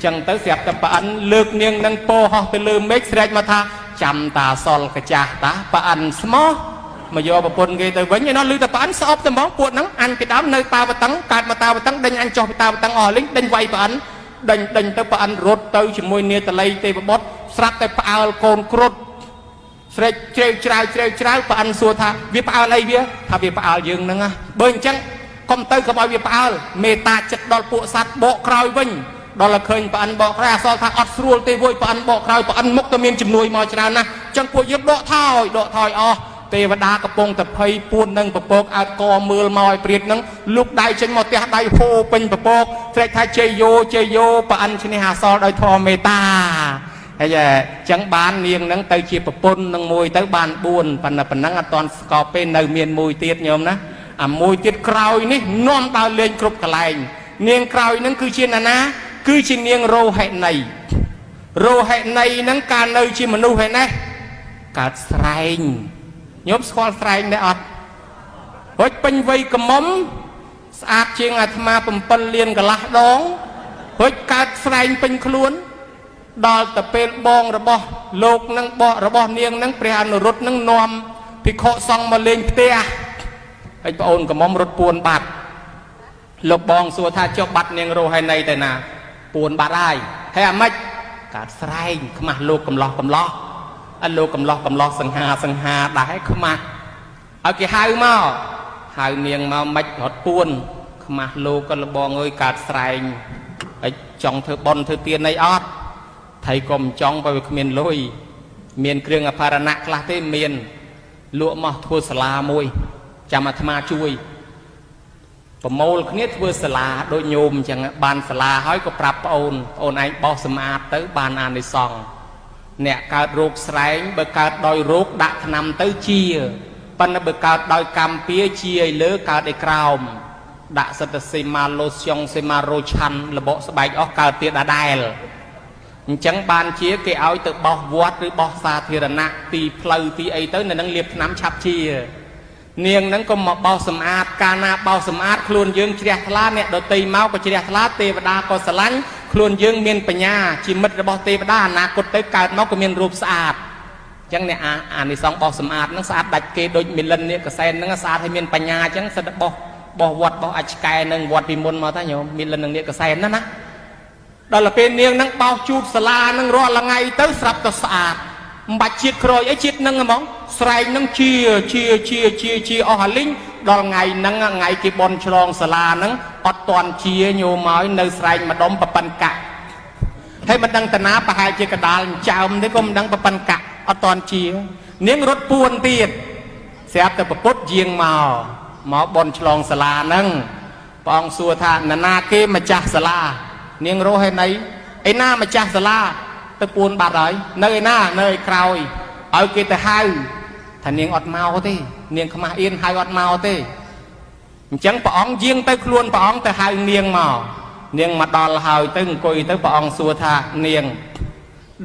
ចឹងទៅស្រាប់តែប្អិនលើកនាងនឹងពោហោះទៅលើមេឃស្រែកមកថាចាំតាសល់កាចាស់តាប្អិនស្មោះមកយកប្រពន្ធគេទៅវិញឯណោះឮតែប្អិនស្អប់តែហ្មងពួកហ្នឹងអញពីដើមនៅតាវតឹងកើតមកតាវតឹងដេញអញចុះពីតាវតឹងអស់លីងដេញវាយប្អិនដេញដេញទៅប្អិនរត់ទៅជាមួយនាតល័យទេវបុត្រស្រាប់តែផ្អើលកូនគ្រុតស្រែកជ្រេវច្រាវជ្រេវច្រាវប្អិនសួរថាវាផ្អើលអីវាថាវាផ្អើលយើងហ្នឹងណាបើអញ្ចឹងកុំទៅកុំឲ្យវាផ្អើលមេត្តាចិត្តដល់ពួកសត្វបកក្រោយវិញដល់តែឃើញប្អិនបកក្រោយអសល់ថាអត់ស្រួលទេវយប្អិនបកក្រោយប្អិនមុខទៅមានជំនួយមកច្រើនណាស់អញ្ចឹងពួកយើងដកថយដកថយអស់ទេវតាកំពុងតែភ័យពួននឹងពពកអើតកមើលមកឲ្យព្រាតនឹងលុកដៃចេញមកផ្ទះដៃហូពេញពពកស្រែកថាជ័យយោជ័យយោប្អិនឈ្នះអាសល់ដោយធម៌មេត្តាហើយអញ្ចឹងបាននាងនឹងទៅជាប្រពន្ធនឹងមួយទៅបាន4ប៉ុន្តែប៉ុណ្ណឹងអត់តន់ស្កប់ទេនៅមានមួយទៀតញោមណាអាមួយទៀតក្រោយនេះនាំដើរលេងគ្រប់កន្លែងនាងក្រោយនឹងគឺជាណាណាគឺជានាងរោហិនីរោហិនីនឹងកាលនៅជាមនុស្សឯនេះកើតស្រែងញោមស្គាល់ស្រែងដែរអត់ហុចពេញវ័យកមុំស្អាតជាងអាត្មា7លានកន្លះដងហុចកើតស្រែងពេញខ្លួនដល់ទៅពេលបងរបស់លោកនឹងបករបស់នាងនឹងព្រះអនុរុទ្ធនឹងនាំភិក្ខុសង្ឃមកលេងផ្ទះហើយប្អូនកមុំរត់ពួនបាត់លោកបងសួរថាចុះបាត់នាងរោហិនីទៅណាពួនបាត់ហើយហើយអាម៉េចកើតស្រែងខ្មាស់លោកកំឡោះកំឡោះអលោកកំឡោះកំឡោះសង្ហាសង្ហាដែរខ្មាស់ឲ្យគេហៅមក ហៅនាងមកមិនរត់ពួនខ្មាស់លោកក៏លបងអើយកើតស្រែងហើយចង់ធ្វើបុណ្យធ្វើទានអីអត់ថៃក៏មិនចង់បើវាគ្មានលុយមានគ្រឿងអភរណៈខ្លះទេមានលក់មកធ្វើសាលាមួយចាំអាត្មាជួយប្រមូលគ្នាធ្វើសាលាដូចញោមអញ្ចឹងបានសាលាហើយក៏ប្រាប់ប្អូនប្អូនឯងបោសសម្អាតទៅបានអានិសង្សអ្នកកើតរោគស្រែងបើកើតដោយរោគដាក់ថ្នាំទៅជាប៉ុន្តែបើកើតដោយកម្មពៀជាឲ្យលើកើតឲ្យក្រោមដាក់សិតសេមាឡូស្យុងសេមារ៉ូឆាន់លបកស្បែកអស់កើតទៀតដដែលអញ្ចឹងបានជាគេឲ្យទៅបោះវត្តឬបោះសាធារណៈទីផ្លូវទីអីទៅនៅនឹងលាបថ្នាំឆាប់ជានាងនឹងក៏មកបោសសម្អាតកាលណាបោសសម្អាតខ្លួនយើងជ្រះថ្លាអ្នកដតីមកក៏ជ្រះថ្លាទេវតាក៏ស្រឡាញ់ខ្លួនយើងមានបញ្ញាជាមិត្តរបស់ទេវតាអនាគតទៅកើតមកក៏មានរូបស្អាតអញ្ចឹងអ្នកអានិសង្សបោសសម្អាតនឹងស្អាតដាច់គេដូចមីលិននេះកសែននឹងស្អាតឲ្យមានបញ្ញាអញ្ចឹងសិតបោសបោសវត្តបោសអាចឆ្កែនឹងវត្តពីមុនមកតាញោមមីលិននឹងនេះកសែនណាណាដល់ពេលនាងនឹងបោសជូតសាលានឹងរាល់ថ្ងៃទៅស្រាប់តែស្អាតមិនបាច់ជាតិក្រោយអីជាតិនឹងហ្មងស្រែកនឹងជាជាជាជាជាអស់អាលីងដល់ថ្ងៃហ្នឹងថ្ងៃគេបនឆ្លងសាលាហ្នឹងអត់តន់ជាញោមឲ្យនៅស្រែកម្ដុំប្រប៉ិនកាក់ហើយមិនដឹងតាណាប្រហែលជាកដាលចើមទេក៏មិនដឹងប្រប៉ិនកាក់អត់តន់ជានាងរត់ពួនទៀតស្រាប់តែប្រពុតយាងមកមកបនឆ្លងសាលាហ្នឹងព្រះអង្គសួរថានរណាគេម្ចាស់សាលានាងរស់ឯណីឯណាម្ចាស់សាលាទៅពួនបាត់ហើយនៅឯណានៅឯក្រោយឲ្យគេទៅហៅថានាងអត់មកទេនាងខ្មាស់អៀនហៅអត់មកទេអញ្ចឹងព្រះអង្គយាងទៅខ្លួនព្រះអង្គទៅហៅនាងមកនាងមកដល់ហើយទៅអង្គុយទៅព្រះអង្គសួរថានាង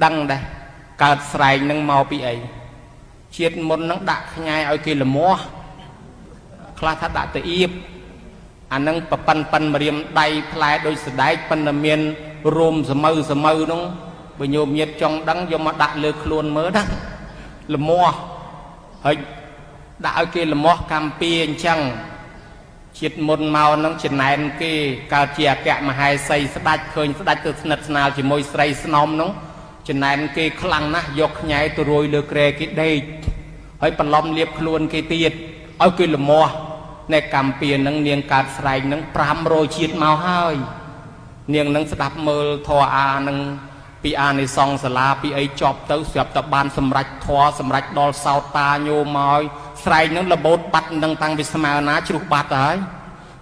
ដឹងដែរកើតស្រែងនឹងមកពីអីជាតិមុននឹងដាក់ខ្ញែឲ្យគេលមាស់ខ្លះថាដាក់ទៅអៀបអានឹងប្រប៉ិនប៉ិនម្រាមដៃផ្លែដូចសដែកប៉ុន្តែមានរោមសមៅសមៅនោះបើញោមញាតចង់ដឹងយកមកដាក់លើខ្លួនមើលណាលមាស់ហើយដាក់ឲ្យគេលមាស់កម្មពៀអញ្ចឹងជាតិមុនមកនឹងចំណែនគេកើតជាអគ្គមហេសីស្ដាច់ឃើញស្ដាច់ទៅស្និទ្ធស្នាលជាមួយស្រីស្នំនោះចំណែនគេខ្លាំងណាស់យកខ្ញែទៅរយលើក្រែគេដេកហើយបន្លំលៀបខ្លួនគេទៀតឲ្យគេលមាស់នៅកម្មពៀនឹងនាងកើតស្រែងនឹង500ជាតិមកហើយនាងនឹងស្ដាប់មើលធម៌អានឹងពីអានិសង្សសាលាពីអីចប់ទៅស្រាប់តែបានសម្រេចធម៌សម្រេចដល់សោតាញោមឲ្យស្រែងនឹងរបូតបាត់នឹងតាំងពីស្មើណាជ្រុះបាត់ហើយ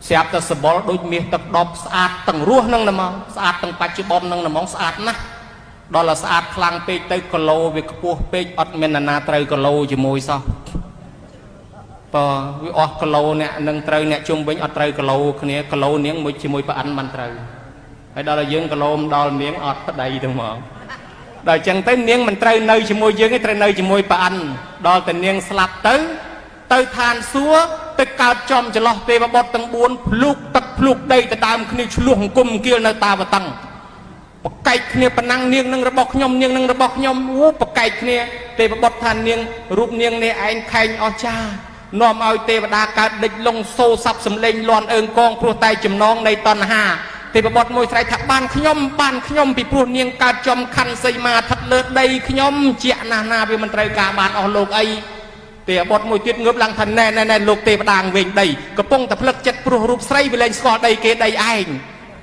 ស្រាប់តែសបល់ដូចមាសទឹកដប់ស្អាតទាំងរស់នឹងហ្មងស្អាតទាំងបច្ចុប្បន្ននឹងហ្មងស្អាតណាស់ដល់តែស្អាតខ្លាំងពេកទៅគីឡូវាខ្ពស់ពេកអត់មាននរណាត្រូវគីឡូជាមួយសោះបើវាអស់គីឡូអ្នកនឹងត្រូវអ្នកជុំវិញអត់ត្រូវគីឡូគ្នាគីឡូនាងមួយជាមួយប្រអិនមិនត្រូវហើយដល់តែយើងគីឡូមិនដល់នាងអត់ប្តីទៅហ្មងដល់អញ្ចឹងទៅនាងមិនត្រូវនៅជាមួយយើងទេត្រូវនៅជាមួយប្រអិនដល់តែនាងស្លាប់ទៅទៅឋានសួគ៌ទៅកើតចំចន្លោះទេវបុត្រទាំង4ភ្លូកទឹកភ្លូកដីទៅដើមគ្នាឆ្លោះអង្គមគៀលនៅតាវតឹងបកែកគ្នាប៉ុណ្ណឹងនាងនឹងរបស់ខ្ញុំនាងនឹងរបស់ខ្ញុំអូបកែកគ្នាទេវបុត្រថានាងរូបនាងនេះឯងខែងអស្ចារ្យនាំឲ្យទេវតាកើតដេចលងសូស័ព្ទសំលេងលន់អើងកងព្រោះតែចំណងនៃតណ្ហាទេវបុត្រមួយស្រែកថាបានខ្ញុំបានខ្ញុំពីព្រោះនាងកើតចំខណ្ឌសីមាស្ថិតលើដីខ្ញុំជាណាស់ណាវាមិនត្រូវការបានអស់លោកអីទេវបុត្រមួយទៀតងើបឡើងថាណែណែណែលោកទេវតាវិញដីកំពុងតែផ្លឹកចិត្តព្រោះរូបស្រីវាលែងស្គាល់ដីគេដីឯង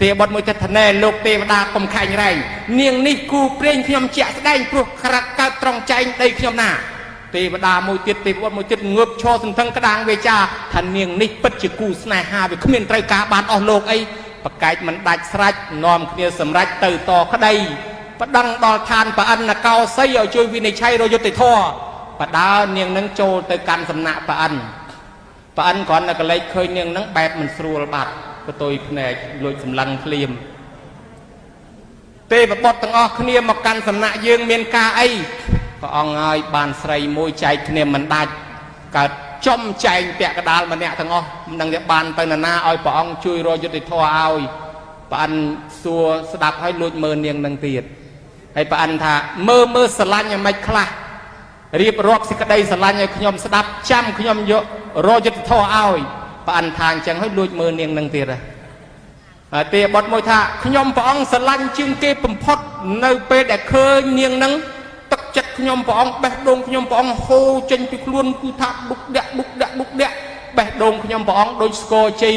ទេវបុត្រមួយទៀតថាណែលោកទេវតាកុំខែងរែងនាងនេះគូព្រេងខ្ញុំជាក់ស្ដែងព្រោះក្រាក់កើតត្រង់ចែងដីខ្ញុំណាទេវតាមួយទៀតទេវបុត្រមួយទៀតងើបឈរសន្ធឹងក្តាងវេចាថានាងនេះពិតជាគូស្នេហាវាគ្មានត្រូវការបានអស់លោកអីបកែកមិនដាច់ស្រេចនាំគ្នាសម្រេចទៅតក្តីប្តឹងដល់ឋានប្រអិនកោសីឲ្យជួយវិនិច្ឆ័យរយុទ្ធធរបដើនាងនឹងចូលទៅកាន់សំណាក់ប្រអិនប្រអិនគ្រាន់តែកលេចឃើញនាងនឹងបែបមិនស្រួលបាត់កតុយភ្នែកលួចសម្លឹងភ្លាមទេវបុត្រទាំងអស់គ្នាមកកាន់សំណាក់យើងមានការអីព្រះអង្គឲ្យបានស្រីមួយចែកគ្នាមិនដាច់កើតចំចែងពាក់កដាលម្នាក់ទាំងអស់មិនដឹងថាបានទៅនរណាឲ្យព្រះអង្គជួយរកយុត្តិធម៌ឲ្យប្រអិនសួរស្ដាប់ឲ្យលួចមើលនាងនឹងទៀតហើយប្រអិនថាមើលមើលស្រឡាញ់យ៉ាងម៉េចខ្លះរៀបរាប់សេចក្តីស្រឡាញ់ឲ្យខ្ញុំស្ដាប់ចាំខ្ញុំយករកយុត្តិធម៌ឲ្យប្រអិនថាអញ្ចឹងឲ្យលួចមើលនាងនឹងទៀតហើយទេបុត្រមួយថាខ្ញុំព្រះអង្គស្រឡាញ់ជាងគេបំផុតនៅពេលដែលឃើញនាងនឹងទឹកចិត្តខ្ញុំព្រះអង្គបេះដូងខ្ញុំព្រះអង្គហូរចេញពីខ្លួនគឺថាបុកដាក់បុកដាក់បុកដាក់បេះដូ ដូងខ្ញុំព្រះអង្គដូចស្គរជ័យ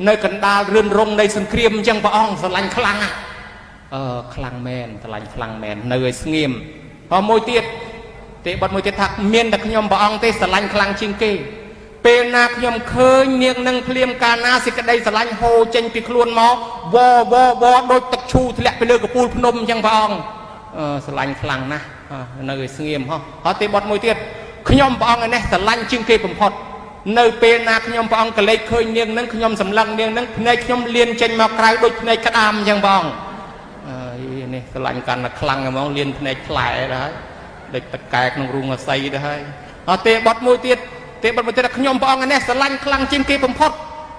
នៅកណ្ដាលរឿនរងនៃសង្គ្រាមអញ្ចឹងព្រះអង្គស្រឡាញ់ខ្លាំងណាស់អឺខ្លាំងមែនស្រឡាញ់ខ្លាំងមែននៅឲ្យស្ងៀមហើយមួយទៀតទេបត់មួយទៀតថាមានតែខ្ញុំព្រះអង្គទេស្រឡាញ់ខ្លាំងជាងគេពេលណាខ្ញុំឃើញនាងនឹងភ្លាមកាលណាសេចក្តីស្រឡាញ់ហូរចេញពីខ្លួនមកវវវដូចទឹកឈូធ្លាក់ពីលើកពូលភ្នំអញ្ចឹងព្រះអង្គអឺស្រឡាញ់ខ្លាំងណាស់នៅឲ្យស្ងៀមហោះហើយទេបត់មួយទៀតខ្ញុំព្រះអង្គឯនេះស្រឡាញ់ជាងគេបំផុតនៅពេលណាខ្ញុំព្រះអង្គកលេចឃើញនាងនឹងខ្ញុំសម្លឹងនាងនឹងភ្នែកខ្ញុំលៀនចេញមកក្រៅដូចភ្នែកក្តាមអញ្ចឹងព្រះអង្គអើយនេះស្រឡាញ់កាន់តែខ្លាំងហ្មងលៀនភ្នែកផ្លែដែរហើយដូចតកែក្នុងរូងអសីដែរហើយអត់ទេបត់មួយទៀតទេបត់មួយទៀតខ្ញុំព្រះអង្គឯនេះស្រឡាញ់ខ្លាំងជាងគេបំផុត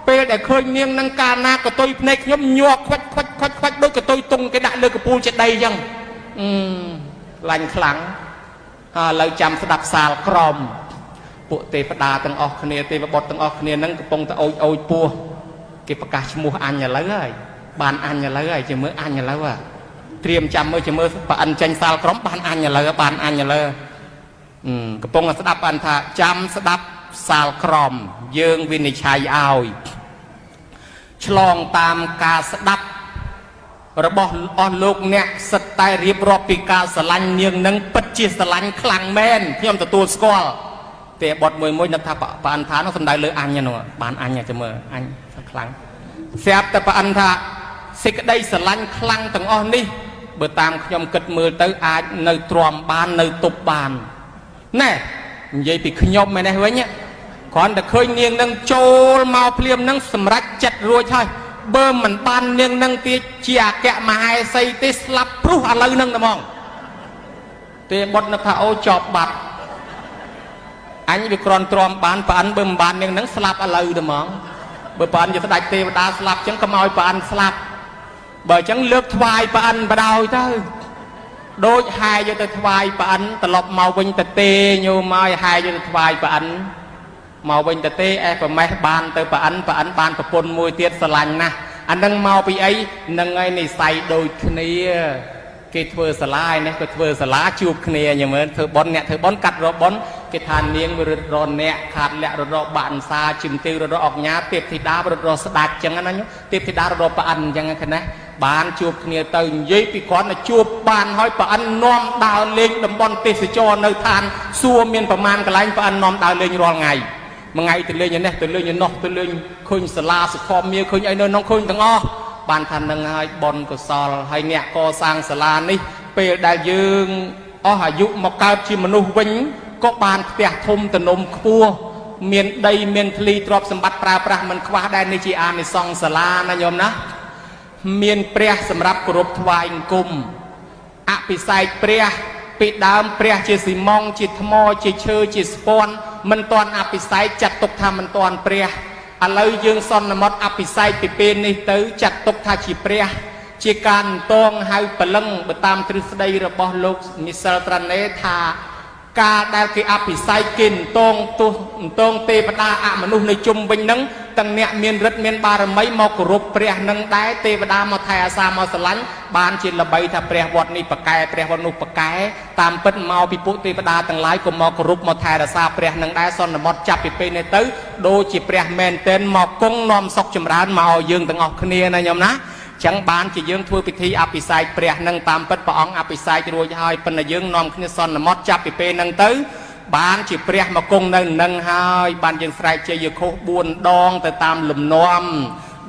ពេលដែលឃើញនាងនឹងកាលណាកតុយភ្នែកខ្ញុំញ័រខ្វាច់ខ្វាច់ខ្វាច់ខ្វាច់ដូចកតុយតុងគេដាក់លើកពូលចេតីអញ្ចឹងអឺស្រឡាញ់ខ្លាំងហើយឥឡូវចាំស្ដាប់សាលក្រមពួកទេវតាទាំងអស់គ្នាទេវបុត្រទាំងអស់គ្នានឹងកំពុងតែអូចអូចពោះគេប្រកាសឈ្មោះអញឥឡូវហើយបានអញឥឡូវហើយជាមើលអញឥឡូវហើយត្រៀមចាំមើលជាមើលប្រអិនចេញសាលក្រមបានអញឥឡូវបានអញឥឡូវកំពុងតែស្ដាប់អញថាចាំស្ដាប់សាលក្រមយើងវិនិច្ឆ័យឲ្យឆ្លងតាមការស្ដាប់របស់អស់លោកអ្នកសិតតែរៀបរាប់ពីការស្រឡាញ់នាងនឹងពិតជាស្រឡាញ់ខ្លាំងមែនខ្ញុំទទួលស្គាល់ទេបត់មួយមួយនឹកថាប្រអិនថានោះសំដៅលើអញនោះបានអញចាំមើលអញខ្លាំងស្រាប់តែប្រអិនថាសេចក្តីស្រឡាញ់ខ្លាំងទាំងអស់នេះបើតាមខ្ញុំគិតមើលទៅអាចនៅទ្រាំបាននៅទប់បានណែនិយាយពីខ្ញុំឯនេះវិញគ្រាន់តែឃើញនាងនឹងចូលមកភ្លាមនឹងសម្រេចចិត្តរួចហើយបើមិនបាននាងនឹងទៀតជាអគ្គមហេសីទេស្លាប់ព្រោះឥឡូវនឹងតែហ្មងទេបុតនឹកថាអូចប់បាត់អញវាគ្រាន់ទ្រាំបានប្រអិនបើមិនបាននាងនឹងស្លាប់ឥឡូវតែហ្មងបើប្រអិនជាស្ដេចទេវតាស្លាប់ចឹងកុំឲ្យប្រអិនស្លាប់បើចឹងលើកថ្វាយប្រអិនបដ ாய் ទៅដូចហែយកទៅថ្វាយប្រអិនត្រឡប់មកវិញទៅទេញោមមកហែយកទៅថ្វាយប្រអិនមកវិញទៅទេអេប្រមេះបានទៅប្រអិនប្រអិនបានប្រពន្ធមួយទៀតស្រឡាញ់ណាស់អានឹងមកពីអីនឹងឯនិស័យដូចគ្នាគេធ្វើសាលាឯនេះក៏ធ្វើសាលាជួបគ្នាញមើលធ្វើប៉ុនអ្នកធ្វើប៉ុនកាត់រកប៉ុនគេថានាងរត់រអ្នកខាតលាក់រត់រកបាក់អន្សាជំទាវរត់រកអញ្ញាទេពធីតារត់រកស្ដាច់ចឹងណាទេពធីតារត់រកប្រអិនចឹងណាបានជួបគ្នាទៅនិយាយពីគ្រាន់តែជួបបានហើយប្រអិននាំដើរលេងតំបន់ទេសចរនៅឋានសួគ៌មានប្រមាណកន្លែងប្រអិននាំដើរលេងរាល់ថ្ងៃមួយថ្ងៃទៅលេងឯនេះទៅលេងឯនោះទៅលេងឃើញសាលាសុខមាឃើញអីនៅក្នុងឃើញទាំងអស់បានថានឹងហើយបុណ្យកុសលហើយអ្នកកសាងសាលានេះពេលដែលយើងអស់អាយុមកកើតជាមនុស្សវិញក៏បានផ្ទះធំទំនំខ្ពស់មានដីមានធ្លីទ្រព្យសម្បត្តិប្រើប្រាស់មិនខ្វះដែរនេះជាអានិសង្សសាលាណាញោមណាមានព្រះសម្រាប់គោរពថ្វាយអង្គមអភិសេកព្រះពីដើមព្រះជាស៊ីម៉ងជាថ្មជាឈើជាស្ពាន់មិនទាន់អភិសេកចាត់ទុកថាមិនទាន់ព្រះឥឡូវយើងសន្មត់អភិសេកពីពេលនេះទៅចាត់ទុកថាជាព្រះជាការអន្តងហៅព្រលឹងបើតាមទ្រឹស្ដីរបស់លោកមីសិលត្រាណេថាការដែលគេអភិសេកគេអន្តងទោះអន្តងទេវតាអមនុស្សនៅជុំវិញនឹងទាំងអ្នកមានឫទ្ធិមានបារមីមកគោរពព្រះនឹងដែរទេវតាមកថែអាសាមកស្រឡាញ់បានជាល្បីថាព្រះវត្តនេះប្រកែព្រះវត្តនោះប្រកែតាមពិតមកពីពួកទេវតាទាំងឡាយក៏មកគោរពមកថែរក្សាព្រះនឹងដែរសន្មត់ចាប់ពីពេលនេះទៅដូចជាព្រះមែនទែនមកគង់នាំសុខចម្រើនមកឲ្យយើងទាំងអស់គ្នាណាញោមណាចឹងបានជាយើងធ្វើពិធីអភិសេកព្រះនឹងតាមពិតព្រះអង្គអភិសេករួចហើយប៉ុន្តែយើងនាំគ្នាសន្មត់ចាប់ពីពេលហ្នឹងទៅបានជាព្រះមកគង់នៅនឹងហើយបានយើងស្រែកជ័យឃោស4ដងទៅតាមលំនាំ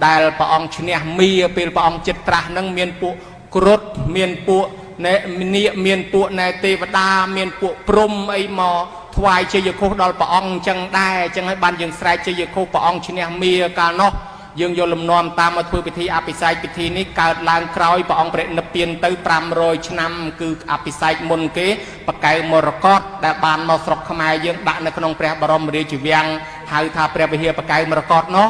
ដែលព្រះអង្គឈ្នះមាពេលព្រះអង្គចិត្តត្រាស់នឹងមានពួកគ្រុឌមានពួកណែនាគមានពួកណែទេវតាមានពួកព្រំអីមកថ្វាយជ័យឃោសដល់ព្រះអង្គអញ្ចឹងដែរអញ្ចឹងហើយបានយើងស្រែកជ័យឃោសព្រះអង្គឈ្នះមាកាលនោះយើងយកលំនាំតាមមកធ្វើពិធីអភិសេកពិធីនេះកើតឡើងក្រោយព្រះអង្គព្រះនិព្វានទៅ500ឆ្នាំគឺអភិសេកមុនគេបកៅមរកតដែលបានមកស្រុកខ្មែរយើងដាក់នៅក្នុងព្រះបរមរាជវាំងហៅថាព្រះវិហារបកៅមរកតនោះ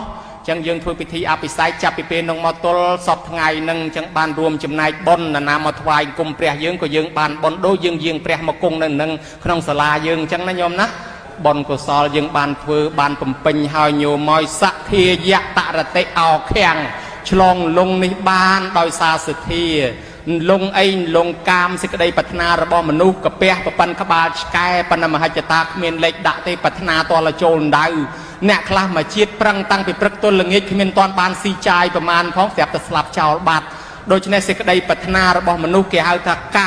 ចឹងយើងធ្វើពិធីអភិសេកចាប់ពីពេលនោះមកទល់សពថ្ងៃនឹងចឹងបានរួមចំណែកបុណ្យណានាមកថ្វាយគុំព្រះយើងក៏យើងបានបុណ្យដូចយើងយាងព្រះមកគង់នៅនឹងក្នុងសាលាយើងចឹងណាញោមណាបុណ្យកុសលយើងបានធ្វើបានបំពេញហើយញោមមកសទ្ធាយតរតិអោខាំងឆ្លងលងនេះបានដោយសារសទ្ធាលងអីលងកាមសេចក្តីប្រាថ្នារបស់មនុស្សកាពះប្រប៉ិនក្បាលឆ្កែប៉ុន្តែមហិច្ឆតាគ្មានលេខដាក់ទេប្រាថ្នាតលចូលដៅ អ្នកខ្លះមកជាតិប្រឹងតាំងពីព្រឹកទល់ល្ងាចគ្មានតាន់បានស៊ីចាយប្រមាណផងស្រាប់តែស្លាប់ចោលបាត់ដូច្នេះសេចក្តីប្រាថ្នារបស់មនុស្សគេហៅថាកា